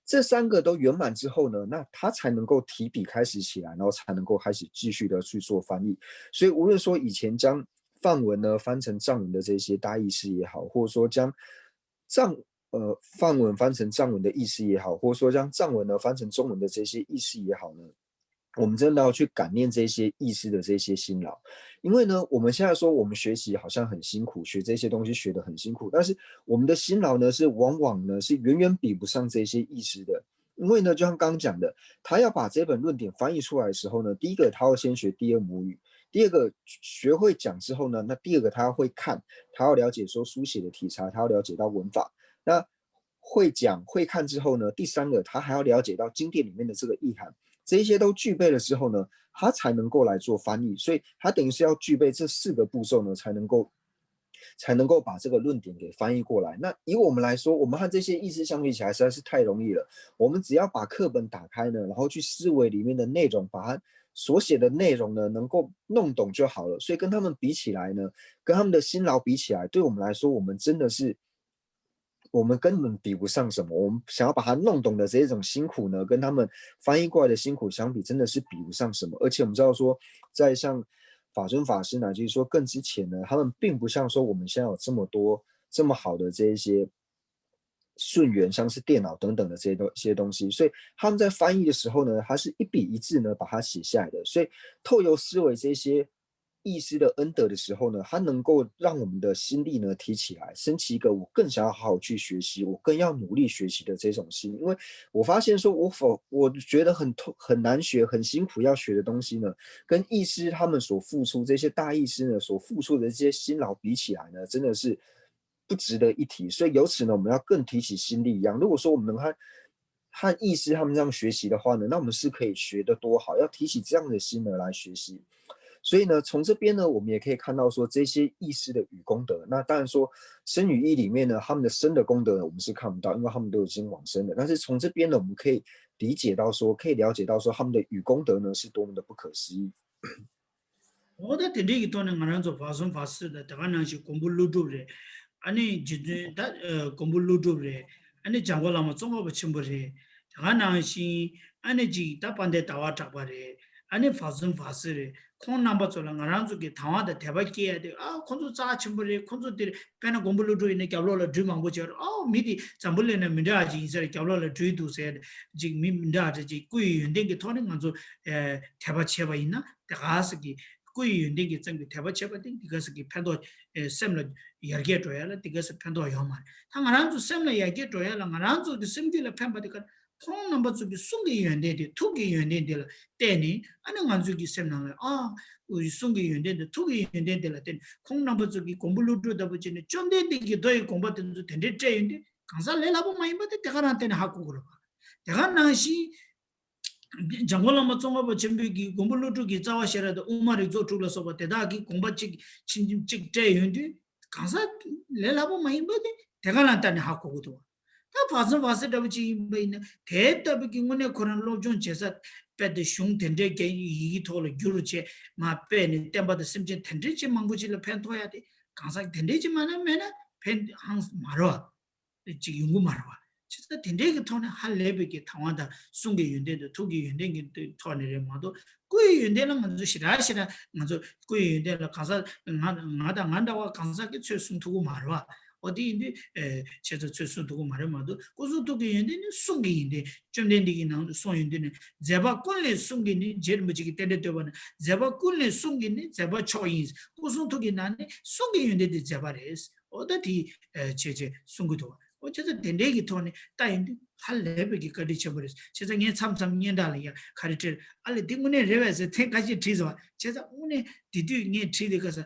这三个都圆满之后呢，那他才能够提笔开始起来，然后才能够开始继续的去做翻译。所以无论说以前将梵文呢翻成藏文的这些大译师也好，或者说将藏呃梵文翻成藏文的译师也好，或者说将藏文呢翻成中文的这些译师也好呢，我们真的要去感念这些译师的这些辛劳。因为呢，我们现在说我们学习好像很辛苦，学这些东西学得很辛苦，但是我们的辛劳呢，是往往呢是远远比不上这些译师的。因为呢，就像刚刚讲的，他要把这本论点翻译出来的时候呢，第一个他要先学第二母语，第二个学会讲之后呢，那第二个他要会看，他要了解说书写的体裁，他要了解到文法。那会讲会看之后呢，第三个他还要了解到经典里面的这个意涵，这一些都具备了之后呢，他才能够来做翻译。所以他等于是要具备这四个步骤呢，才能够才能够把这个论点给翻译过来。那以我们来说，我们和这些译师相比起来实在是太容易了。我们只要把课本打开呢，然后去思维里面的内容，把它所写的内容呢能够弄懂就好了。所以跟他们比起来呢，跟他们的辛劳比起来，对我们来说，我们真的是我们根本比不上什么。我们想要把它弄懂的这种辛苦呢，跟他们翻译过来的辛苦相比，真的是比不上什么。而且我们知道说，在像法尊法师乃至于说更之前呢，他们并不像说我们现在有这么多这么好的这一些顺源，像是电脑等等的这些东这些东西，所以他们在翻译的时候呢，他是一笔一字呢把它写下来的。所以透由思维这些译师的恩德的时候呢，它能够让我们的心力呢提起来，升起一个我更想要好好去学习，我更要努力学习的这种心。因为我发现说，我否我觉得很痛很难学、很辛苦要学的东西呢，跟译师他们所付出，这些大译师呢所付出的这些辛劳比起来呢，真的是不值得一提。所以由此呢，我们要更提起心力一样。如果说我们能和和译师他们这样学习的话呢，那我们是可以学得多好，要提起这样的心呢来学习。所以呢，从这边呢，我们也可以看到说这些译师的语功德。那当然说，生与义里面呢，他们的生的功德呢，我们是看不到，因为他们都已经往生了。但是从这边呢，我们可以理解到说，可以了解到说他们的语功德呢是多么的不可思议。 འོ་ད་དེ་འདྲའི་གི་ཐོག་ནས་ང་རང་ཚོ་བག་ཟོན་བག་སྲིད་དང་དེ་ག་ནང་བཞིན་མགོན་པོ་ཀླུ་སྒྲུབ་རེད། ཨ་ནི་རྗེ་བཙུན་ད་ཨ་མགོན་པོ་ཀླུ་སྒྲུབ་རེད། ཨ་ནི་འཇམ་མགོན་བླ་མ་ཙོང་ཁ་པ་ཆེན་པོ་རེད། དེ་ག་ནང་བཞིན་ཨ་ནི་ཅིག་ད་དཔལ་ལྡན་ཟླ་བ་གྲགས་པ་རེད། ཨ་ནི་བག་ཟོན་བག་སྲིད་རེད། ཁོང་རྣམ་པ་ཚོ་ལ་ང་རང་ཚོ་གི་དང་བ་དང་དད་པ་སྐྱེ་ཡ་དེ། ཨ་ཁོང་ཚོ་རྩ་ཆེན་པོ་རེད། ཁོང་ཚོ་དེར་དཔེར་ན་མགོན་པོ་ཀླུ་སྒྲུབ་ཡིན་ན་རྒྱབ་ལོགས་ལ་སྦྲུལ་མང་པོ་བྱས་རེད། ཨ་མི་དེ་འཛམ་བུ་གླིང་ན་མི་འདྲ་བ་ཅིག་ཡིན་ས་རེད། རྒྱབ་ལོགས་ལ་སྦྲུལ་འདུག་ཟེར་ཅིག་མི་མི་འདྲ་བ་ཅིག་སྐུ་ཡི་ཡོན་ཏན་གྱི་ཐོག་ནས་ང་ཚོ་ཨ་དད་པ་བྱས་པ་ཡིན་ན། དེ་ག་ཟེར་གི་སྐུ་ཡི་ཡོན་ཏན་གྱིས་བརྩམས་པའི་དད་པ་བྱས་པ་དེ་འདི་ག་ཟེར་གི་ཕན་ཐོགས། ཨེ་སེམས་ལ་ཡར་རྒྱས་འགྲོ་ཡ་ལ་འདི་ག་ཟེར་ཕན་ཐོགས་ཡོད་མ་རེད། ད་ང་རང་ཚོ་སེམས་ལ་ཡར་རྒྱས་འགྲོ་ཡ་ལ་ང་རང་ཚོ་གི་སེམས་རྒྱུད་ལ་ཕན་པ་དེ་ག་ཁོང་རྣམ་པ་ཚོ་གི་གསུང་གི་ཡོན་ཏན་དེ་ཐུགས་ཀྱི་ཡོན་ཏན་དེ་ལ་བརྟེན་ནས། ཨ་ནི་ང་ཚོ་གི་སེམས་ནང་ལ་ཨ་གསུང་གི་ཡོན་ཏན་དེ་ཐུགས་ཀྱི་ཡོན་ཏན་དེ་ལ་བརྟེན་ནས་ཁོང་རྣམ་པ་ཚོ་གི་མགོན་པོ་ཀླུ་སྒྲུབ་ལྟ་བུ་བྱས་ནས་བཅོམ་ལྡན་འདས་ཀྱི་མདོ་ཡི་དགོངས་པ་དེ་ཚོ་དེ་འདྲའི་བཀྲལ་ཡོང་དུས་གང་ཟག་ལས་སླ་པོ་མ་ཡིན་པ་དེ་དེ་ག་རང་བརྟེན་ནས་ཧ་གོ་དགོས་རེད་པ། དེ་ག་ནང་བཞིན། འཇམ་མགོན་བླ་མ་ཙོང་ཁ་པ་ཆེན་པོས་ཀྱི་མགོན་པོ་ཀླུ་སྒྲུབ་ཀྱི་རྩ་བ་ཤེས་རབ་དང་དབུ་མ་རིགས་ཚོགས་དྲུག་ལ་སོགས་པ་དེ་དག་གི་དགོངས་པ་གཅིག་ཕྱིན་ཅི་ལོག་བཀྲལ་ཡོང་དུས་གང་ཟག་ལས་སླ་པོ་མ་ཡིན་པ་དེ་དེ་ག་ལ་ལྟ་ནས་ཧ་གོ་དགོས་འདུག་བ། ད་བག་ཟོན་བག་སྲིད་འདྲ་པོ་ཅིག་ཡིན་པ་ཡིན་ན་དེ་ལྟ་བུ་གི་དངོས་གནས་ཁོ་རང་སློབ་སྦྱོང་བྱེད་ས་དཔེ་དེ་གཞུང་དེ་འདྲའི་རྒྱ་ཡི་གེའི་ཐོག་ལ་བསྒྱུར་བྱས་མ་སྤེལ་ནས་བསྟན་པ་དང་སེམས་ཅན་དེ་འདྲའི་ཅིག་མང་པོ་ཅིག་ལ་ཕན་ཐོགས་ཡ་དེ་གང་ཟག་དེ་འདྲའི་ཅིག་མ་ན་མེད་ན་ཕན་ཧང་མ་རེད་བ། ཅིག་ཡོང་གི་མ་རེད་བ། བྱས་ཙང་དེ་འདྲའི་གི་ཐོག་ནས་ཧ་ལས་པའི་གི་དང་བ་དང་གསུང་གི་ཡོན་ཏན་དང་ཐུགས་ཀྱི་ཡོན་ཏན་གྱི་ཐོག་ནས་རེད་མ་གཏོགས། སྐུ་ཡི་ཡོན་ཏན་ལ་ང་ཚོ་ཞེ་དྲག་ཞེ་དྲག་ང་ཚོ་སྐུ་ཡི་ཡོན་ཏན་ལ་གང་ཟག་ང་ང་དང་ང་འདྲ་བ་གང་ཟག་གིས་ཚོད་གསུང་ཐུབ་ཀྱི་མ་རེད་བ། འོ་དེ་ཡིན་དུས་ཨེ་བྱས་ཙང་ཚོད་གསུང་ཐུབ་ཀྱི་མ་རེད་མ་གཏོགས། སྐུ་གསུང་ཐུགས་ཀྱི་ཡོན་ཏན་ནི་གསུང་གི་ཡོན་ཏན། བཅོམ་ལྡན་འདས་ཀྱི་ནང་དུ་གསུངས་ཡོང་དུས་ནི་མཛད་པ་ཀུན་ལས་གསུང་གི་ནི། རྗེ་རིན་པོ་ཆེ་གི་རྟེན་འབྲེལ་བསྟོད་པ་ནི་མཛད་པ་ཀུན་ལས་གསུང་གི་ནི་མཛད་པ་མཆོག་ཡིན། སྐུ་གསུང་ཐུགས་ཀྱི་ནང་ནས་གསུང་གི་ཡོན་ཏན་དེ་མཛད་པ་རེད། འོ་ད་དེ་ཨེ་བྱས་བྱས་གསུང་གི་འདུག་བ། འོ་བྱས་ཙང་དེ་འདྲའི་གི་ཐོག་ནས་ལྟ་ཡོང་དུས་ཧ་ལས་པའི་གི་བཀའ་དྲིན་ཆེན་པོ་རེད། བྱས་ཙང་ངས་མཚམས་མཚམས་སྙན་གྲགས་ལ་ཡ་ག་རེ་བྲིས། ཨ་ལས་འདི་དངོས་གནས་རེད་པས་ཟེར་ཐེངས་ཁ་ཤས་བྲིས་སོང་བ། བྱས་ཙང་དངོས་གནས་དེ་དུས་ངས་བྲིས་དེ་ག་ས་ཨ་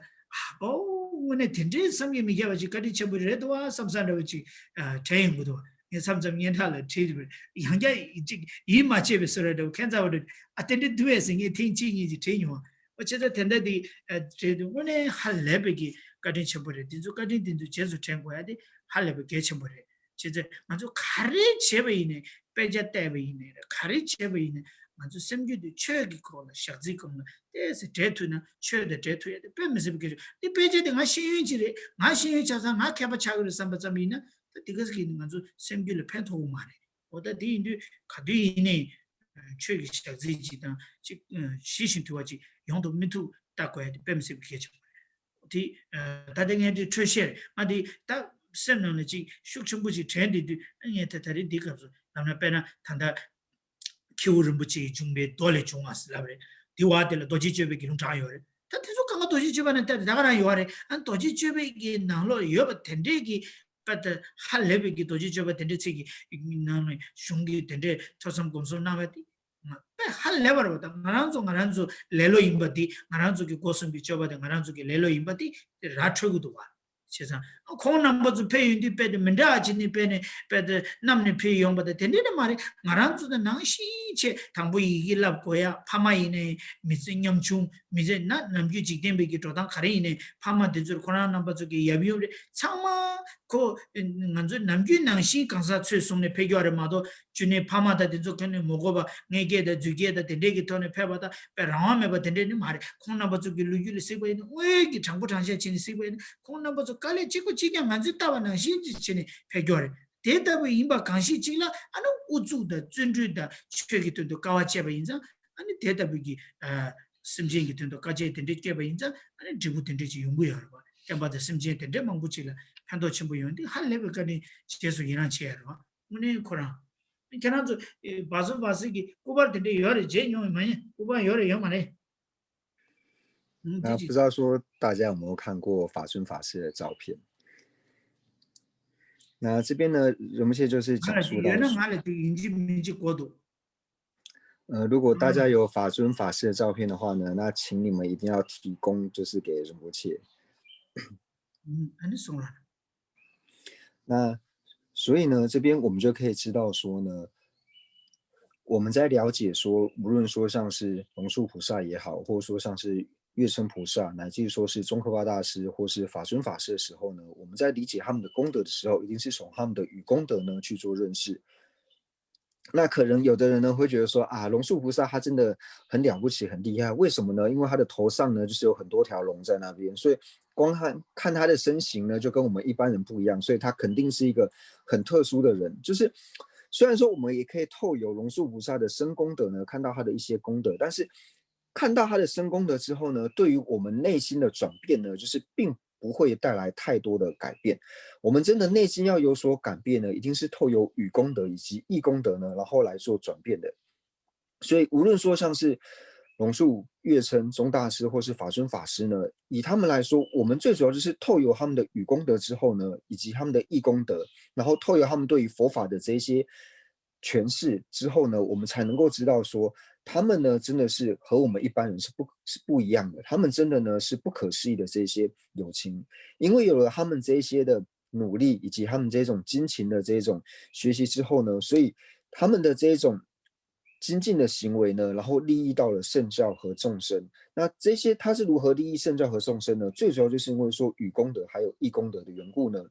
ཨོ་དངོས་གནས་དེ་འདྲའི་བསམ་གྱིས་མི་ཁྱབ་པ་ཅིག་བཀའ་དྲིན་ཆེན་པོ་རེད་འདུག་བ་བསམ་བསམ་འདྲ་བ་ཅིག་ཨ་དྲན་ཡོང་གི་འདུག་བ། ངས་མཚམས་མཚམས་སྙན་གྲགས་ལ་བྲིས་དེ་ཡང་བསྐྱར་ཅིག་ཡིད་མ་ཆེས་པའི་བཟོ་འདྲ་འདྲ་བོ་ཁྱད་མཚར་བ་འདྲ། ཨ་དེ་འདྲ་འདུག་པས་ཟེར་ངས་ཐེངས་གཅིག་གཉིས་ཅིག་དྲན་མྱོང་བ། འོ་བྱས་ཙང་དེ་འདྲ་དེ་ཨ་དྲན་དུས་དངོས་གནས་ཧ་ལས་པའི་གི་བཀའ་དྲིན་ཆེན་པོ་རེད། དེ་ཚོ་བཀའ་དྲིན་དེ་ཚོ་རྗེས་སུ་དྲན་དགོས་ཡ་དེ་ཧ་ལས་པའི་གལ་ཆེན་པོ་རེད། བྱས་ཙང་ང་ཚོ་ག་རེ་བྱས་པ་ཡིན་ནའི་དཔེ་ཆ་བལྟས་པ་ཡིན་ནའི་རེད། ག་རེ་བྱས་པ་ཡིན་ནའི་ང་ཚོ་སེམས་རྒྱུད་དེ་ཆོས་ཀྱི་སྐོར་ལ་ཞག་རྩིས་སྐོར་ལ་ཏོག་ཙམ་འབྲེལ་ཐུབ་ན་ཆོས་དང་འབྲེལ་ཐུབ་ཡ་དེ་དཔེ་མི་སྲིད་པའི་གལ་ཆེ། འདི་དཔེ་ཆ་དེ་ང་ཤེས་ཡོན་ཅིག་རེད། ང་ཤེས་ཡོན་ཆགས་ཙང་ང་མཁས་པ་ཆགས་ཀྱི་རེད་བསམ་པ་ཙམ་ཡིན་ན་ད་དེ་ག་ཟེར་གི་ང་ཚོ་སེམས་རྒྱུད་ལ་ཕན་ཐོགས་ཀྱི་མ་རེད། འོ་ད་དེ་ཡིན་དུས་ག་དུས་ཡིན་ནའི་ཆོས་ཀྱི་ཞག་རྩིས་ཅིག་དང་ཅིག་ཞི་ཞིང་དུལ་བ་ཅིག་ཡོང་དུ་མི་ཐུབ་ལྟ་དགོས་ཡ་དེ་དཔེ་མི་སྲིད་པའི་གལ་ཆེན་པོ་རེད། དེ་ད་ལྟ་ངས་འདི་འཕྲོས་བཤད་ང་འདི་ད་སེམས་ནང་ལ་ཅིག་ཤུགས་ཆེན་པོ་ཅིག་དྲན་བསྡད་དུས་ངས་ད་ད་རེས་འདི་སྐབས་སུ་ལབ་ན། དཔེར་ན་ད་ལྟ་ཁྱེའུ་རིན་པོ་ཆེའི་འབྱུང་པོའི་མདོ་ལས་བྱུང་བ་ཟེར་ལབ་རེད། དེ་བ་དེ་ལ་རྡོ་རྗེ་གཅོད་པའི་དགེ་སློང་གྲངས་ཡོད་རེད། ད་དེ་ཚོ་གང་ག་རྡོ་རྗེ་གཅོད་པ་ནང་ལྟ་ད་ག་རང་ཡོད་རེད། ཨ་རྡོ་རྗེ་གཅོད་པའི་གི་ནང་ལོགས་ཡོད་པ་དེ་འདྲའི་གི་དཔེ་ད་ཧ་ལས་པའི་གི་རྡོ་རྗེ་གཅོད་པ་དེ་འདྲའི་ཚིག་གི་ནང་ནས་གཞུང་གི་དེ་འདྲའི་ཐོས་བསམ་སྒོམ་གསུམ་གནང་བ་དེ་ང་དཔེ་ཧ་ལས་པ་རེད་བ། ད་ང་རང་ཚོ་ང་རང་ཚོ་ལེ་ལོ་ཡིན་པ་དེ། ང་རང་ཚོ་གི་སྒོ་གསུམ་གྱི་སྤྱོད་པ་དེ་ང་རང་ཚོ་གི་ལེ་ལོ་ཡིན་པ་དེ་དེ་ར་འཕྲོད་ཀྱི་འདུག་བ། བྱས་ཙང་ཁོང་རྣམ་པ་ཚོ་ཕེབས་ཡོང་དུས་དཔེ་དེ་མི་འདྲ་བ་ཅིག་ནས་དཔེ་ནས་དཔེ་དེ་བསྣམས་ནས་ཕེབས་ཡོང་པ་དང་དེ་འདྲ་ནི་མ་རེད། ང་རང་ཚོ་དང་ནང་བཞིན་བྱས་དང་པོ་ཡི་གེ་བསླབ་དགོས་ཡ། ཕ་མ་ཡིན་ནའི་མི་ཚེ་ཉམ་ཆུང་། མི་ཚེ་ན་ནམ་རྒྱུན་འཇིག་རྟེན་པའི་གི་འགྲོ་སྟངས་ག་རེ་ཡིན་ནའི་ཕ་མ་དེ་ཚོར་ཁོ་རང་རྣམ་པ་ཚོ་གི་ཡབ་ཡུམ་རེད། ཚང་མ་ ཁོ་ང་ཚོའི་ནམ་རྒྱུན་ནང་བཞིན་གང་ཟག་ཚོས་བཟུང་ནས་ཕེབས་རྒྱུ་རེད་མ་གཏོགས། ཅུ་ནེ་ཕ་མ་དང་དེ་ཚོ་ཁ་ནས་མ་གོ་བ་མངལ་སྐྱེས་དང་རྫུས་སྐྱེས་དང་དེ་འདྲས་ཀྱི་ཐོག་ནས་ཕེབས་པ་དང་དཔེ་རང་དབང་མེད་པ་དེ་འདྲས་ནི་མ་རེད། ཁོང་རྣམ་པ་ཚོ་གི་ལོ་རྒྱུས་ལ་གཟིགས་པ་ཡིན་ན། སྔོན་གྱི་དྲང་པོ་དྲང་བཞག་བྱས་ནས་གཟིགས་པ་ཡིན་ན། ཁོང་རྣམ་པ་ཚོ་དཀའ་ལས་གཅིག་པ་གཅིག་རྐྱང་ང་ཚོས་བལྟ་བ་ནང་བཞིན་ཅིག་བྱས་ནས་ཕེབས་རྒྱུ་རེད། དེ་ལྟ་བུ་ཡིན་པ་གང་ཞིག་ཅིག་ལ་ཨ་ནི་ཨུ་ཚུགས་དང་བརྩོན་འགྲུས་དང་ཆོས་ཀྱི་དོན་དུ་དཀའ་བ་སྤྱད་པ་ཡིན་ཙང་། ཨ་ནི་དེ་ལྟ་བུ་གི་ཨ་སེམས་ཅན་གྱི་དོན་དུ་དཀའ་སྤྱད་དེ་འདྲས་བསྐྱེད་པ་ཡིན་ཙང་། ཨ་ནི་འབྲས་བུ་དེ་འདྲས་ཅིག་ཡོང་གི་ཡོད་རེད་པ། བསྟན་པ་དང་སེམས་ཅན་དེ་འདྲས་མང་པོ་ཅིག་ལ་ཕན་ཐོགས་ཆེན་པོ་ཡོང་དུས། ཧ་ལས་པའི་བཀའ་དྲིན་རྗེས་སུ་ཡི་རང་བྱས་ཡོད་རེད་པ། དངོས་གནས་ཁོ་རང་། ཁྱེད་རང་ཚོ་ཨེ་བ་སུ་བ་སི་གི་སྐུ་པར་དེ་འདྲས་ཡོད་རེད། མཇལ་མྱོང་ཡོད་མ་ཡིན། སྐུ་པར་ཡོད་རེད་ཡོད་མ་རེད།嗯，这就 啊，不知道说大家有没有看过法尊法师的照片？那这边呢，仁波切就是讲述到说， 呃，如果大家有法尊法师的照片的话呢，那请你们一定要提供，就是给仁波切。 那所以呢，这边我们就可以知道说呢，我们在了解说，无论说像是龙树菩萨也好，或者说像是月称菩萨，乃至于说是宗喀巴大师或是法尊法师的时候呢，我们在理解他们的功德的时候，一定是从他们的语功德呢去做认识。那可能有的人呢会觉得说，啊，龙树菩萨他真的很了不起、很厉害。为什么呢？因为他的头上呢就是有很多条龙在那边，所以光看看他的身形呢就跟我们一般人不一样，所以他肯定是一个很特殊的人。就是虽然说我们也可以透由龙树菩萨的身功德呢看到他的一些功德，但是看到他的身功德之后呢，对于我们内心的转变呢，就是并不会带来太多的改变。我们真的内心要有所改变呢，一定是透由语功德以及意功德呢，然后来做转变的。所以无论说像是龙树、月称、宗大师或是法尊法师呢，以他们来说，我们最主要就是透由他们的语功德之后呢，以及他们的意功德，然后透由他们对于佛法的这一些诠释之后呢，我们才能够知道说，他们呢真的是和我们一般人是不是不一样的。他们真的呢是不可思议的这些友情。因为有了他们这一些的努力，以及他们这种精勤的这种学习之后呢，所以他们的这一种精进的行为呢，然后利益到了圣教和众生。那这些他是如何利益圣教和众生呢？最主要就是因为说语功德还有意功德的缘故呢，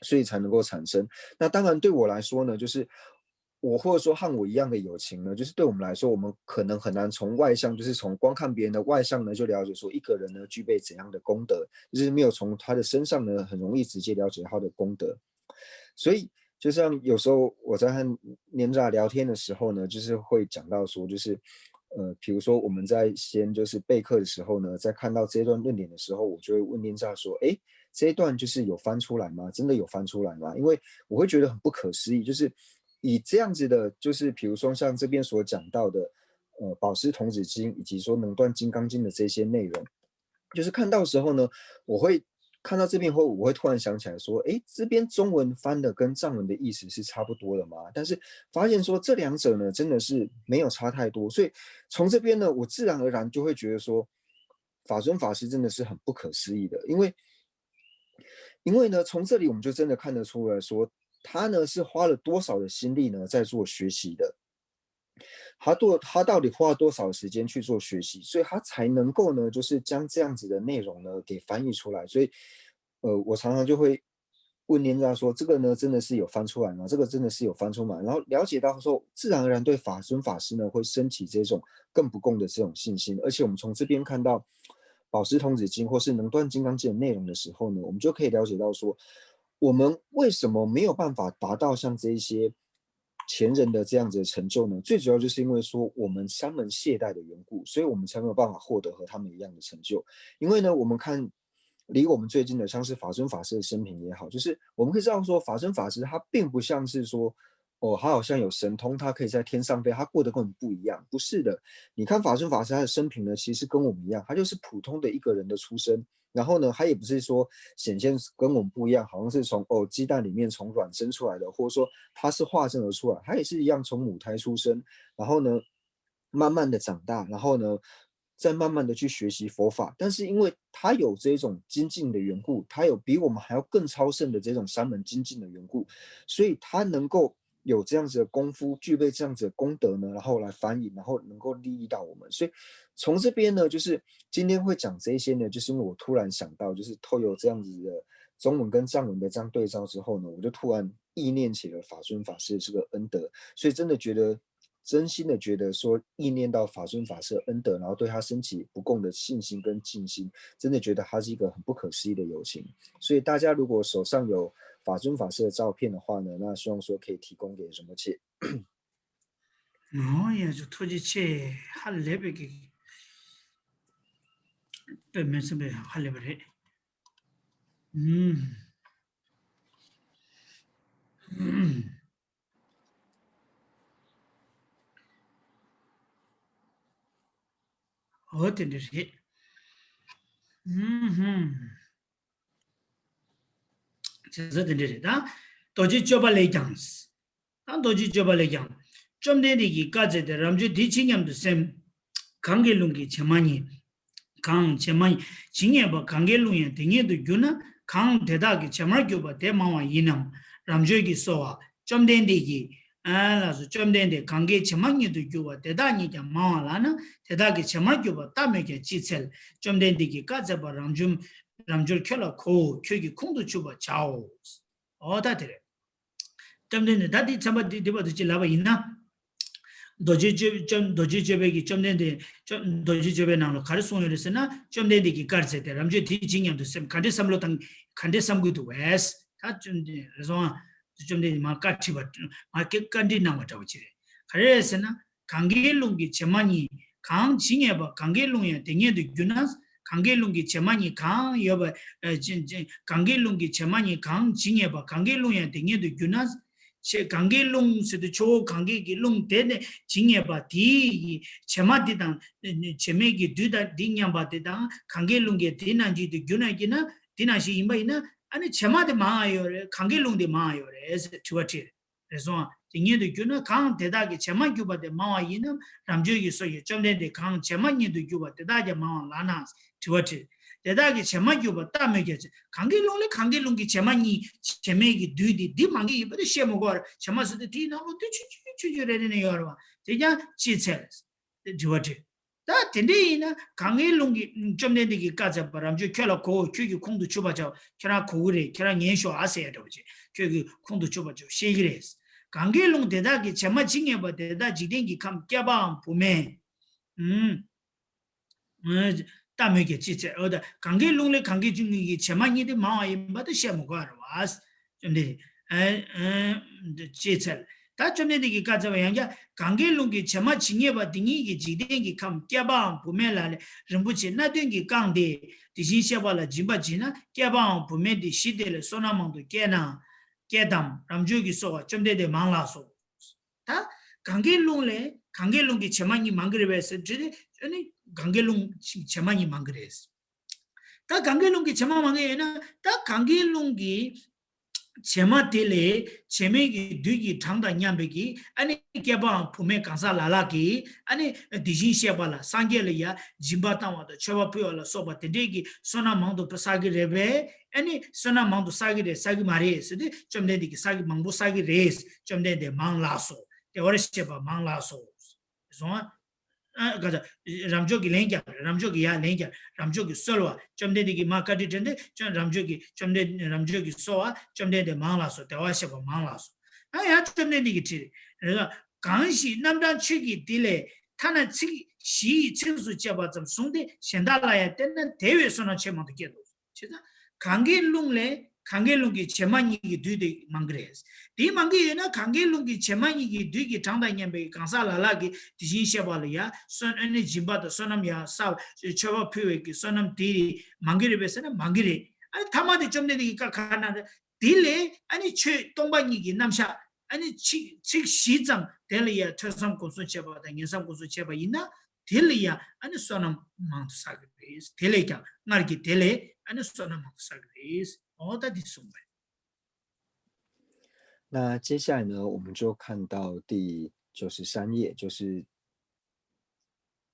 所以才能够产生。那当然对我来说呢，就是我或者说和我一样的友情呢，就是对我们来说，我们可能很难从外相，就是从光看别人的外相呢，就了解说一个人呢具备怎样的功德，就是没有从他的身上呢，很容易直接了解他的功德。所以就像有时候我在和 Ninja 聊天的时候呢，就是会讲到说，就是呃，比如说我们在先就是备课的时候呢，在看到这一段论点的时候，我就会问 Ninja 说，哎，这一段就是有翻出来吗？真的有翻出来吗？因为我会觉得很不可思议，就是以这样子的，就是比如说像这边所讲到的，呃，宝师童子经，以及说能断金刚经的这些内容，就是看到时候呢，我会看到这边后，我会突然想起来说，诶，这边中文翻的跟藏文的意思是差不多的嘛？但是发现说这两者呢，真的是没有差太多。所以从这边呢，我自然而然就会觉得说，法尊法师真的是很不可思议的。因为因为呢，从这里我们就真的看得出来说，他呢是花了多少的心力呢在做学习的。他多他到底花了多少时间去做学习，所以他才能够呢，就是将这样子的内容呢给翻译出来。所以，呃，我常常就会问 Ninja 说，这个呢真的是有翻出来吗？这个真的是有翻出来吗？然后了解到说，自然而然对法尊法师呢会升起这种更不共的这种信心。而且我们从这边看到宝石童子经或是能断金刚经的内容的时候呢，我们就可以了解到说，我们为什么没有办法达到像这一些前人的这样子的成就呢？最主要就是因为说我们三门懈怠的缘故，所以我们才没有办法获得和他们一样的成就。因为呢，我们看离我们最近的，像是法尊法师的生平也好，就是我们可以知道说，法尊法师他并不像是说，哦，他好像有神通，他可以在天上飞，他过得跟我们不一样。不是的，你看法尊法师他的生平呢，其实跟我们一样，他就是普通的一个人的出身。然后呢，他也不是说显现跟我们不一样，好像是从哦鸡蛋里面从卵生出来的，或者说他是化身而出来，他也是一样从母胎出生，然后呢，慢慢的长大，然后呢，再慢慢的去学习佛法。但是因为他有这种精进的缘故，他有比我们还要更超胜的这种三门精进的缘故，所以他能够有这样子的功夫，具备这样子的功德呢，然后来翻译，然后能够利益到我们。所以从这边呢，就是今天会讲这一些呢，就是因为我突然想到，就是透由这样子的中文跟藏文的这样对照之后呢，我就突然意念起了法尊法师的这个恩德，所以真的觉得，真心的觉得说，意念到法尊法师的恩德，然后对他升起不共的信心跟敬心，真的觉得他是一个很不可思议的友情。所以大家如果手上有法尊法师的照片的话呢，那希望说可以提供给什么姐。 ཨོ་ཡ་ཅོ་ཐུགས་རྗེ་ཆེ། ཧ་ལས་པའི་གི་དཔེ་མི་སྲིད་པའི་ཧ་ལས་པ་རེད། ཨུམ། ཨོ་དེ་འདྲ་རེད། ཨུམ་ཧུམ། བྱས་ཙང་དེ་འདྲ་རེད་ད། རྡོ་རྗེ་གཅོད་པ་ལས་ཀྱང་། ད་རྡོ་རྗེ་གཅོད་པ་ལས་ཀྱང་། བཅོམ་ལྡན་འདས་ཀྱིས་བཀའ་སྩལ་ཏེ། རབ་འབྱོར་དེ་ཇི་སྙམ་དུ་སེམས། གང་གི་ལུང་གིས་བྱེ་སྨྲ་ཉིད། གང་བྱེ་སྨྲ་ཇི་སྙེད་པ། གང་གི་ལུང་ཡང་དེ་སྙེད་དུ་གྱུར་ན། གང་དེ་དག་གི་བྱེ་སྨྲར་གྱུར་པ་དེ་མང་བ་ཡིན་ནམ། རབ་འབྱོར་གྱིས་གསོལ་བ། བཅོམ་ལྡན་འདས་ཀྱིས། ཨ་ལགས་སོ། བཅོམ་ལྡན་འདས་གང་གི་བྱེ་སྨྲ་ཉིད་དུ་གྱུར་པ་དེ་དག་ཉིད་ཀྱང་མང་བ་ལགས་ན། དེ་དག་གི་བྱེ་སྨྲར་གྱུར་པ་ལྟ་སྨོས་ཀྱང་ཅི་འཚལ། བཅོམ་ལྡན་འདས་ཀྱིས་བཀའ་སྩལ་པ། རབ་འབྱོར་རབ་འབྱོར་ཁྱོད་ལ་གོའོ། ཁྱོད་ཀྱིས་ཁོང་དུ་ཆུད་པར་བྱའོ། ཨོ་ད་དེ་རེད། བཅོམ་ལྡན་འདས་ད་འདི་ཚན་པ་འདི་འདི་བར་དུ་ཅིག་ལབ་པ་ཡིན་ན། རྡོ་རྗེ་གཅོད་བཅོམ་རྡོ་རྗེ་གཅོད་པའི་གི་བཅོམ་ལྡན་འདས་བཅོམ་རྡོ་རྗེ་གཅོད་པའི་ནང་ལ་ག་རེ་གསུངས་ཡོད་རེད་ཟེར་ན། བཅོམ་ལྡན་འདས་ཀྱིས་བཀའ་སྩལ་ཏེ། རབ་འབྱོར་དེ་ཇི་སྙམ་དུ་སེམས། ག་འདྲའི་བསམ་བློ་དང་ག་འདྲའི་བསམ་གྱི་འདུག་བས། ད་བཅོམ་ལྡན་རེ་སོང་ཨ། བཅོམ་ལྡན་འདས་མར་བཀའ་ཁྲིད་པ་མར་བཀའ་བཀའ་འདྲི་གནང་བ་འདྲ་བོ་ཅིག་རེད། ག་རེ་རེད་ཟེར་ན། གང་གི་ལུང་གིས་བྱེ་སྨྲ་ཉིད། གང་ཇི་སྙེད་པ། གང་གི་ལུང་ཡང་དེ་སྙེད་དུ་གྱུར་ན། གང་གི་ལུང་གིས་བྱེ་སྨྲ་ཉིད་གང་ཡོད་པ། ཨ་ཅི་ཅི་གང་གི་ལུང་གིས་བྱེ་སྨྲ་ཉིད་གང་ཇི་སྙེད་པ། གང་གི་ལུང་ཡང་དེ་སྙེད་དུ་གྱུར་ན། ཆེ་གང་གི་ལུང་ཟེར་དུས་ཆུ་བོ་གང་གི་གི་ལུང་དེ་ནས་ཇི་སྙེད་པ་དེའི་བྱེ་སྨྲ་འདི་དང་བྱེ་སྨྲའི་གི་རྡུལ་དང་འདི་མཉམ་པ་དེ་དང་། གང་གི་ལུང་གིས་དེ་ནང་བཞིན་དུ་གྱུར་ན་གྱུར་ན། དེ་ནང་བཞིན་ཡིན་པ་ཡིན་ན། ཨ་ནི་བྱེ་སྨྲ་དེ་མང་ཡོད་རེད། གང་གི་ལུང་དེ་མང་ཡོད་རེད་ཟེར་དྲི་བ་དྲིས། རེ་སོང་། དེ་སྙེད་དུ་གྱུར་ན། གང་དེ་དག་གི་བྱེ་སྨྲར་གྱུར་པ་དེ་མང་བ་ཡིན་ནམ། རབ་འབྱོར་གྱིས་གསོལ་ཞིང་། བཅོམ་ལྡན་འདས་གང་བྱེ་སྨྲ་ཉིད་དུ་གྱུར་པ་དེ་དག་ཀྱང་མང་བ་ལགས་ན། དྲི་བ་དྲིས། དེ་དག་གི་བྱེ་སྨྲར་གྱུར་པ་ལྟ་སྨོས་ཀྱང་ཅི། གང་གི་ལུང་ལས་གང་གི་ལུང་གི་བྱེ་སྨྲ་ཉིད་བྱེ་སྨྲའི་གི་རྡུལ་དེ་འདི་མང་གི་ཡོད་པ་དེ་བཤད་མི་དགོས་པར། བྱེ་སྨྲ་ཟེར་དུས་དེའི་ནང་ལོགས་དེ་ཆུང་ཆུང་ཆུང་ཆུང་རེ་རེ་ནས་ཡོད་རེད་བ། དེ་ཀྱང་ཅི་འཚལ། དྲི་བ་དྲིས། ད་དེ་འདྲ་ཡིན་ན་གང་གི་ལུང་གིས། བཅོམ་ལྡན་འདས་ཀྱིས་བཀའ་སྩལ་པ། རབ་འབྱོར་ཁྱོད་ལ་གོའོ། ཁྱོད་ཀྱིས་ཁོང་དུ་ཆུད་པར་བྱའོ། ཁྱོད་རང་གོ་གི་རེད། ཁྱོད་རང་ཉན་ཤོག་ཨ་ཟེར་ཡ་འདྲ་བོ་ཅིག་ཁྱོད་ཀྱིས་ཁོང་དུ་ཆུད་པར་བྱའོ་ཤེས་ཀྱི་རེད། གང་གི་ལུང་དེ་དག་གི་བྱེ་སྨྲ་ཇི་སྙེད་པ། དེ་དག་འཇིག་རྟེན་གྱི་ཁམས་བསྐལ་པའམ་བུད་མེད། ཨུམ། ལྟ་སྨོས་ཀྱང་ཅི་འཚལ། འོ་ད་གང་གི་ལུང་ལས་གང་གི་ལུང་གི་བྱེ་སྨྲ་ཉིད་དེ་མང་བ་ཡིན་པ་དེ་བཤད་མི་དགོས་རེད་བ། བཅོམ་ལྡན། ཨ་ཨ་ཅི་འཚལ། ད་བཅོམ་ལྡན་འདས་ཀྱིས་བཀའ་སྩལ་པ། ཡང་བསྐྱར། གང་གི་ལུང་གིས་བྱེ་སྨྲ་ཇི་སྙེད་པ། དེ་ཉིད་ཀྱིས་འཇིག་རྟེན་གྱི་ཁམས་བསྐལ་པའམ་བུད་མེད་ལ་ལས་རིན་པོ་ཆེ་སྣ་བདུན་གྱིས་བཀང་སྟེ། དེ་བཞིན་གཤེགས་པ་ལ་སྦྱིན་པ་བགྱིས་ན། བསྐལ་པའམ་བུད་མེད་དེ་གཞི་དེ་ལས་བསོད་ནམས་མང་དུ་སྐྱེས་ན། སྐྱེས་ཏམ། རབ་འབྱོར་གྱིས་གསོལ་བ། བཅོམ་ལྡན་འདས་མང་ལགས་སོ། ད་གང་གི་ལུང་ལས་གང་གི་ལུང་གི་བྱེ་སྨྲ་ཉིད་མང་གི་རེད་པས་ཟེར་དྲིས་ཏེ། ཨ་ནི་གང་གི་ལུང་བྱེ་སྨྲ་ཉིད་མང་གི་རེད། ད་གང་གི་ལུང་གི་བྱེ་སྨྲ་མང་གི་ཡོད་ན། ད་གང་གི་ལུང་གི་བྱེ་སྨྲ་དེ་ལས་བྱེ་སྨྲའི་གི་རྡུལ་གྱི་གྲངས་དང་མཉམ་པའི་གི། ཨ་ནི་བསྐལ་པའམ་བུད་མེད་གང་ཟག་ལ་ལ་གི། ཨ་ནི་དེ་བཞིན་གཤེགས་པ་ལ། སངས་རྒྱས་ལ་ཡ་སྦྱིན་པ་བཏང་བ་དང་མཆོད་པ་ཕུལ་བ་ལ་སོགས་པ་དེ་འདྲའི་གི་བསོད་ནམས་མང་དུ་བསགས་གི་རེད་པས། ཨ་ནི་བསོད་ནམས་མང་དུ་བསགས་གི་རེད་བསགས་གི་མ་རེད་ཟེར་ཏེ། བཅོམ་ལྡན་འདས་ཀྱིས་བསགས་གི་མང་པོ་བསགས་གི་རེད། བཅོམ་ལྡན་འདས་མང་ལགས་སོ། དེ་བར་བཤད་པ་མང་ལགས་སོ། སོང་ཨ། ཨ་ག་ས། རབ་འབྱོར་གྱིས་ལན་བརྒྱབ། རབ་འབྱོར་གྱིས་ཡར་ལན་བརྒྱབ། རབ་འབྱོར་གྱིས་གསོལ་བ། བཅོམ་ལྡན་འདས་ཀྱིས་མར་བཀའ་དྲིན་དྲན་ཏེ། བཅོམ་རབ་འབྱོར་གྱིས་བཅོམ་ལྡན་རབ་འབྱོར་གྱིས་གསོལ་བ། བཅོམ་ལྡན་འདས་མང་ལགས་སོ། དེ་བར་བཤད་པ་མང་ལགས་སོ། ཨ་ཡང་བཅོམ་ལྡན་འདས་ཀྱིས་དྲིས། རེད་ལ། གང་ཞིག་རྣམ་གྲངས་ཆོས་ཀྱི་དེ་ལས་ཐ་ན་ཚིག་བཞི་ཡི་ཚིགས་སུ་བཅད་པ་ཙམ་བཟུང་སྟེ་གཞན་དག་ལ་ཡང་བསྟན་ན། དེ་བས་བསོད་ནམས་ཆེས་མང་དུ་སྐྱེད་དོ། བྱས་ཙང་གང་གི་ལུང་ལས་གང་གི་ལུང་གི་བྱེ་སྨྲ་ཉིད་ཀྱི་རྡུལ་དེ་མང་གི་རེད། དེ་མང་གི་ཡོད་ན། གང་གི་ལུང་གི་བྱེ་སྨྲ་ཉིད་ཀྱི་རྡུལ་གྱི་གྲངས་དང་མཉམ་པའི་གང་ཟག་ལ་ལ་གི་དེ་བཞིན་གཤེགས་པ་ལ་ཡ་བསོད་ཨ་ནི་སྦྱིན་པ་དང་བསོད་ནམས་ཡ་བསགས། མཆོད་པ་ཕུལ་བའི་གི་བསོད་ནམས་དེ་མང་གི་རེད་པས་ཟེར་ན་མང་གི་རེད། ཨ་ནི་ཐ་མ་དེ་བཅོམ་ལྡན་འདས་ཀྱིས་བཀའ་ག་རེ་གནང་རེད། དེ་ལས་ཨ་ནི་ཆོས་སྟོང་པ་ཉིད་ཀྱི་རྣམ་གཞག་ཨ་ནི་ཚིག་ཚིག་བཞི་ཙམ་དེ་ལ་ཡ་ཐོས་བསམ་སྒོམ་གསུམ་བྱས་པ་དང་ཉན་བསམ་སྒོམ་གསུམ་བྱས་པ་ཡིན་ན། དེ་ལ་ཡང་ཨ་ནི་བསོད་ནམས་མང་དུ་བསགས་ཀྱི་རེད། དེ་ལས་ཀྱང་སྔར་གྱི་དེ་ལས་ཨ་ནི་བསོད་ནམས་མང་དུ་བསགས་ཀྱི་རེད། འོ་ད་འདི་གསུངས་པ་རེད། 那接下来呢，我们就看到第九十三页，就是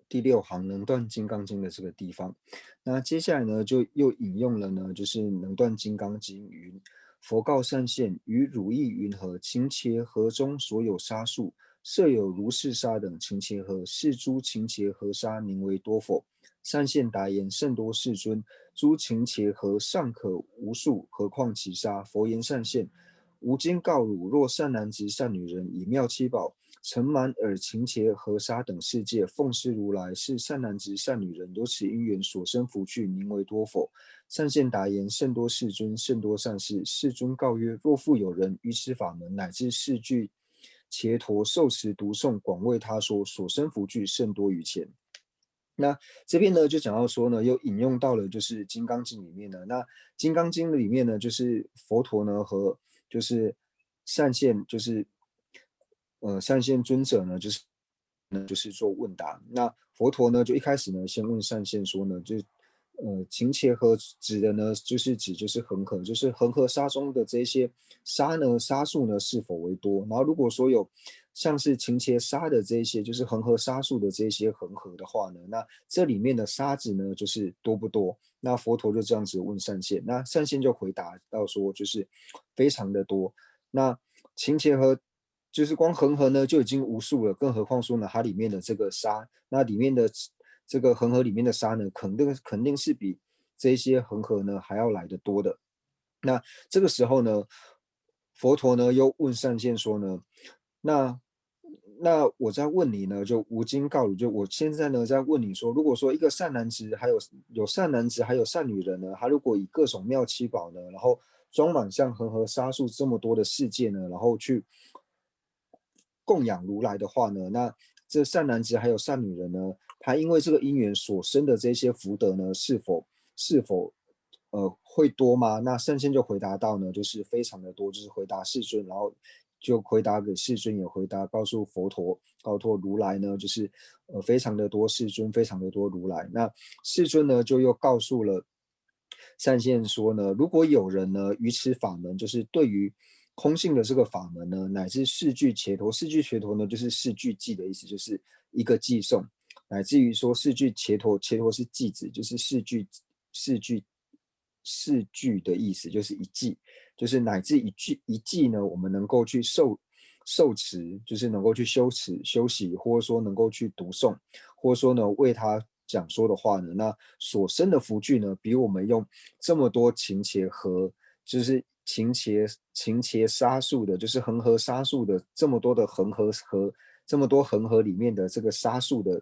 第六行能断金刚经的这个地方。那接下来呢，就又引用了呢，就是能断金刚经云：佛告善现，于汝意云何？勤且河中所有沙数，设有如是沙等情伽合，是诸情伽合沙宁为多否？善现答言：甚多世尊，诸情伽合尚可无数，何况其沙？佛言：善现，吾今告汝，若善男子善女人以妙七宝盛满尔情伽合沙等世界，奉施如来，是善男子善女人有此因缘所生福趣，宁为多否？善现答言：甚多世尊，甚多善士。世尊告曰：若复有人于此法门乃至四句伽陀受持读诵，广为他说，所生福趣甚多于前。那这边呢，就讲到说呢，又引用到了就是《金刚经》里面的。那《金刚经》里面呢，就是佛陀呢和就是善现，就是呃善现尊者呢，就是呢就是做问答。那佛陀呢，就一开始呢，先问善现说呢，就呃情伽合指的呢，就是指就是恒河，就是恒河沙中的这些沙呢，沙数呢是否为多？然后如果说有像是情伽沙的这一些，就是恒河沙数的这些恒河的话呢，那这里面的沙子呢，就是多不多？那佛陀就这样子问善现，那善现就回答到说，就是非常的多。那情伽合就是光恒河呢就已经无数了，更何况说呢，它里面的这个沙，那里面的这个恒河里面的沙呢，肯定肯定是比这些恒河呢还要来的多的。那这个时候呢，佛陀呢又问善现说呢，那那我在问你呢，就无今告汝，就我现在呢在问你说，如果说一个善男子，还有有善男子，还有善女人呢，他如果以各种妙七宝呢，然后装满像恒河沙数这么多的世界呢，然后去供养如来的话呢，那这善男子还有善女人呢，他因为这个因缘所生的这些福德呢，是否是否呃会多吗？那善现就回答到呢，就是非常的多，就是回答世尊，然后就回答给世尊，也回答告诉佛陀，告诉如来呢，就是呃非常的多世尊，非常的多如来。那世尊呢就又告诉了善现说呢，如果有人呢于此法门，就是对于空性的这个法门呢，乃至四句伽陀，四句伽陀呢就是四句偈的意思，就是一个偈颂，乃至于说四句伽陀，伽陀是偈子，就是四句四句四句的意思，就是一偈，就是乃至一句一偈呢，我们能够去受受持，就是能够去修持修习，或者说能够去读诵，或者说呢为他讲说的话呢，那所生的福聚呢，比我们用这么多情伽合，就是情伽情伽沙数的，就是恒河沙数的这么多的恒河河这么多恒河里面的这个沙数的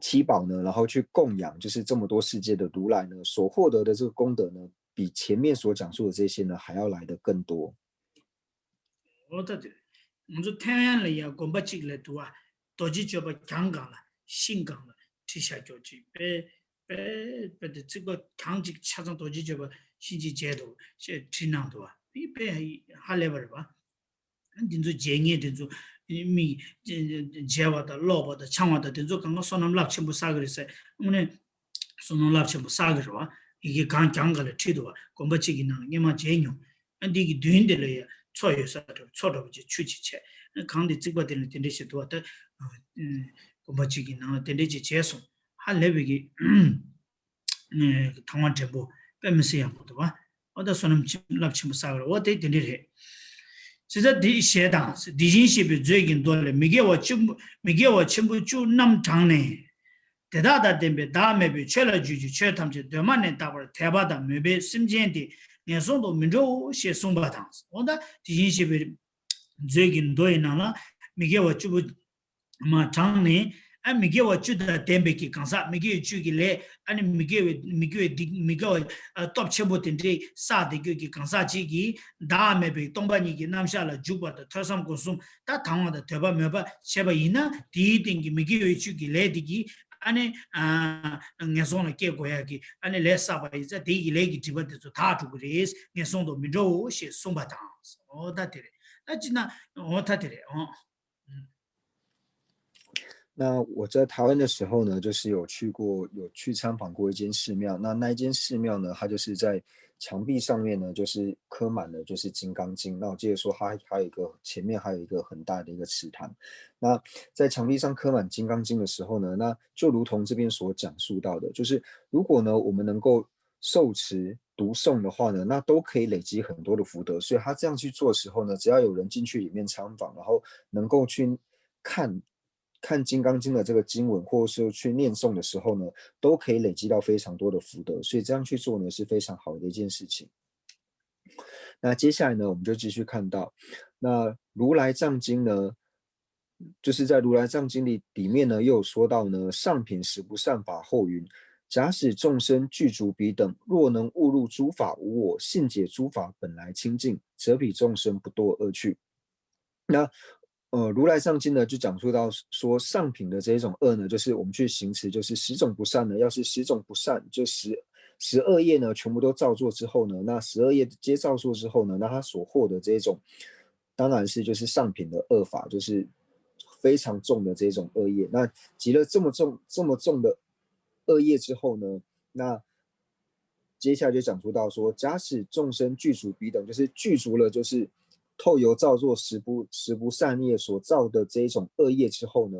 七宝呢，然后去供养，就是这么多世界的如来呢，所获得的这个功德呢，比前面所讲述的这些呢还要来的更多。 འོ་ད་དེ། ང་ཚོ་ཐའེ་ཝན་ལ་ཡ་དགོན་པ་གཅིག་ལ་འདུག་བ། རྡོ་རྗེ་གཅོད་པ་གྱང་སྒང་ལ་ཤིང་སྒང་ལ་བྲིས་བཞག་ཀྱོག་ཅིག་དཔེ་དཔེ་དཔེ་དེ་རྩིག་པ་གྱང་གཅིག་ཆ་ཚང་རྡོ་རྗེ་གཅོད་པ་ཤིང་གཅིག་མཇལ་འདུག་ཞེས་བྲིས་གནང་འདུག་བ། དེ་དཔེ་ཧ་ལས་པ་རེད་བ། འདི་ཚོ་མཇལ་མཁན་དེ་ཚོ་མི་མཇལ་བ་དང་ཀློག་པ་དང་འཆང་བ་དང་དེ་ཚོ་གང་ག་བསོད་ནམས་རླབས་ཆེན་པོ་བསགས་ཀྱི་རེད་ཟེར། དངོས་གནས་བསོད་ནམས་རླབས་ཆེན་པོ་བསགས་ཀྱི་རེད་བ། ཡི་གེ་གང་གྱང་ག་ལ་བྲིས་འདུག་བ། དགོན་པ་གཅིག་གི་ནང་ལ་སྔོན་མ་མཇལ་མྱོང་། ཨ་འདི་གི་མདུན་དེ་ལ་ཡ་མཚོ་ཡོད་ས་འདྲ་བོ། མཚོ་འདྲ་བོ་ཅིག་ཆུ་ཅིག་བྱས། ཨ་གང་དེ་རྩིག་པ་དེ་ལ་དེ་འདྲ་ཞིག་འདུག་བ། ད་དགོན་པ་གཅིག་གི་ནང་ལ་དེ་འདྲ་ཅིག་མཇལ་སོང་། ཧ་ལས་པའི་གི་ཨ་ནི་ཐང་བ་འདྲེན་པོ་དཔེ་མི་སྲིད་ཡག་པོ་འདུག་བ། འོ་ད་བསོད་ནམས་ཆེན་རླབས་ཆེན་པོ་བསགས་རེད། འོ་དེ་དེ་འདྲ་རེད། ཇི་ལྟར་འདི་ཞེས་དང་། དེ་བཞིན་གཤེགས་པའི་མཛོད་ཀྱི་མདོ་ལས། མི་དགེ་བ་བཅུ་མི་དགེ་བ་ཆེན་པོ་བཅུ་རྣམས་དྲངས་ནས། དེ་དག་དང་ལྡན་པའི་བདག་མེད་པའི་ཆོས་ལ་འཇུག་ཅིང་ཆོས་ཐམས་ཅད་གདོད་མ་ནས་དག་པར་དད་པ་དང་མོས་པས་སེམས་ཅན་དེ་ངན་སོང་དུ་མི་འགྲོའོ་ཞེས་གསུངས་པ་དང་། འོ་ད་དེ་བཞིན་གཤེགས་པའི་མཛོད་ཀྱི་མདོ་ཡི་ནང་ལ་མི་དགེ་བ་བཅུ་པོ་མ་དྲངས་ནས། ཨ་མི་དགེ་བ་བཅུ་དང་ལྡན་པའི་གི་གང་ཟག་མི་དགེ་བ་བཅུ་གི་ལས། ཨ་ནི་མི་དགེ་བའི་མི་དགེ་བའི་སྡིག་མི་དགེ་བ་ཨ་སྟོབས་ཆེན་པོ་དེ་འདྲའི་བསགས་དེ་གྱོད་ཀྱི་གང་ཟག་ཅིག་གིས་བདག་མེད་པའི་སྟོང་པ་ཉིད་ཀྱི་རྣམ་གཞག་ལ་འཇུག་པ་དང་ཐོས་བསམ་སྒོམ་གསུམ་ད་དང་བ་དང་དད་པ་མོས་པ་བྱས་པ་ཡིན་ན། དེའི་སྟེང་གི་མི་དགེ་བའི་བཅུ་གི་ལས་དེ་གིས་ཨ་ནི་ཨ་ངན་སོང་ལ་སྐྱེ་དགོས་ཡག་གི་ཨ་ནི་ལས་བསགས་པ་ཡིན་ཙང་། དེ་ཡི་ལས་ཀྱི་སྒྲིབ་པ་དེ་ཚོ་དག་འགྲོ་གི་རེད། ངན་སོང་དུ་མི་འགྲོའོ་ཞེས་གསུངས་པ་དང་། འོ་ད་དེ་རེད། ད་ཅི་ན་འོ་ད་དེ་རེད། འོ། 那我在台湾的时候呢，就是有去过，有去参访过一间寺庙。那那一间寺庙呢，它就是在墙壁上面呢，就是刻满了就是《金刚经》。那我记得说它还有一个前面还有一个很大的一个池塘。那在墙壁上刻满《金刚经》的时候呢，那就如同这边所讲述到的，就是如果呢我们能够受持、读诵的话呢，那都可以累积很多的福德。所以他这样去做的时候呢，只要有人进去里面参访，然后能够去看看《金刚经》的这个经文，或者是去念诵的时候呢，都可以累积到非常多的福德。所以这样去做呢，是非常好的一件事情。那接下来呢，我们就继续看到，那《如来藏经》呢，就是在《如来藏经》里里面呢，又有说到呢，上品十不善法后云：假使众生具足彼等，若能悟入诸法无我，信解诸法本来清净，则彼众生不堕恶趣。那呃，《如来藏经》呢，就讲述到说上品的这一种恶呢，就是我们去行持，就是十种不善呢，要是十种不善，就十十恶业呢，全部都造作之后呢，那十恶业皆造作之后呢，那他所获得这一种，当然是就是上品的恶法，就是非常重的这种恶业。那积了这么重这么重的恶业之后呢，那接下来就讲述到说，假使众生具足彼等，就是具足了，就是透由造作十不十不善业所造的这一种恶业之后呢，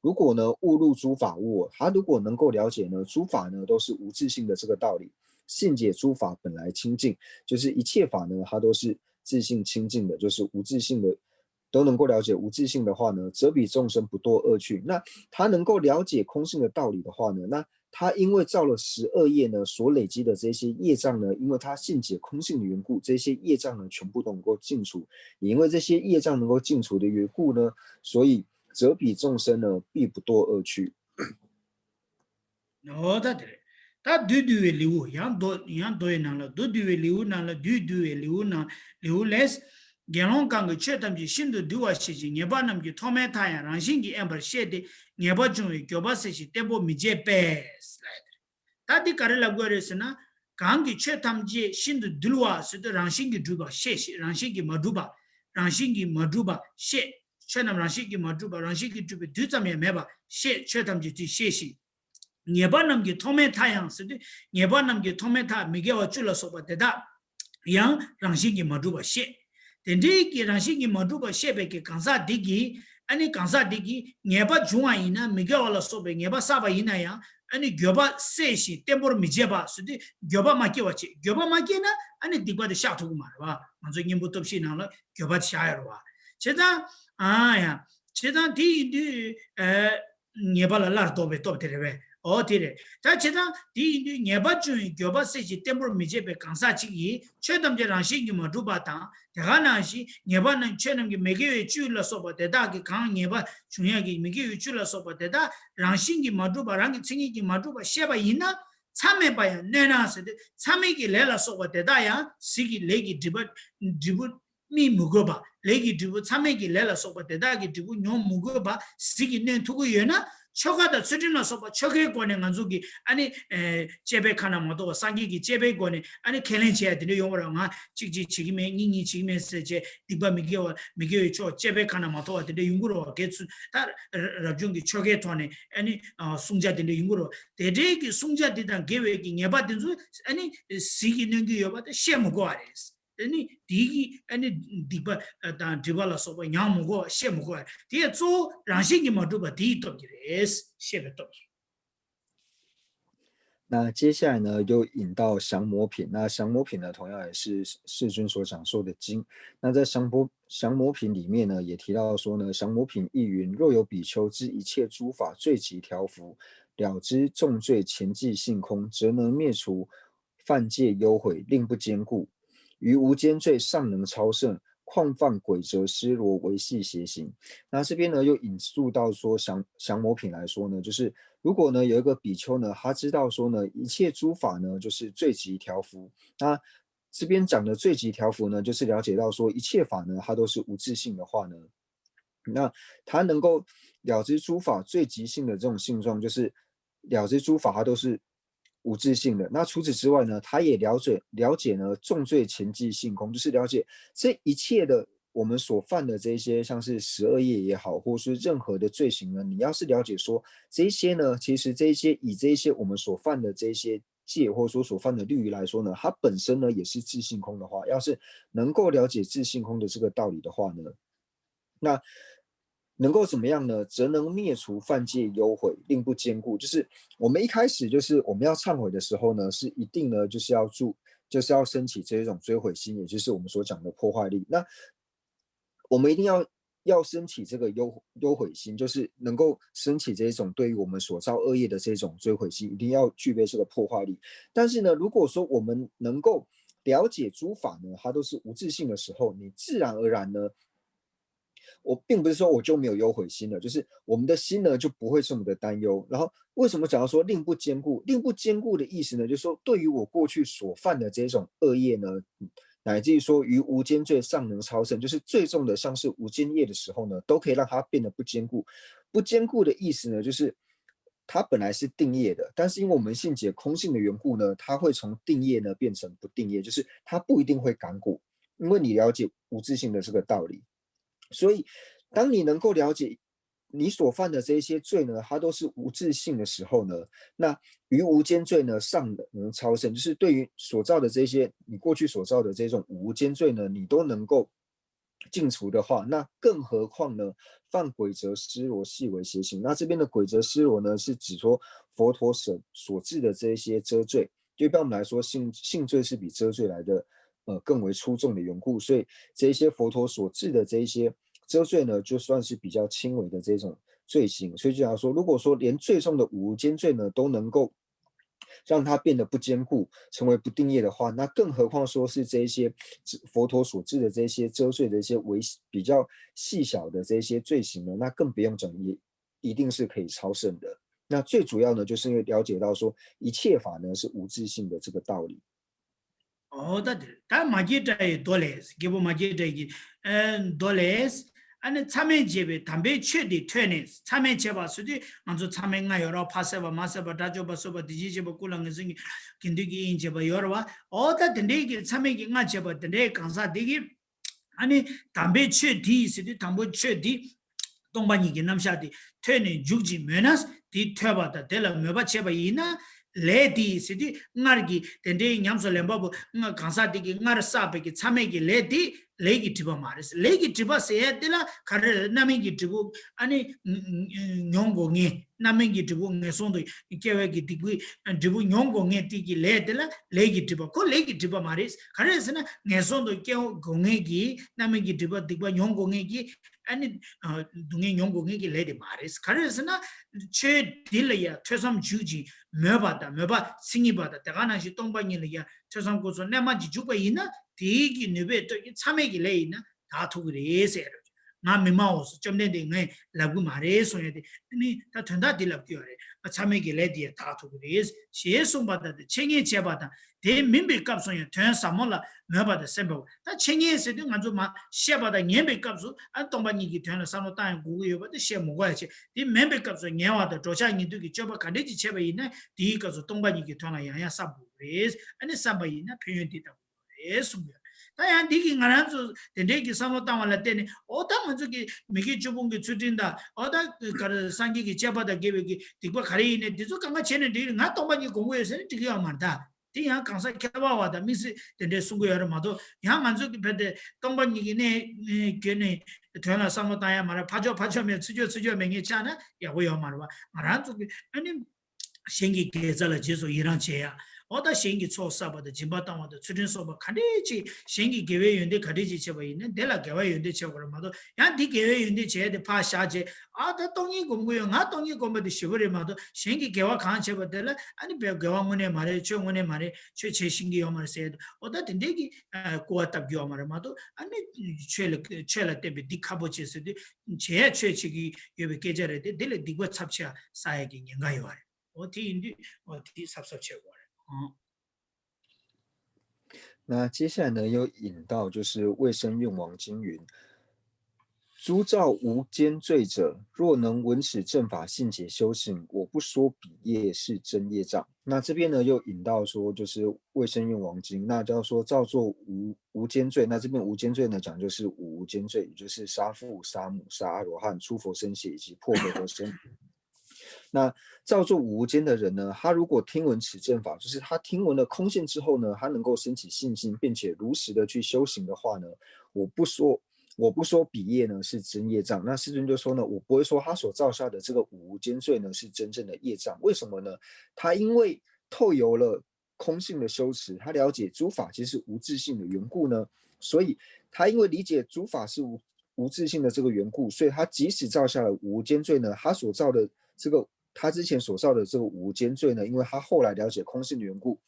如果呢悟入诸法无我，他如果能够了解呢，诸法呢都是无自性的这个道理，信解诸法本来清净，就是一切法呢它都是自性清净的，就是无自性的，都能够了解无自性的话呢，则彼众生不堕恶趣。那他能够了解空性的道理的话呢，那他因为造了十恶业呢，所累积的这些业障呢，因为他信解空性的缘故，这些业障呢全部都能够尽除。也因为这些业障能够尽除的缘故呢，所以则彼众生呢必不堕恶趣。ཨོ་ད་དེ་རེད། ད་བདུད་འདུལ་བའི་ལེའུ། ཡང་མདོ་ཡང་མདོ་ཡི་ནང་ལ་བདུད་འདུལ་བའི་ལེའུ་ནང་ལ་བདུད་འདུལ་བའི་ལེའུ་ནང་ལེའུ་ལས། དགེ་སློང་གང་གིས་ཆོས་ཐམས་ཅད་ཤིན་ཏུ་འདུལ་བ་ཤེས་ཤིང་། ཉེས་པ་རྣམས་ཀྱི་ཐོག་མའི་མཐའ་ཡང་རང་བཞིན་གྱིས་དབེན་པར་ཤེས་ཏེ། ཉེས་པ་འབྱུང་བའི་འགྱོད་པ་སེལ་ཞིང་བརྟན་པོར་མི་བྱེད་པས། ལབ་ཡ་དེ་རེད། ད་འདི་ག་རེ་ལབ་དགོས་རེད་ཟེར་ན། གང་གིས་ཆོས་ཐམས་ཅད་ཤིན་ཏུ་འདུལ་བ་ཟེར་དུས་རང་བཞིན་གྱིས་གྲུབ་པ་ཤེས་ཤིང་། རང་བཞིན་གྱིས་མ་གྲུབ་པ། རང་བཞིན་གྱིས་མ་གྲུབ་པ་ཤེས། ཆོས་རྣམས་རང་བཞིན་གྱིས་མ་གྲུབ་པ། རང་བཞིན་གྱིས་གྲུབ་པའི་རྡུལ་ཙམ་ཡང་མེད་པ་ཤེས། ཆོས་ཐམས་ཅད་དེ་ཤེས་ཤིང་། ཉེས་པ་རྣམས་ཀྱི་ཐོག་མའི་མཐའ་ཡང་ཟེར་དུས། ཉེས་པ་རྣམས་ཀྱི་ཐོག་མའི་མཐའ་མི་དགེ་བ་བཅུ་ལ་སོགས་པ་དེ་དག་ཡང་རང་བཞིན་གྱིས་མ་གྲུབ་པ་ཤེས། དེ་འདྲའི་གི་རང་བཞིན་གྱིས་མ་གྲུབ་པ་ཤེས་པའི་གི་གང་ཟག་འདི་གིས། ཨ་ནི་གང་ཟག་འདི་གིས་ཉེས་པ་བྱུང་བ་ཡིན་ན། མི་དགེ་བ་ལ་སོགས་པའི་ཉེས་པ་བསགས་པ་ཡིན་ན་ཡང་། ཨ་ནི་འགྱོད་པ་སེལ་ཞིང་བརྟན་པོར་མི་བྱེད་པ་ཟེར་དུས། འགྱོད་པ་མ་སྐྱེ་བ་བྱེད། འགྱོད་པ་མ་སྐྱེ་ན་ཨ་ནི་སྡིག་པ་དེ་བཤགས་ཐུབ་ཀྱི་མ་རེད་བ། ང་ཚོ་གཉེན་པོ་སྟོབས་བཞིའི་ནང་ལ་འགྱོད་པ་དེ་བཞག་ཡ་རེད་བ། བྱས་ཙང་། ཨ་ཡ། བྱས་ཙང་དེ་ཡིན་དུས། ཨ། ཉེས་པ་ལ་སླར་ལྡོག་པའི་སྟོབས་དེ་རེད་པས། ཨོ་དེ་རེད། ད་བྱས་ཙང་དེ་ཡིན་དུས་ཉེས་པ་བྱུང་བའི་འགྱོད་པ་སེལ་ཞིང་བརྟན་པོར་མི་བྱེད་པའི་གང་ཟག་ཅིག་གིས་ཆོས་ཐམས་ཅད་རང་བཞིན་གྱིས་མ་གྲུབ་པ་དང་། དེ་ག་ནང་བཞིན་ཉེས་པ་རྣམས་ཆོས་རྣམས་ཀྱི་མི་དགེ་བའི་བཅུ་ལ་སོགས་པ་དེ་དག་གིས། གང་ཉེས་པ་བྱུང་ཡག་གི་མི་དགེ་བའི་བཅུ་ལ་སོགས་པ་དེ་དག་རང་བཞིན་གྱིས་མ་གྲུབ་པ། རང་གི་མཚན་ཉིད་ཀྱིས་མ་གྲུབ་པ་ཤེས་པ་ཡིན་ན། མཚམས་མེད་པ་ཡང་གནོད་ན་ཟེར་ཏེ། མཚམས་མེད་ཀྱི་ལས་ལ་སོགས་པ་དེ་དག་ཡང་ཟིལ་གྱིས་ལས་ཀྱི་སྒྲིབ་པ་འབྲས་བུ་སྨིན་མི་དགོས་པ། ལས་ཀྱི་འབྲས་བུ། མཚམས་མེད་ཀྱི་ལས་ལ་སོགས་པ་དེ་དག་གི་འབྲས་བུ་མྱོང་མི་དགོས་པ་ཟིལ་གྱིས་གནོན་ཐུབ་ཀྱི་ཡོད་ན། ཆོ་ག་དང་ཚུལ་ཁྲིམས་ལ་སོགས་པ་ཆོ་གའི་སྒོ་ནས་ང་ཚོ་གིས་ཨ་ནི། ཨེ། བཅས་པའི་ཁ་ན་མ་ཐོ་བ། སངས་རྒྱས་ཀྱི་བཅས་པའི་སྒོ་ནས་ཨ་ནི་ཁས་ལེན་བྱེད་ཡ་དེ་འདྲ་ཡོང་བ་རེད། ང་གཅིག་གཅིག་བྱེད་ཀྱི་མེད། གཉིས་གཉིས་བྱེད་ཀྱི་མེད་ཟེར་བྱས་སྡིག་པ་མི་དགེ་བ། མི་དགེ་བའི་ཕྱོགས་བཅས་པའི་ཁ་ན་མ་ཐོ་བ་དེ་འདྲ་ཡོང་གི་རེད་བ། དགེ་ཚུལ་ད་རབ་བྱུང་གི་ཆོ་གའི་ཐོག་ནས་ཨ་ནི། ཨ། བསྲུང་བྱ་དེ་འདྲ་ཡོང་གི་རེད་བ། དེ་འདྲའི་གི་བསྲུང་བྱ་དེ་དང་འགལ་བའི་གི་ཉེས་པ་དེ་ཚོ་ཨ་ནི་ཟིལ་གྱིས་གནོན་གྱི་ཡོད་པ་དེ་ཤེས་མི་དགོས་པ་རེད། དེ་ནི་དེ་གི་ཨ་ནི་སྡིག་པ་དང་སྒྲིབ་པ་ལ་སོགས་པ་མྱང་མི་དགོས་པ། ཤེས་མི་དགོས་པ་རེད། དེ་གཙོ་བོ་རང་བཞིན་གྱིས་མ་གྲུབ་པ་དེའི་སྟོབས་ཀྱིས་རེད། ཤེས་པའི་སྟོབས་ཀྱིས། 那接下来呢，又引到降魔品。那降魔品呢，同样也是世尊所讲授的经。那在降魔降魔品里面呢，也提到说呢，降魔品亦云：若有比丘知一切诸法罪及调伏，了知众罪前际性空，则能灭除犯戒忧悔，令不坚固。于无间罪尚能超胜，况犯鬼则失罗，维系邪行。那这边呢，又引述到说降降魔品来说呢，就是如果呢有一个比丘呢，他知道说呢，一切诸法呢就是罪及调伏。那这边讲的罪及调伏呢，就是了解到说一切法呢，它都是无自性的话呢，那他能够了知诸法最极性的这种性状，就是了知诸法它都是无自性的。那除此之外呢，他也了解了解呢众罪前际性空，就是了解这一切的我们所犯的这些，像是十二业也好，或是任何的罪行呢，你要是了解说这些呢，其实这些以这些我们所犯的这些戒，或者说所犯的律仪来说呢，它本身呢也是自性空的话，要是能够了解自性空的这个道理的话呢，那能够怎么样呢？则能灭除犯戒忧悔，令不坚固。就是我们一开始就是我们要忏悔的时候呢，是一定呢就是要住，就是要升起这一种追悔心，也就是我们所讲的破坏力。那我们一定要要升起这个忧忧悔心，就是能够升起这一种对于我们所造恶业的这种追悔心，一定要具备这个破坏力。但是呢，如果说我们能够了解诸法呢，它都是无自性的时候，你自然而然呢，我并不是说我就没有忧悔心了，就是我们的心呢就不会这么的担忧。然后为什么讲到说令不坚固？令不坚固的意思呢，就是说对于我过去所犯的这种恶业呢，乃至于说于无间罪尚能超胜，就是最重的像是无间业的时候呢，都可以让它变得不坚固。不坚固的意思呢，就是它本来是定业的，但是因为我们性解空性的缘故呢，它会从定业呢变成不定业，就是它不一定会感果，因为你了解无自性的这个道理。所以，当你能够了解你所犯的这一些罪呢，它都是无自性的时候呢，那于无间罪呢尚能超胜，就是对于所造的这些你过去所造的这种无间罪呢，你都能够尽除的话，那更何况呢？犯鬼则尸罗，系为邪行。那这边的鬼则尸罗呢，是指说佛陀所所制的这一些遮罪，就一般我们来说，性性罪是比遮罪来的呃更为出众的缘故，所以这一些佛陀所制的这一些遮罪呢，就算是比较轻微的这种罪行。所以就想说，如果说连最重的五无间罪呢都能够让它变得不坚固，成为不定业的话，那更何况说是这一些佛陀所制的这些遮罪的一些微比较细小的这些罪行呢，那更不用讲，也一定是可以超胜的。那最主要呢，就是因为了解到说一切法呢是无自性的这个道理。 ཨོ་ད་དེ་ད་མ་སྐྱེས་དགྲ་ཡི་མདོ་ལས། རྒྱལ་པོ་མ་སྐྱེས་དགྲ་ཡི་ཨ་མདོ་ལས། ཨ་ནི་མཚམས་མེད་བྱས་པའི་དམ་པའི་ཆོས་འདི་ཐོས་ནས། མཚམས་མེད་བྱས་པ་ཟེར་དུས་ང་ཚོ་མཚམས་མེད་ལྔ་ཡོད་ར། ཕ་བསད་པ། མ་བསད་པ། དགྲ་བཅོམ་པ། གསོད་པ། དེ་བཞིན་གཤེགས་པ། སྐུ་ལ་ངེས་འཛིན་གྱི་དགེ་འདུན་གྱི་དབྱེན་བྱས་པ་ཡོད་ར་བ། ཨོ་ད་དེ་འདྲའི་གི་མཚམས་མེད་ཀྱི་ལྔ་བྱས་པ་དེ་འདྲའི་གང་ཟག་དེ་གིས། ཨ་ནི་དམ་པའི་ཆོས་འདི་ཟེར་དུས་དང་པོ་ཆོས་འདི་སྟོང་པ་ཉིད་ཀྱི་རྣམ་གཞག་འདི་ཐོས་ནས་འཇུག་ཅིང་མོས་ན། འདི་ཐོས་པ་དང་དེ་ལ་མོས་པ་བྱས་པ་ཡིན་ན། ལས་འདི་ཟེར་དུས་སྔར་གྱི་དེ་འདྲའི་ཉམས་སུ་ལེན་པ་པོ་ང་གང་ཟག་འདི་གིས་སྔར་བསགས་པའི་གི་མཚམས་མེད་ཀྱི་ལས་འདི་ལས་ཀྱི་སྒྲིབ་པ་མ་རེད། ལས་ཀྱི་སྒྲིབ་པ་ཟེར་ཡ་འདི་ལ་ག་རེ་རེད། རྣམ་སྨིན་གྱི་སྒྲིབ་པོ་ཨ་ནི་མྱོང་དགོས་ངེས། རྣམ་སྨིན་གྱི་སྒྲིབ་པོ་ངན་སོང་དུ་སྐྱེ་བའི་གི་སྡིག་པའི་སྒྲིབ་པོ་མྱོང་དགོས་ངེས་དེ་གི་ལས་དེ་ལ་ལས་ཀྱི་སྒྲིབ་པ། ཁོ་ལས་ཀྱི་སྒྲིབ་པ་མ་རེད། ག་རེ་ཟེར་ན་ངན་སོང་དུ་སྐྱེ་དགོས་ངེས་ཀྱི་རྣམ་སྨིན་གྱི་སྒྲིབ་པ་སྡིག་པ་མྱོང་དགོས་ངེས་ཀྱི་ཨ་ནི་སྡུག་བསྔལ་མྱོང་དགོས་ངེས་ཀྱི་ལས་དེ་མ་རེད། ག་རེ་ཟེར་ན་ཆོས་འདི་ལ་ཡང་ཐོས་བསམ་འཇུག་ཅིང་མོས་པ་དང་མོས་པ་མཚན་ཉིད་པ་དང་དེ་ག་ནང་བཞིན་སྟོང་པ་ཉིད་ལ་ཡང་ཐོས་བསམ་སྒོ་ཚུལ་རྣལ་མ་ཅིག་འཇུག་པ་ཡིན་ན་དེའི་གི་ནུས་པས་སྟོབས་ཀྱིས་མཚམས་མེད་ཀྱི་ལས་ཡིན་ན། དག་ཐུབ་ཀྱི་རེད་ཟེར། ང་མི་སྨྲའོ་ཟེར། བཅོམ་ལྡན་འདས་ངས་ལབ་ཀྱི་མ་རེད་གསུང་ཡ་དེ་ནི་ད་དོན་དག་འདི་ལབ་ཀྱི་ཡོད་རེད། མཚམས་མེད་ཀྱི་ལས་འདི་ཡང་དག་ཐུབ་ཀྱི་རེད་ཞེས་གསུངས་པ་ལྟར་ཏེ། འཆད་ཉན་བྱས་པ་དང་དེ་མིན་པའི་སྐབས་སུ་ཡང་དོན་ཟབ་མོ་ལ་མོས་པ་དང་སེམས་པ་བོ། ད་འཆད་ཉན་ཟེར་དུས་ང་ཚོ་མ་བཤད་པ་དང་ཉན་པའི་སྐབས་སུ་ཨ་སྟོང་པ་ཉིད་ཀྱི་དོན་ལ་བསམ་བློ་བཏང་ཡང་དགོས་ཀྱི་ཡོད་པ་དེ་བཤད་མི་དགོས་ཡ་བྱས། དེ་མིན་པའི་སྐབས་སུ་ཉན་པ་དང་འགྲོ་འཆག་ཉན་ཐོས་ཀྱི་སྤྱོད་པ་ག་འདྲས་ཅིག་བྱས་པ་ཡིན་ན་དེའི་སྐབས་སུ་སྟོང་པ་ཉིད་ཀྱི་དོན་ལ་ཡང་ཡང་བསམ་དགོས་ཀྱི་རེད། ཨ་ནི་བསམ་པ་ཡིན་ན་ཕན་ཡོན་འདི་ལྟ་བུ། རེད་གསུངས་ཡོད། ད་ཡང་འདི་གིས་ང་རང་ཚོ་དེ་འདྲའི་གི་བསམ་བློ་བཏང་བ་ལ་བརྟེན་ནས། ཨོ་ད་ང་ཚོ་གི་མི་དགེ་བཅུ་སྤོང་གི་ཚུལ་ཁྲིམས་དང་། ཨོ་ད་ག་རེ་སངས་རྒྱས་ཀྱི་བཅས་པ་དང་འགལ་བའི་གི་སྡིག་པ་ག་རེ་ཡིན་ནའི་འདི་ཚོ་གང་ག་བྱས་ནས་འགྲིག་རེད། ང་སྟོང་པ་ཉིད་སྒོམ་གྱི་ཡོད་ཟེར་ནས་འགྲིག་གི་ཡོད་མ་རེད་ད། དེ་ཡང་གང་ཟག་མཁས་པ་བ་དང་དམིགས་བསལ་དེ་འདྲའི་གསུང་གི་ཡོད་རེད་མ་གཏོགས། ཡང་ང་ཚོ་གི་བས་ཏེ་སྟོང་པ་ཉིད་ཀྱི་གནས་བརྒྱུད་ནས་དོན་ལ་བསམ་བློ་བཏང་ཡ་མ་རེད། ཕར་ཕྱོགས་ཕར་ཕྱོགས་མེད། ཚུར་ཕྱོགས་ཚུར་ཕྱོགས་མེད་ངས་ཆགས་ན་ཡག་པོ་ཡོད་མ་རེད་བ། ང་རང་ཚོ་གི་ཨ་ནི། གཞན་གྱི་དགེ་རྩ་ལ་རྗེས་སུ་ཡི་རང་བྱེད་ཡ། འོ་ད་གཞན་གྱི་ཚོགས་བསགས་པ་དང་སྦྱིན་པ་བཏང་བ་དང་ཚུལ་ཁྲིམས་སྲུང་བ་ག་འདྲས་ཅིག་གཞན་གྱི་དགེ་བའི་ཡོན་ཏན་ག་འདྲས་ཅིག་བྱས་པ་ཡིན་ན་དེ་ལ་དགེ་བའི་ཡོན་ཏན་བྱེད་དགོས་རེད་མ་གཏོགས། ཡང་འདི་དགེ་བའི་ཡོན་ཏན་བྱས་ཏེ་ཕར་བཞག་བྱས། ཨ་ད་སྟོང་ཉིད་སྒོམ་གྱི་ཡོད། ང་སྟོང་ཉིད་སྒོམ་པ་དེ་ཞེ་པོ་རེད་མ་གཏོགས། གཞན་གྱི་དགེ་བ་གང་བྱས་པ་དེ་ལ་ཨ་ནི་བས་དགེ་བ་དངོས་གནས་མ་རེད། ཆོས་དངོས་གནས་མ་རེད། ཆོས་བྱེད་ཤེས་ཀྱི་ཡོད་མ་རེད་ཟེར་ཏེ། འོ་ད་དེ་འདྲས་ཀྱི་སྐུར་བ་བཏབ་རྒྱུ་ཡོད་མ་རེད་མ་གཏོགས། ཨ་ནི་ཆོས་ལ་ཆོས་ལ་བརྟེན་པའི་སྡིག་ཁ་པོ་བྱེད་ཟེར་དུས་བྱེད་ཡ་ཆོས་བྱེད་ཀྱི་ཡོད་པའི་སྐད་ཆ་རེད་དེ། དེ་ལས་སྡིག་པ་ཚབས་ཆེ་བ་བསགས་ཡ་གི་ཉེན་ཁ་ཡོད་རེད། འོ་དེ་ཡིན་དུས་འོ་དེ་གཟབ་གཟབ་བྱེད་དགོས་རེད། ཨང་། 那接下来呢，又引到就是《未生愿王经》云：“诸造无间罪者，若能闻此正法，信解修行，我不说彼业是真业障。”那这边呢，又引到说，就是《未生愿王经》，那叫说造作无无间罪。那这边无间罪呢，讲就是无无间罪，也就是杀父、杀母、杀阿罗汉、出佛身血以及破和合身。那造作无无间的人呢，他如果听闻此正法，就是他听闻了空性之后呢，他能够升起信心，并且如实的去修行的话呢，我不说，我不说彼业呢是真业障，那世尊就说呢，我不会说他所造下的这个无间罪呢是真正的业障。为什么呢？他因为透由了空性的修持，他了解诸法皆是无自性的缘故呢，所以他因为理解诸法是无无自性的这个缘故，所以他即使造下了无间罪呢，他所造的这个他之前所造的这个无间罪呢，因为他后来了解空性的缘故，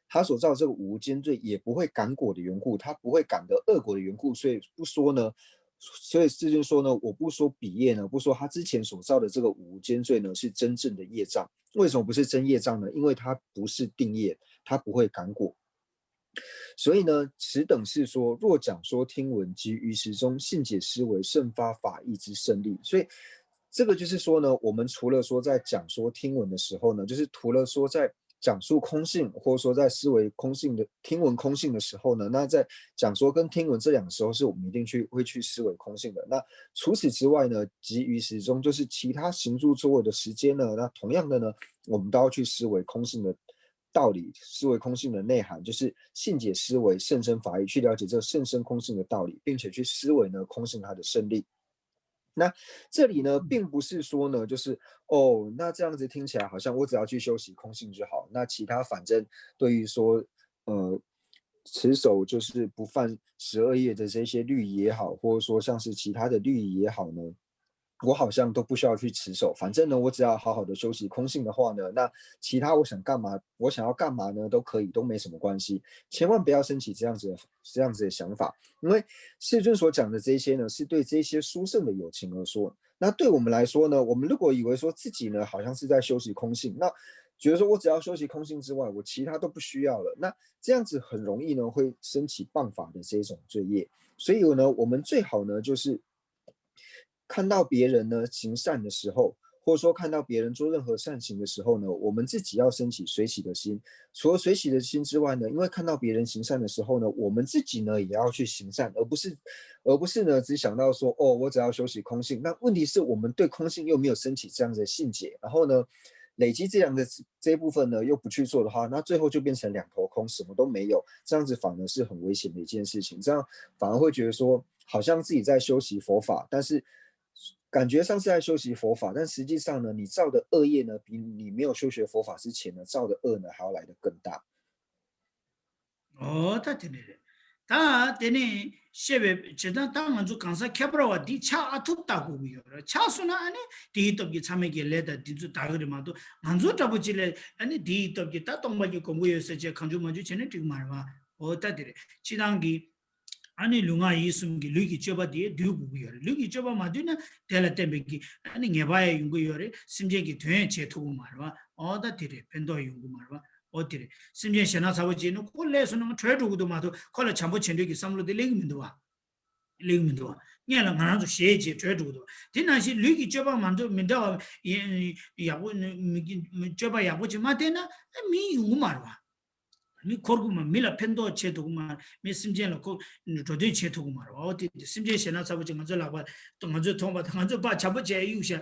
他所造这个无间罪也不会感果的缘故，他不会感得恶果的缘故，所以不说呢。所以世尊说呢，我不说彼业呢，不说他之前所造的这个无间罪呢是真正的业障。为什么不是真业障呢？因为它不是定业，它不会感果。所以呢，此等是说，若讲说听闻及于时中，信解思维，甚发法意之胜利。所以这个就是说呢，我们除了说在讲说听闻的时候呢，就是除了说在讲述空性，或者说在思维空性的听闻空性的时候呢，那在讲说跟听闻这两个时候，是我们一定去会去思维空性的。那除此之外呢，及于时中，就是其他行住坐位的时间呢，那同样的呢，我们都要去思维空性的道理，思维空性的内涵，就是信解思维，甚深法意，去了解这甚深空性的道理，并且去思维呢空性它的胜利。那这里呢，并不是说呢，就是哦，那这样子听起来好像我只要去修习空性就好，那其他反正对于说，呃，持守就是不犯十二业的这些律仪也好，或者说像是其他的律仪也好呢，我好像都不需要去持守。反正呢，我只要好好的修习空性的话呢，那其他我想干嘛，我想要干嘛呢，都可以，都没什么关系。千万不要升起这样子的这样子的想法，因为世尊所讲的这些呢，是对这些殊胜的有情而说。那对我们来说呢，我们如果以为说自己呢，好像是在修习空性，那觉得说我只要修习空性之外，我其他都不需要了，那这样子很容易呢会升起谤法的这一种罪业。所以呢，我们最好呢就是看到别人呢行善的时候，或者说看到别人做任何善行的时候呢，我们自己要升起随喜的心。除了随喜的心之外呢，因为看到别人行善的时候呢，我们自己呢也要去行善，而不是，而不是呢只想到说，哦，我只要修习空性。那问题是我们对空性又没有升起这样子的信解，然后呢，累积这样的这一部分呢又不去做的话，那最后就变成两头空，什么都没有，这样子反而是很危险的一件事情。这样反而会觉得说，好像自己在修习佛法，但是感觉上是在修习佛法，但实际上呢，你造的恶业呢，比你没有修学佛法之前呢造的恶呢还要来得更大。ཨོ་ད་དེ་ནས་རེད། ད་དེ་ནས་བཤད་པའི་བྱེད་སྟངས། ད་ང་ཚོ་གང་ཟག་ཁྱད་པར་བ་འདི་ཆགས་ཨ་ཐུབ་ལྟ་དགོས་ཀྱི་ཡོད་རེད། ཆགས་སོང་ན་ཨ་ནི་དེའི་སྟོབས་ཀྱིས་ཚང་མས་ཀྱི་ལས་དང་འདི་ཚོ་དག་གི་རེད་མ་གཏོགས། ང་ཚོ་འདྲ་པོ་ཅིག་ལས་ཨ་ནི་དེའི་སྟོབས་ཀྱིས་ད་སྟོང་པ་གི་གོམས་གོ་ཡོད་ཟེར་བྱས་གང་བྱུང་མང་བྱུང་བྱས་ན་འགྲིག་མ་རེད་བ། ཨོ་ད་དེ་རེད། སྤྱི་བཏང་གི་ཨ་ནི་ལུས་ངག་ཡིད་གསུམ་གྱི་ལུས་ཀྱི་སྤྱོད་པ་དེ་འདུལ་དགོས་ཀྱི་ཡོད་རེད། ལུས་ཀྱི་སྤྱོད་པ་མ་འདུལ་ན་དེ་ལ་བརྟེན་པའི་གི་ཨ་ནི་ཉེས་པ་ཡང་ཡོང་གི་ཡོད་རེད། སེམས་ཅན་གྱི་དོན་ཡང་བྱེད་ཐུབ་ཀྱི་མ་རེད་བ། ཨོ་ད་དེ་རེད། ཕན་ཐོགས་ཡོང་གི་མ་རེད་བ། ཨོ་དེ་རེད། སེམས་ཅན་ཞེ་ན་ཚ་པོ་ཅིག་ནི་ཁོ་སླེབས་སོང་ན་ང་བྲོས་འགྲོ་གི་འདུག་མ་གཏོགས་ཁོ་ལ་བྱམས་པོ་བྱེད་འདོད་ཀྱི་བསམ་བློ་དེ་སླེབས་ཀྱི་མི་འདུག་བ། སླེབས་ཀྱི་མི་འདུག་བ། སྔོན་ལ་ང་རང་ཚོ་ཞེད་ཅེས་བྲོས་འགྲོ་གི་འདུག་བ། དེ་ནང་བཞིན་ལུས་ཀྱི་སྤྱོད་པ་མ་འདུག་མི་འདྲ་བ་ཡག་པོ་མི་སྤྱོད་པ་ཡག་པོ་ཅིག་མ་བསྟེན་ན་ཨ་མི་ཡོང་གི་མ་རེད་བ། མི་འཁོར་གི་མ། མི་ལ་ཕན་ཐོགས་བྱེད་ཐུབ་ཀྱི་མ་རེད། མི་སེམས་ཅན་ལ་ཁོ་འགྲོ་དོན་བྱེད་ཐུབ་ཀྱི་མ་རེད་བ། འོ་དེ་དེ་སེམས་ཅན་ཞེ་ན་ཚ་པོ་ཅིག་ང་ཚོའི་ལག་པ་ང་ཚོས་མཐོང་པ་དང་ང་ཚོས་ཕར་བྱམས་པོ་བྱས་གཡུག་བཞག་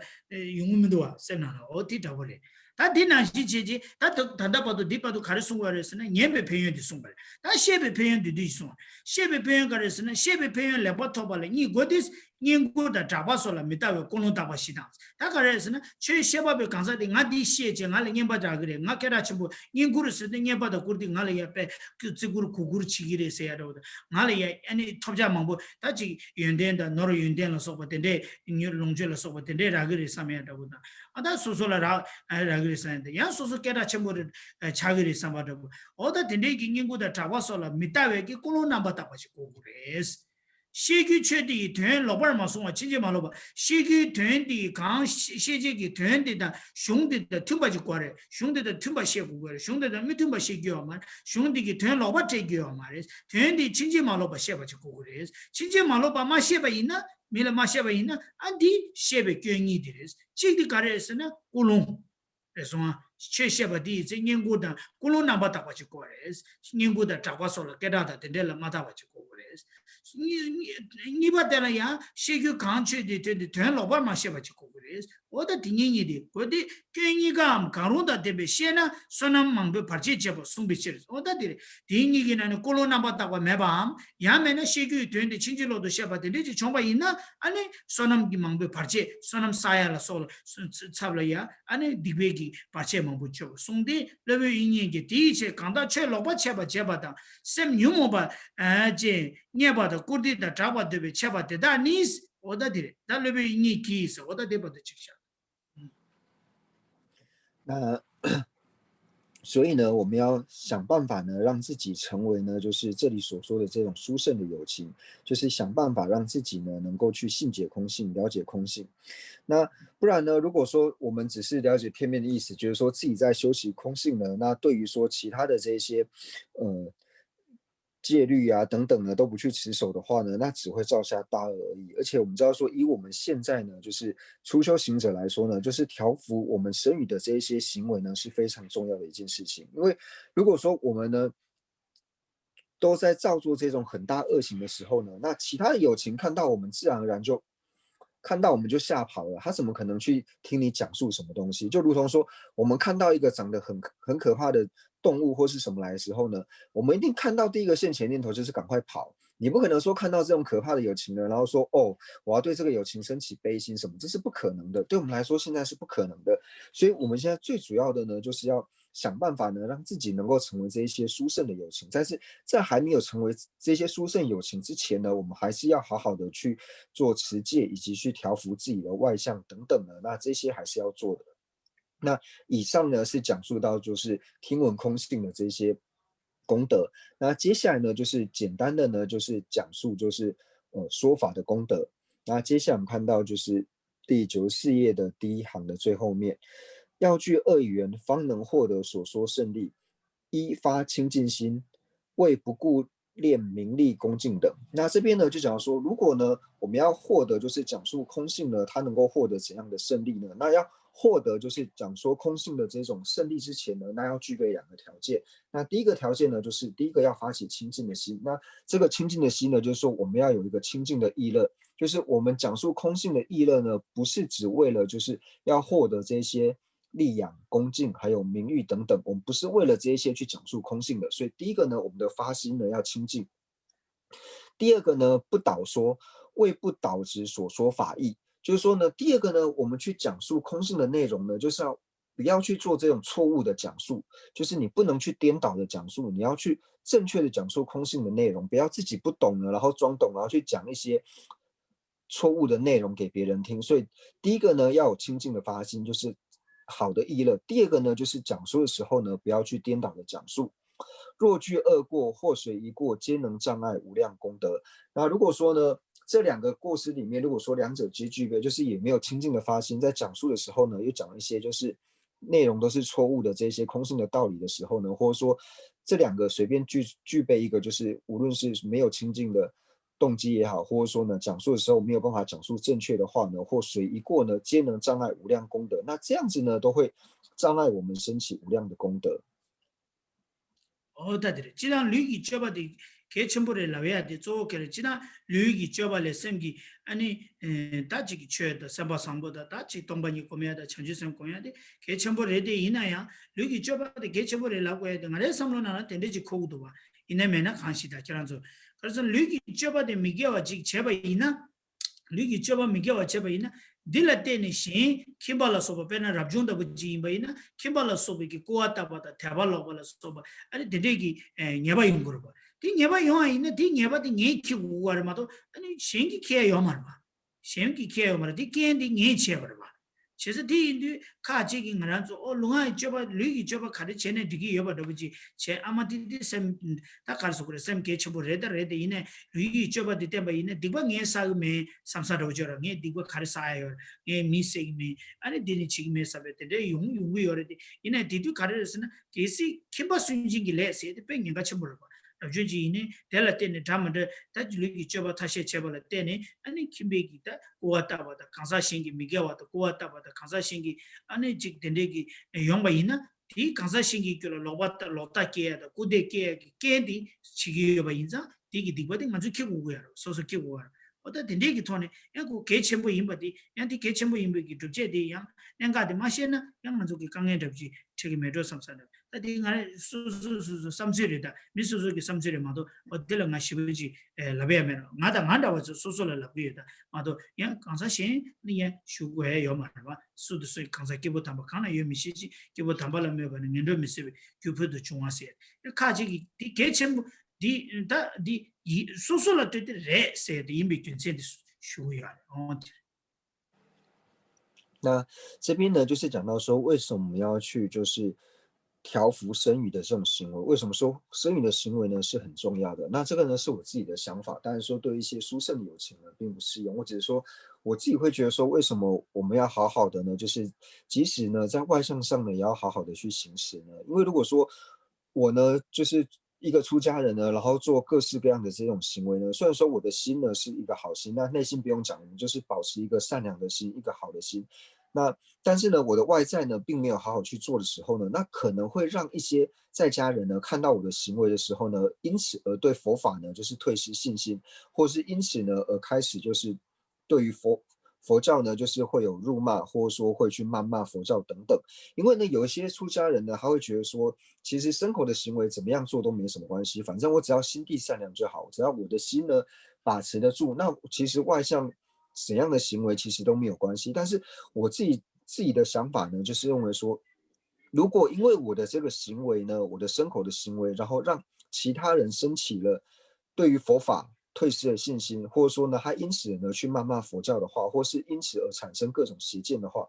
ཡོང་གི་མི་འདུག་བ་སེམས་ནང་ལ། འོ་དེ་འདྲ་པོ་རེད། ད་འདི་ནང་བཞིན་བྱས་རྗེས་ད་ད་ད་ལྟ་བར་དུ་འདི་བར་དུ་ག་རེ་གསུངས་པ་རེད་ཟེར་ན། ཉན་པའི་ཕན་ཡོན་འདི་གསུངས་པ་རེད། ད་བཤད་པའི་ཕན་ཡོན་འདི་འདི་གསུངས་པ་རེད། བཤད་པའི་ཕན་ཡོན་ག་རེ་ཟེར་ན། བཤད་པའི་ཕན་ཡོན་ལེགས་པར་ཐོབ་པ་ལ་གཉིས་དགོས་ཏེ། བསྙེན་བཀུར་དང་གྲགས་པ་སོགས་ལ་མི་ལྟ་བའི་ཀུན་སློང་དག་པ་བཞི་དང་། ད་ག་རེ་ཟེར་ན། ཆོས་བཤད་པ་པོའི་གང་ཟག་དེ་ང་འདི་བཤད་ཅེས་ང་ལ་རྔན་པ་རག་གི་རེད། ང་སྐད་གྲགས་ཆེན་པོ། བསྙེན་བཀུར་ཟེར་དུས་རྔན་པ་དང་བཀུར་སྟི། ང་ལ་ཡ་དཔེ་བརྩི་བཀུར་གུས་བཀུར་བྱེད་ཀྱི་རེད་ཟེར་ཡ་འདྲ་བོ་དང་། ང་ལ་ཡ་ཨ་ནི་ཐོབ་བྱ་མང་པོ་ད་ཅིག་ཡོན་ཏན་དང་ནོར་ཡོན་ཏན་ལ་སོགས་པ་དེ་འདྲས། ལོངས་སྤྱོད་ལ་སོགས་པ་དེ་འདྲས་རག་གི་རེད་བསམ་ཡ་འདྲ་བོ་དང་། ཨ་ད་སོ་སོ་ལ་རག་རག་གི་རེད་བསམ་ཡ་དང་། ཡང་སོ་སོ་སྐད་གྲགས་ཆེན་པོ་རེད་ཆགས་ཀྱི་རེད་བསམ་པ་འདྲ་བོ། འོ་ད་དེ་འདྲས་ཀྱི་བསྙེན་བཀུར་དང་གྲགས་པ་སོགས་ལ་མི་ལྟ་བའི་གི་ཀུན་སློང་རྣམ་པར་དག་པ་ཞིག་དགོས་ཀྱི་རེད། བཤད་རྒྱུའི་ཆོས་དེ་ཡི་དོན་ལོག་པར་མ་གསུང་བ་ཕྱིན་ཅི་མ་ལོག་པ། བཤད་རྒྱུའི་དོན་དེ་ཡི་གང་བཤད་བཤད་བྱེད་ཀྱི་དོན་དེ་དང་གཞུང་དེ་དང་མཐུན་པ་ཅིག་དགོས་རེད། གཞུང་དེ་དང་མཐུན་པ་བཤད་དགོས་ཀྱི་རེད། གཞུང་དེ་དང་མི་མཐུན་པ་བཤད་རྒྱུ་ཡོད་མ་རེད། གཞུང་དེ་གི་དོན་ལོག་པ་སྤྲད་རྒྱུ་ཡོད་མ་རེད། དོན་དེ་ཕྱིན་ཅི་མ་ལོག་པ་བཤད་པ་ཅིག་དགོས་ཀྱི་རེད། ཕྱིན་ཅི་མ་ལོག་པ་མ་བཤད་པ་ཡིན་ན། མི་ལ་མ་བཤད་པ་ཡིན་ན་ཨ་འདི་བཤད་པའི་སྐྱོན་གཉིས་དེ་རེད། གཅིག་དེ་ག་རེ་རེད་ཟེར་ན་ཀུན་སློང་། རེད་སོང་ཨ། ཆོས་བཤད་པ་དེ་ཡི་ཚེ་བསྙེན་བཀུར་དང་ཀུན་སློང་རྣམ་པར་དག་པ་ཅིག་དགོས་རེད། བསྙེན་བཀུར་དང་གྲགས་པ་སོགས་ལ་སྐད་གྲགས་དང་དེ་འདྲས་ལ་མ་བརྟག་པ་ཅིག་དགོས་རེད། གཉིས་གཉིས་པ་དེ་ལ་ཡང་ཤེས་རྒྱུད་གང་ཆོད་དེ་དོན་དེ་དོན་ལོག་པར་མ་ཤེས་པ་ཅིག་གོ་དགོས་རེད། འོ་ད་དེ་གཉིས་གཉིས་དེ་གོ་དེ་སྐྱོན་གཉིས་ཀའམ་གང་རུང་དང་ལྡན་པའི་ཤེས་ན་བསོད་ནམས་མང་པོས་བར་ཆད་བྱེད་པར་གསུངས་པའི་ཕྱིར། འོ་ད་དེ་རེད། དེ་གཉིས་ཀྱི་ནང་ནས་ཀུན་སློང་རྣམ་པར་དག་པ་མེད་པའམ་ཡང་མེད་ན་ཤེས་རྒྱུད་དོན་དེ་ཕྱིན་ཅི་ལོག་ཏུ་ཤེས་པ་དེ་འདྲས་ཅིག་བྱུང་བ་ཡིན་ན་ཨ་ནི་བསོད་ནམས་ཀྱི་མང་པོས་བར་ཆད་བསོད་ནམས་བསག་ཡ་ལ་སོགས་ལ་ཚབ་ལ་ཡ་ཨ་ནི་སྡིག་པའི་གི་བར་ཆད་མང་པོ་ཆོད་པར་གསུངས་ཏེ། སློབ་དཔོན་དབྱིག་གཉེན་གྱིས་དེའི་ཕྱིར་གང་དག་ཆོས་ལོག་པར་འཆད་པར་བྱེད་པ་དང་སེམས་ཉོན་མོངས་པ་ཅན་བརྙས་པ་དང་བཀུར་སྟི་དང་གྲགས་པར་འདོད་པས་འཆད་པ་དེ་དག་ནི། འོ་ད་དེ་རེད། ད་སློབ་དཔོན་དབྱིག་གཉེན་གྱིས་ཟེར། འོ་ད་དེ་བར་དུ་ཅིག་བཞག 那所以呢，我们要想办法呢，让自己成为呢，就是这里所说的这种殊胜的友情，就是想办法让自己呢能够去信解空性，了解空性。那不然呢，如果说我们只是了解片面的意思，就是说自己在修习空性呢，那对于说其他的这些呃戒律啊等等呢都不去持守的话呢，那只会造下大恶而已。而且我们知道说，以我们现在呢，就是初修行者来说呢，就是调伏我们身语的这一些行为呢是非常重要的一件事情。因为如果说我们呢都在造作这种很大恶行的时候呢，那其他的友情看到我们，自然而然就看到我们就吓跑了，他怎么可能去听你讲述什么东西？就如同说，我们看到一个长得很很可怕的动物或是什么来的时候呢，我们一定看到第一个现前念头就是赶快跑。你不可能说看到这种可怕的友情呢，然后说哦，我要对这个友情升起悲心什么，这是不可能的。对我们来说，现在是不可能的。所以我们现在最主要的呢，就是要想办法呢，让自己能够成为这一些殊胜的友情。但是在还没有成为这些殊胜友情之前呢，我们还是要好好的去做持戒，以及去调伏自己的外相等等的。那这些还是要做的。那以上呢是讲述到就是听闻空性的这些功德。那接下来呢就是简单的呢就是讲述就是呃说法的功德。那接下来我们看到就是第九十四页的第一行的最后面，要具恶缘方能获得所说胜利，一发清净心，为不顾 练名利恭敬等。那这边呢，就讲说，如果呢，我们要获得就是讲述空性呢，他能够获得怎样的胜利呢？那要获得就是讲说空性的这种胜利之前呢，那要具备两个条件。那第一个条件呢，就是第一个要发起清净的心。那这个清净的心呢，就是说我们要有一个清净的意乐，就是我们讲述空性的意乐呢，不是只为了就是要获得这些 利养、恭敬，还有名誉等等，我们不是为了这一些去讲述空性的。所以第一个呢，我们的发心呢要清净。第二个呢，不导说，为不导执所说法义。就是说呢，第二个呢，我们去讲述空性的内容呢，就是要不要去做这种错误的讲述，就是你不能去颠倒的讲述，你要去正确的讲述空性的内容，不要自己不懂了，然后装懂，然后去讲一些错误的内容给别人听。所以第一个呢，要有清净的发心，就是好的意乐。第二个呢，就是讲述的时候呢，不要去颠倒的讲述。若具恶过或随一过，皆能障碍无量功德。那如果说呢，这两个过失里面，如果说两者皆具备，就是也没有清净的发心，在讲述的时候呢，又讲了一些就是内容都是错误的这些空性的道理的时候呢，或者说这两个随便具具备一个，就是无论是没有清净的动机也好，或者说呢讲述的时候没有办法讲述正确的话呢，或随一过呢，皆能障碍无量功德。那这样子呢，都会障碍我们升起无量的功德。 འོ་ད་དེ་རེད། སྤྱིར་བཏང་ལུས་ཀྱི་སྤྱོད་པ་དེ་གལ་ཆེན་པོ་རེད་ལབ་ཡ་དེ་གཙོ་བོ་ག་རེ། སྤྱིར་བཏང་ལུས་ཀྱི་སྤྱོད་པ་ལས་སེམས་ཀྱི་ཨ་ནི་ད་ཅིག་གི་ཆོས་དང་སེམས་པ་བཟང་པོ་དང་ད་ཅིག་སྟོང་པ་ཉིད་སྒོམ་ཡ་དང་བྱང་ཆུབ་སེམས་སྒོམ་ཡ་དེ་གལ་ཆེན་པོ་རེད། དེ་ཡིན་ན་ཡང་ལུས་ཀྱི་སྤྱོད་པ་དེ་གལ་ཆེན་པོ་རེད་ལབ་དགོས་ཡ་དེ་ང་རའི་བསམ་བློ་ནང་ལ་དེ་འདྲས་ཅིག་འཁོར་གི་འདུག་བ། ཡིན་ན་མེད་ན་གང་ཞིག་དང་ཁྱེད་རང་ཚོ་ག་རེ་ཟེར། ལུས་ཀྱི་སྤྱོད་པ་དེ་མི་དགེ་བ་ཅིག་བྱས་པ་ཡིན་ན། ལུས་ཀྱི་སྤྱོད་པ་མི་དགེ་བ་བྱས་པ་ཡིན་ན། འདི་ལ་བརྟེན་ནས་གཞན་ཁྱིམ་པ་ལ་སོགས་པ། དཔེར་ན་རབ་བྱུང་ལྟ་བུ་ཅིག་ཡིན་པ་ཡིན་ན། ཁྱིམ་པ་ལ་སོགས་པའི་གི་སྐུར་བ་བཏབ་པ་དང་དད་པ་ལོག་པ་ལ་སོགས་པ་ཨ་ནི་དེ་འདྲས་ཀྱི་ཨེ་ཉེས་པ་ཡོང་གི་རེད་པ། དེ་ཉེས་པ་ཡོང་བ་ཡིན་ན་དེ་ཉེས་པ་དེ་ངས་འཁྱེར་དགོས་པ་རེད་མ་གཏོགས་ཨ་ནི་གཞན་གྱིས་འཁྱེར་ཡ་ཡོད་མ་རེད་པ། གཞན་གྱིས་འཁྱེར་ཡ་ཡོད་མ་རེད། དེ་རྐྱེན་དེ་ངས་བྱས་པ་རེད་པ། བྱས་ཙང་དེ་ཡིན་དུས་ཁ་ཅིག་གིས་ང་རང་ཚོ་ཨོ་ལུས་ངག་གི་སྤྱོད་པ་ལུས་ཀྱི་སྤྱོད་པ་ག་རེ་བྱས་ནས་འགྲིག་གི་ཡོད་པ་འདྲ་པོ་ཅིག་བྱས། ཨ་མ་དེ་དེ་སེམས་ད་ག་རེ་ཟེར་དགོས་རེད། སེམས་གལ་ཆེན་པོ་རེད་ད་རེད། དེ་ཡིན་ནའི་ལུས་ཀྱི་སྤྱོད་པ་དེ་བསྟན་པ་ཡིན་ན་སྡིག་པ་ངས་བསགས་ཀྱི་མེད་བསམ་ས་འདྲ་པོ་ཅིག་ཡོད་རེད། ངས་སྡིག་པ་ག་རེ་བསགས་ཡ་ཡོད་རེད། ངས་མི་བསད་ཀྱི་མེད། ཨ་ནི་འདི་ནི་བྱེད་ཀྱི་མེད་བསམ་པའི་དེ་འདྲའི་ཡོང་ཡོང་གི་ཡོད་རེད། དེ་ཡིན་ནའི་དེ་དུས་ག་རེ་རེད་ཟེར་ན། གལ་སྲིད་ཁྱིམ་པ་སུན་འབྱིན་གྱི་ལས་ཟེར་དེ་དཔེ་ཉེན་ཁ་ཆེན་པོ་རེད་པ། རབ་བྱུང་ཅིག་ཡིན་ནའི་དེ་ལ་བརྟེན་ནས་འདྲ་མི་འདྲ་ད་ལུས་ཀྱི་སྤྱོད་པ་ཐ་ཤལ་བྱས་པ་ལ་བརྟེན་ནས་ཨ་ནི་ཁྱིམ་པའི་གི་ད་སྐུར་བ་བཏབ་པ་དང་གང་ཟག་གཞན་གྱི་མི་དགེ་བ་དང་སྐུར་བ་བཏབ་པ་དང་གང་ཟག་གཞན་གྱི་ཨ་ནི་ཅིག་དེ་འདྲའི་གི་ཡོང་བ་ཡིན་ན། དེའི་གང་ཟག་གཞན་གྱི་རྒྱུད་ལ་ལོག་པ་ལོག་ལྟ་སྐྱེ་ཡ་དང་སྐུར་འདེབས་སྐྱེ་ཡ་གི་རྐྱེན་དེ་བྱེད་ཀྱི་ཡོད་པ་ཡིན་ཙང་ དེ་གི་སྡིག་པ་དེ་ང་ཚོས་འཁྱེར་དགོས་ཀྱི་ཡོད་རེད། སོ་སོ་འཁྱེར་དགོས་ཀྱི་ཡོད་རེད། འོ་ད་དེ་འདྲས་ཀྱི་ཐོག་ནས་ཡང་ཁོ་གལ་ཆེན་པོ་ཡིན་པ་དེ་ཡང་དེ་གལ་ཆེན་པོ་ཡིན་པའི་གི་སྒྲུབ་བྱེད་དེ་ཡང་གནད་འགག་དེ་མ་ཤེས་ན་ཡང་ང་ཚོ་གི་དཀའ་ངལ་འདྲ་པོ་ཅིག་འཕྲད་ཀྱི་མེད་འགྲོ་བསམ་ས་རེད། ད་དེ་ང་རང་སོ་སོ་སོ་སོ་བསམ་ཚུལ་རེད། ད་མི་སོ་སོ་གི་བསམ་ཚུལ་རེད་མ་གཏོགས། འོ་དེ་ལ་ང་ཞེ་པོ་ཅིག་ལབ་ཡ་མེད་ར། ང་དང་ང་འདྲ་བ་ཚོ་སོ་སོ་ལ་ལབ་ཀྱི་ཡོད། ད་མ་གཏོགས་ཡང་གང་ཟག་གཞན་ནི་ཡང་ཞུ་དགོས་ཡ་ཡོད་མ་རེད་པ། སུ་དང་སུ་གང་ཟག་སྐྱེས་བུ་དམ་པ་གང་ལ་ཡོད་མི་ཤེས་ཅིང་། སྐྱེས་བུ་དམ་པ་ལ་སྨོད་པ་ནི་ངན་འགྲོར་མི་སྲིད་པའི་རྒྱུ་ཕུལ་དུ་བྱུང་བ་ཟེར། ཁ་ཅིག་གིས་འདི་གལ་ཆེན་པོ་འདི་ད་འདི་ཡི་སོ་སོ་ལ་ལྟོས་ཏེ་རེད་ཟེར་དེ་ཡིན་པའི་རྒྱུ་མཚན་དེ་ཞུ་གི་ཡོད་རེད། འོང་དེ། 那这边呢，就是讲到说，为什么我们要去就是调伏僧侣的这种行为？为什么说僧侣的行为呢是很重要的？那这个呢是我自己的想法，当然说对一些殊胜的有情人并不适用。我只是说我自己会觉得说，为什么我们要好好的呢？就是即使呢在外向上呢，也要好好的去行持呢？因为如果说我呢就是一个出家人呢，然后做各式各样的这种行为呢，虽然说我的心呢是一个好心，那内心不用讲，我们就是保持一个善良的心，一个好的心。那但是呢，我的外在呢并没有好好去做的时候呢，那可能会让一些在家人呢看到我的行为的时候呢，因此而对佛法呢就是退失信心，或是因此呢而开始就是对于佛佛教呢，就是会有辱骂，或者说会去谩骂佛教等等。因为呢，有一些出家人呢，他会觉得说，其实牲口的行为怎么样做都没什么关系，反正我只要心地善良就好，只要我的心呢把持得住，那其实外向怎样的行为其实都没有关系。但是我自己自己的想法呢，就是认为说，如果因为我的这个行为呢，我的牲口的行为，然后让其他人升起了对于佛法退失了信心，或者说呢，他因此呢去谩骂佛教的话，或是因此而产生各种邪见的话，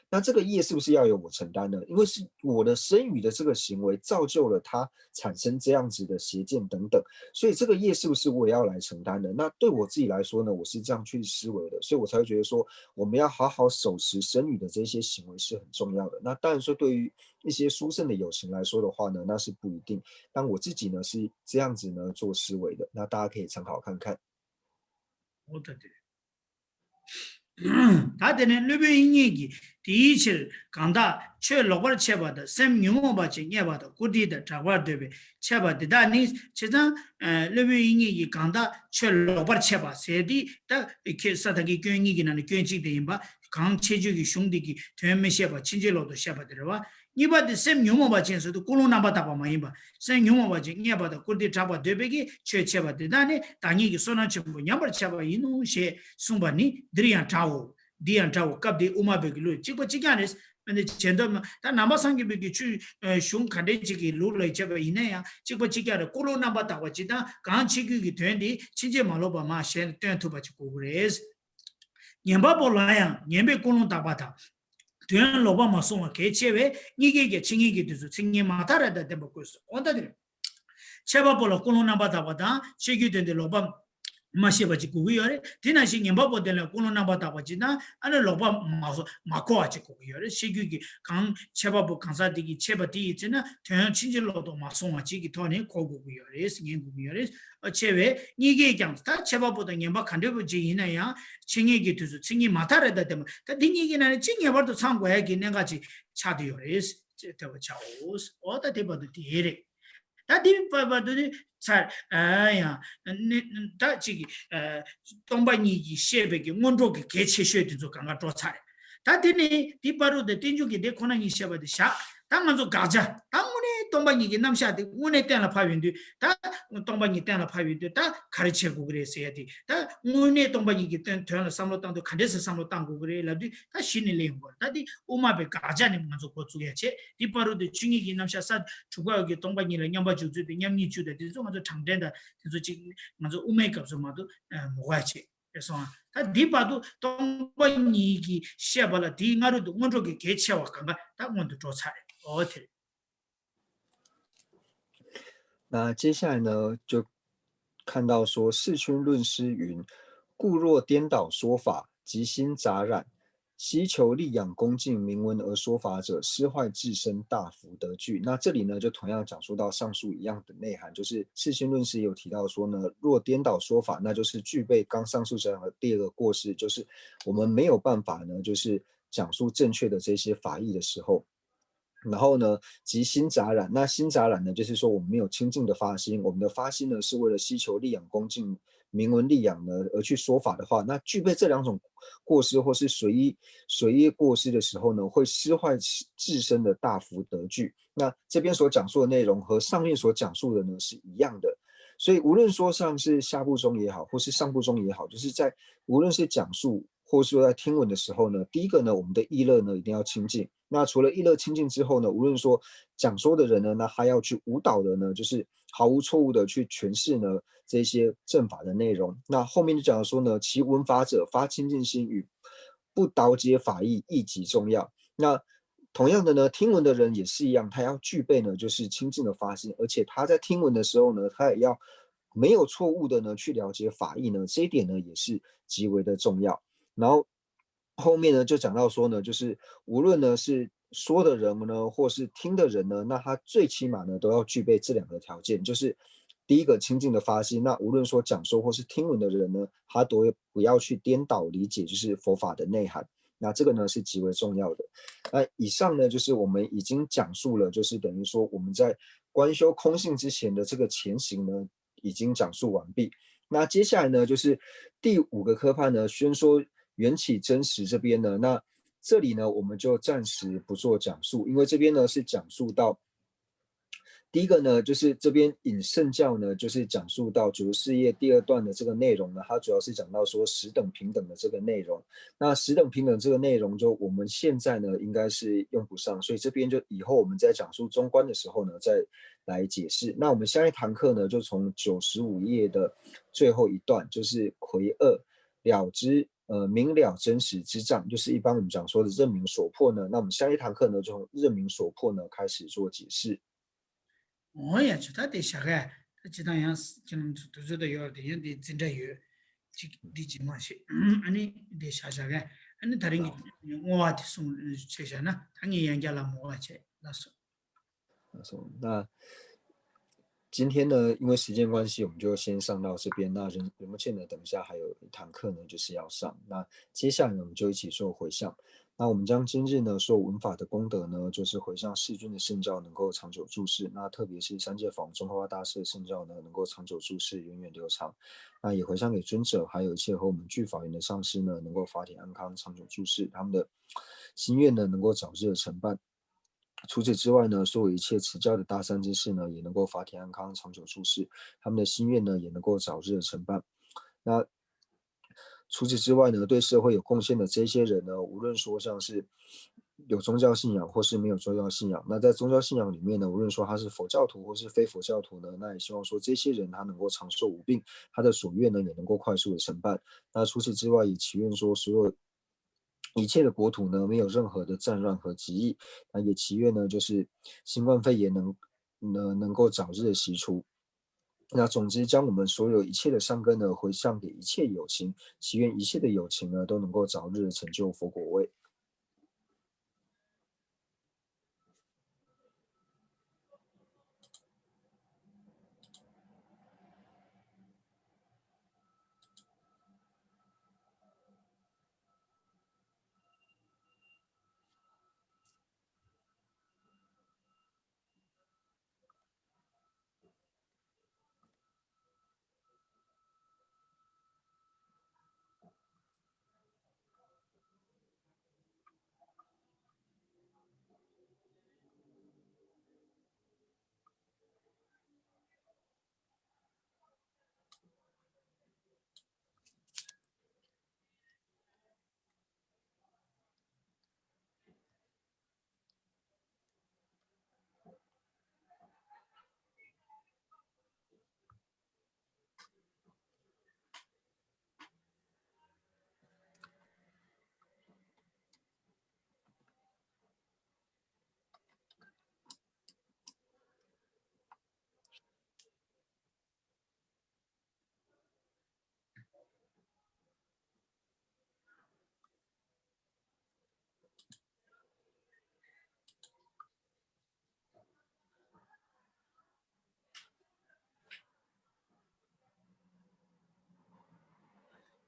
那这个业是不是要由我承担呢？因为是我的身语的这个行为造就了他产生这样子的邪见等等，所以这个业是不是我也要来承担呢？那对我自己来说呢，我是这样去思维的，所以我才会觉得说，我们要好好守持身语的这些行为是很重要的。那当然说，对于一些殊胜的友情来说的话呢，那是不一定。但我自己呢是这样子呢做思维的，那大家可以参考看看。 འོ་ད་དེ། ད་དེ་ནས་སློབ་དཔོན་དབྱིག་གཉེན་གྱིས་དེའི་ཕྱིར་གང་དག་ཆོས་ལོག་པར་འཆད་པ་དང་སེམས་ཉོན་མོངས་པ་ཅན་བརྙས་པ་དང་བཀུར་སྟི་དང་གྲགས་པར་འདོད་པས་འཆད་པ་འདི་དག་ནི། བྱས་ཙང་སློབ་དཔོན་དབྱིག་གཉེན་གྱིས་གང་དག་ཆོས་ལོག་པར་འཆད་པ་ཟེར་དེ་ད་ཁྱེད་ས་ད་གི་སྐྱོན་གཉིས་ཀྱི་ནང་ནས་སྐྱོན་གཅིག་དེ་ཡིན་པ། གང་འཆད་རྒྱུ་གི་གཞུང་འདི་གི་དོན་མི་ཤེས་པ་ཕྱིན་ཅི་ལོག་ཏུ་བཤད་པ་དེ་རེད་བ། གཉིས་པ་དེ་སེམས་ཉོན་མོངས་པ་ཅན་ཟེར་དུས་ཀུན་སློང་རྣམ་པར་དག་པ་མ་ཡིན་པ། སེམས་ཉོན་མོངས་པ་ཅན་བརྙས་པ་དང་བཀུར་སྟི་གྲགས་པར་འདོད་པའི་གི་ཆོས་འཆད་པ་དེ་དག་ནི་བདག་ཉིད་ཀྱི་བསོད་ནམས་ཆེན་པོ་ཉམས་པར་བྱ་བ་ཡིན་ནོ་ཞེས་གསུངས་པ་ནི་འདིར་ཡང་འདྲའོ། འདི་ཡང་འདྲའོ། སྐབས་འདིའི་དབུ་མ་པའི་གི་ལུགས་གཅིག་པ་གཅིག་རྐྱང་རེད། འདི་བྱེད་འདོད་མ་ད་ནང་པ་སངས་རྒྱས་པའི་གི་ཆོས་གཞུང་ག་འདྲའི་ཅིག་གི་ལུགས་ལ་བྱས་པ་ཡིན་ན་ཡང་གཅིག་པ་གཅིག་རྐྱང་རེད། ཀུན་སློང་རྣམ་པར་དག་པ་ཅིག་དང་གང་འཆད་རྒྱུ་གི་དོན་དེ་ཕྱིན་ཅི་མ་ལོག་པ་མ་གཞན་སྟོན་ཐུབ་པ་ཅིག་དགོས་ཀྱི་རེད། ཉན་པ་པོ་ལ་ཡང་ཉན་པའི་ཀུན་སློང་དག་པ་དང་། དོན་ལོག་པ་མ་གསུང་བ་གལ་ཆེ་བས་གཉིས་ཀས་ཀྱང་འཆད་ཉན་གྱི་དུས་སུ་མཚན་ཉིད་མ་ཐག་རེ་དང་ལྡན་པ་དགོས་སོ། འོ་ད་དེ་རེད། འཆད་པ་པོ་ལ་ཀུན་སློང་རྣམ་པར་དག་པ་དང་འཆད་རྒྱུའི་དོན་དེ་ལོག་པ་མ་བཤད་པ་ཅིག་དགོས་ཀྱི་ཡོད་རེད། དེ་ནང་བཞིན་ཉན་པ་པོ་དེ་ལ་ཀུན་སློང་རྣམ་པར་དག་པ་ཅིག་དང་ཨ་ནི་ལོག་པ་མ་གསུང་མ་གོ་བ་ཅིག་དགོས་ཀྱི་ཡོད་རེད། འཆད་རྒྱུ་གི་གང་འཆད་པ་པོ་གང་ཟག་དེ་གིས་འཆད་པ་དེ་ཡི་ཚེ་ན་དོན་ཕྱིན་ཅི་ལོག་ཏུ་མ་སོང་བ་ཅིག་གི་ཐོག་ནས་གོ་དགོས་ཀྱི་ཡོད་རེད། ཉན་དགོས་ཀྱི་ཡོད་རེད། འཆད་པས་གཉིས་ཀས་ཀྱང་ད་འཆད་པ་པོ་དང་ཉན་པ་ག་འདྲ་པོ་ཅིག་ཡིན་ན་ཡང་འཆད་ཉན་གྱི་དུས་སུ་མཚན་ཉིད་མ་ཐག་རེ་དང་ལྡན་པ། ད་འདི་གཉིས་ཀྱི་ནང་ནས་གཅིག་ངེས་པར་དུ་ཚང་དགོས་ཡ་གི་གནད་འགག་ཅིག་ཆགས་བསྡད་ཡོད་རེད། ཅེས་ཐེ་བ་ཆའོ། འོ་ད་དེ་བར་དུ་དེ་རེད། ད་དེ་བར་དུ་ནི་ཚར་ཨ་ཡང་ནི་ད་ཅིག་སྟོང་པ་ཉིད་ཀྱིས་བཤད་པའི་གི་སྔོན་འགྲོ་གི་གལ་ཆེ་ཤོས་དེ་ཚོ་གང་ག་འགྲོ་ཚར་རེད། ད་དེ་ནས་དེ་བར་དུ་དེ་རྟེན་འབྱུང་གི་དེ་ཁོ་ན་ཉིད་བཤད་པ་དེ་བཞག་ད་ང་ཚོ་དགག་བྱ་ད་དངོས་གནས་སྟོང་པ་ཉིད་ཀྱི་རྣམ་གཞག་དེ་དངོས་གནས་གཏན་ལ་ཕབ་ཡོང་དུས། ད་སྟོང་པ་ཉིད་གཏན་ལ་ཕབ་ཡོང་དུས་ད་ག་རེ་བྱེད་དགོས་ཀྱི་རེད་ཟེར་ཡ་དེ། ད་དངོས་གནས་སྟོང་པ་ཉིད་ཀྱི་དོན་དོན་ལ་བསམ་བློ་བཏང་དུས་ག་འདྲས་སེ་བསམ་བློ་བཏང་དགོས་ཀྱི་རེད་ལབ་དུས་ད་གཞི་ནས་སླེབས་ཡོང་གི་རེད། ད་དེ་དབུ་མ་པའི་དགག་བྱ་ནས་ང་ཚོ་འགོ་བཙུགས་ཡ་བྱས། དེ་བར་དུ་དེ་ཆོས་ཉིད་ཀྱི་རྣམ་གཞག་ས་དྲུག་པ་ཡོད་ཀྱི་སྟོང་པ་ཉིད་ལ་མཉམ་པར་འཇོག་ཚུལ་དེ་མཉམ་ཉིད་བཅུ་དང་དེ་ཚོ་ང་ཚོ་གྲངས་འདྲེན་དང་དེ་ཚོ་གཅིག་ང་ཚོ་དབུ་མའི་སྐབས་སུ་མ་གཏོགས་མ་གོ་བ་བྱས། རེད་སོང་ཨ། ད་འདི་བར་དུ་སྟོང་པ་ཉིད་ཀྱིས་བཤད་པ་ལ་དེའི་སྔ་རོལ་དུ་སྔོན་འགྲོ་གི་གལ་ཆེ་བ་གང་ག་ད་སྔོན་དུ་འགྲོ་ཚར་རེད། འོ་དེ་རེད། 那接下来呢，就看到说，世亲论师云：故若颠倒说法，即心杂染，希求力养恭敬名闻而说法者，失坏自身大福德聚。那这里呢，就同样讲述到上述一样的内涵，就是世亲论师有提到说呢，若颠倒说法，那就是具备刚上述讲的第二个过失，就是我们没有办法呢，就是讲述正确的这些法义的时候，然后呢，及心杂染。那心杂染呢，就是说我们没有清净的发心，我们的发心呢是为了希求利养恭敬、名闻利养呢而去说法的话，那具备这两种过失或是随意随意过失的时候呢，会失坏自身的大福德聚。那这边所讲述的内容和上面所讲述的呢是一样的，所以无论说像是下部宗也好，或是上部宗也好，就是在无论是讲述或是说在听闻的时候呢，第一个呢，我们的意乐呢一定要清净。那除了意乐清净之后呢，无论说讲说的人呢，那他要去无导的呢，就是毫无错误的去诠释呢这些正法的内容。那后面就讲说呢，其闻法者发清净心与不倒解法义亦极重要。那同样的呢，听闻的人也是一样，他要具备呢就是清净的发心，而且他在听闻的时候呢，他也要没有错误的呢去了解法义呢，这一点呢也是极为的重要。然后后面呢就讲到说呢，就是无论呢是说的人呢，或是听的人呢，那他最起码呢都要具备这两个条件，就是第一个清净的发心。那无论说讲说或是听闻的人呢，他都不要去颠倒理解，就是佛法的内涵。那这个呢是极为重要的。那以上呢就是我们已经讲述了，就是等于说我们在观修空性之前的这个前行呢，已经讲述完毕。那接下来呢，就是第五个科判呢，宣说缘起真实这边呢，那这里呢，我们就暂时不做讲述，因为这边呢是讲述到第一个呢，就是这边引圣教呢，就是讲述到九十四页第二段的这个内容呢，它主要是讲到说十等平等的这个内容。那十等平等这个内容，就我们现在呢应该是用不上，所以这边就以后我们在讲述中观的时候呢，再来解释。那我们下一堂课呢，就从九十五页的最后一段，就是魁二了知，呃，明了真实之障，就是一般我们讲说的认明所破呢。那我们下一堂课呢，就从认明所破呢开始做解释。 འོ་ཡ། ཇི་ལྟར་དེ་བཞག་ག་ད་ཇི་ལྟར་ཡང་ཁྱེད་རྣམ་ཚོ་དུས་ཚོད་ད་ཡོད་རེད། དེ་ཡང་དེ་འཛིན་གྲྭ་ཡོད་ཅིག་འདི་ཇི་མ་ཤེས། ཨ་ནི་དེ་བཞག་བཞག་ག་ཨ་ནི་ད་རིང་གི་བསྔོ་བ་དེ་གསུང་བྱས་བཞག་ན། ད་ངས་ཡང་བསྐྱར་ལ་མོ་བ་བྱས། ལགས་སོ། 那今天呢，因为时间关系，我们就先上到这边。那仁波切呢，等一下还有一堂课呢，就是要上。那接下来呢，我们就一起做回向。那我们将今日呢所闻法的功德呢，就是回向世尊的圣教能够长久住世。那特别是三界法王宗喀巴大师的圣教呢，能够长久住世，源远流长。那也回向给尊者，还有一切和我们具法缘的上师呢，能够法体安康，长久住世。他们的心愿呢，能够早日的成办。 除此之外呢，所有一切持教的大善知识呢，也能够法体安康，长久住世。他们的心愿呢，也能够早日的成办。那除此之外呢，对社会有贡献的这些人呢，无论说像是有宗教信仰或是没有宗教信仰，那在宗教信仰里面呢，无论说他是佛教徒或是非佛教徒呢，那也希望说这些人他能够长寿无病，他的所愿呢也能够快速的成办。那除此之外，也祈愿说所有 一切的国土呢，没有任何的战乱和疾疫。那也祈愿呢，就是新冠肺炎能能能够早日的息除。那总之，将我们所有一切的善根呢，回向给一切有情，祈愿一切的有情呢，都能够早日的成就佛果位。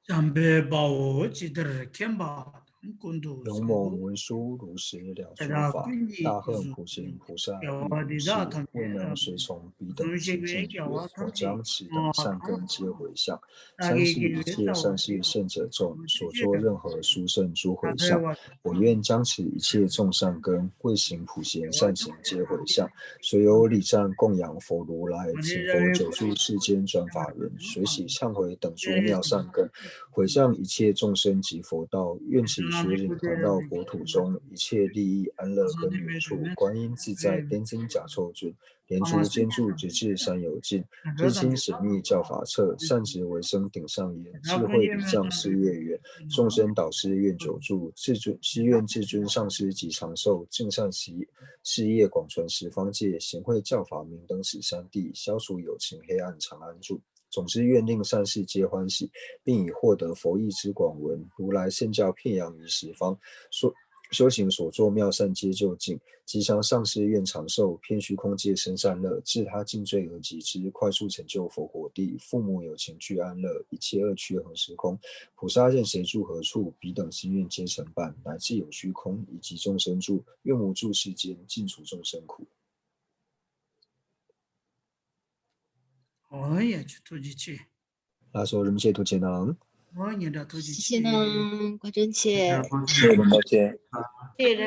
འཇམ་དཔལ་དཔའ་བོས་ཇི་ལྟར་མཁྱེན་པ་དང་ 勇猛文殊如实了诸法，大恨普贤菩萨亦如是，未能随从彼等心经解脱，将其等善根皆回向。三世一切善逝圣者众，所作任何殊胜诸回向，我愿将此一切众善根，未行普贤善行皆回向。所有礼赞供养佛如来，请佛久住世间转法轮，随喜忏悔等诸妙善根，回向一切众生及佛道。愿其邪灵环绕国土中，一切利益安乐根源处，观音自在天津甲臭菌，莲珠坚柱直至三有尽，至心始密教法彻，善止为生顶上缘，智慧礼障誓愿圆，众生导师愿久住，至尊誓愿至尊上师及长寿，尽善习事业广传十方界，贤慧教法明灯十三地，消除有情黑暗长安住。总之，愿令善世皆欢喜，并以获得佛意之广闻，如来圣教遍扬于十方，说修行所作妙善皆究竟，吉祥上师愿长寿，遍虚空界生善乐，自他尽罪而及之，快速成就佛果地。父母有情具安乐，一切恶趣恒时空，菩萨任谁住何处，彼等心愿皆成办，乃至有虚空以及众生住，愿无住世间，尽除众生苦。 ཨོ་ཡ་ཆུ་ཐུགས་རྗེ་ཆེ། ལགས་སོ། རིན་པོ་ཆེ་ཐུགས་རྗེ་གནང་། ཨོ་ཉེ་འདྲ་ཐུགས་རྗེ་ཆེ། ཐུགས་རྗེ་གནང་། བཀའ་དྲིན་ཆེ། ཐུགས་རྗེ་གནང་།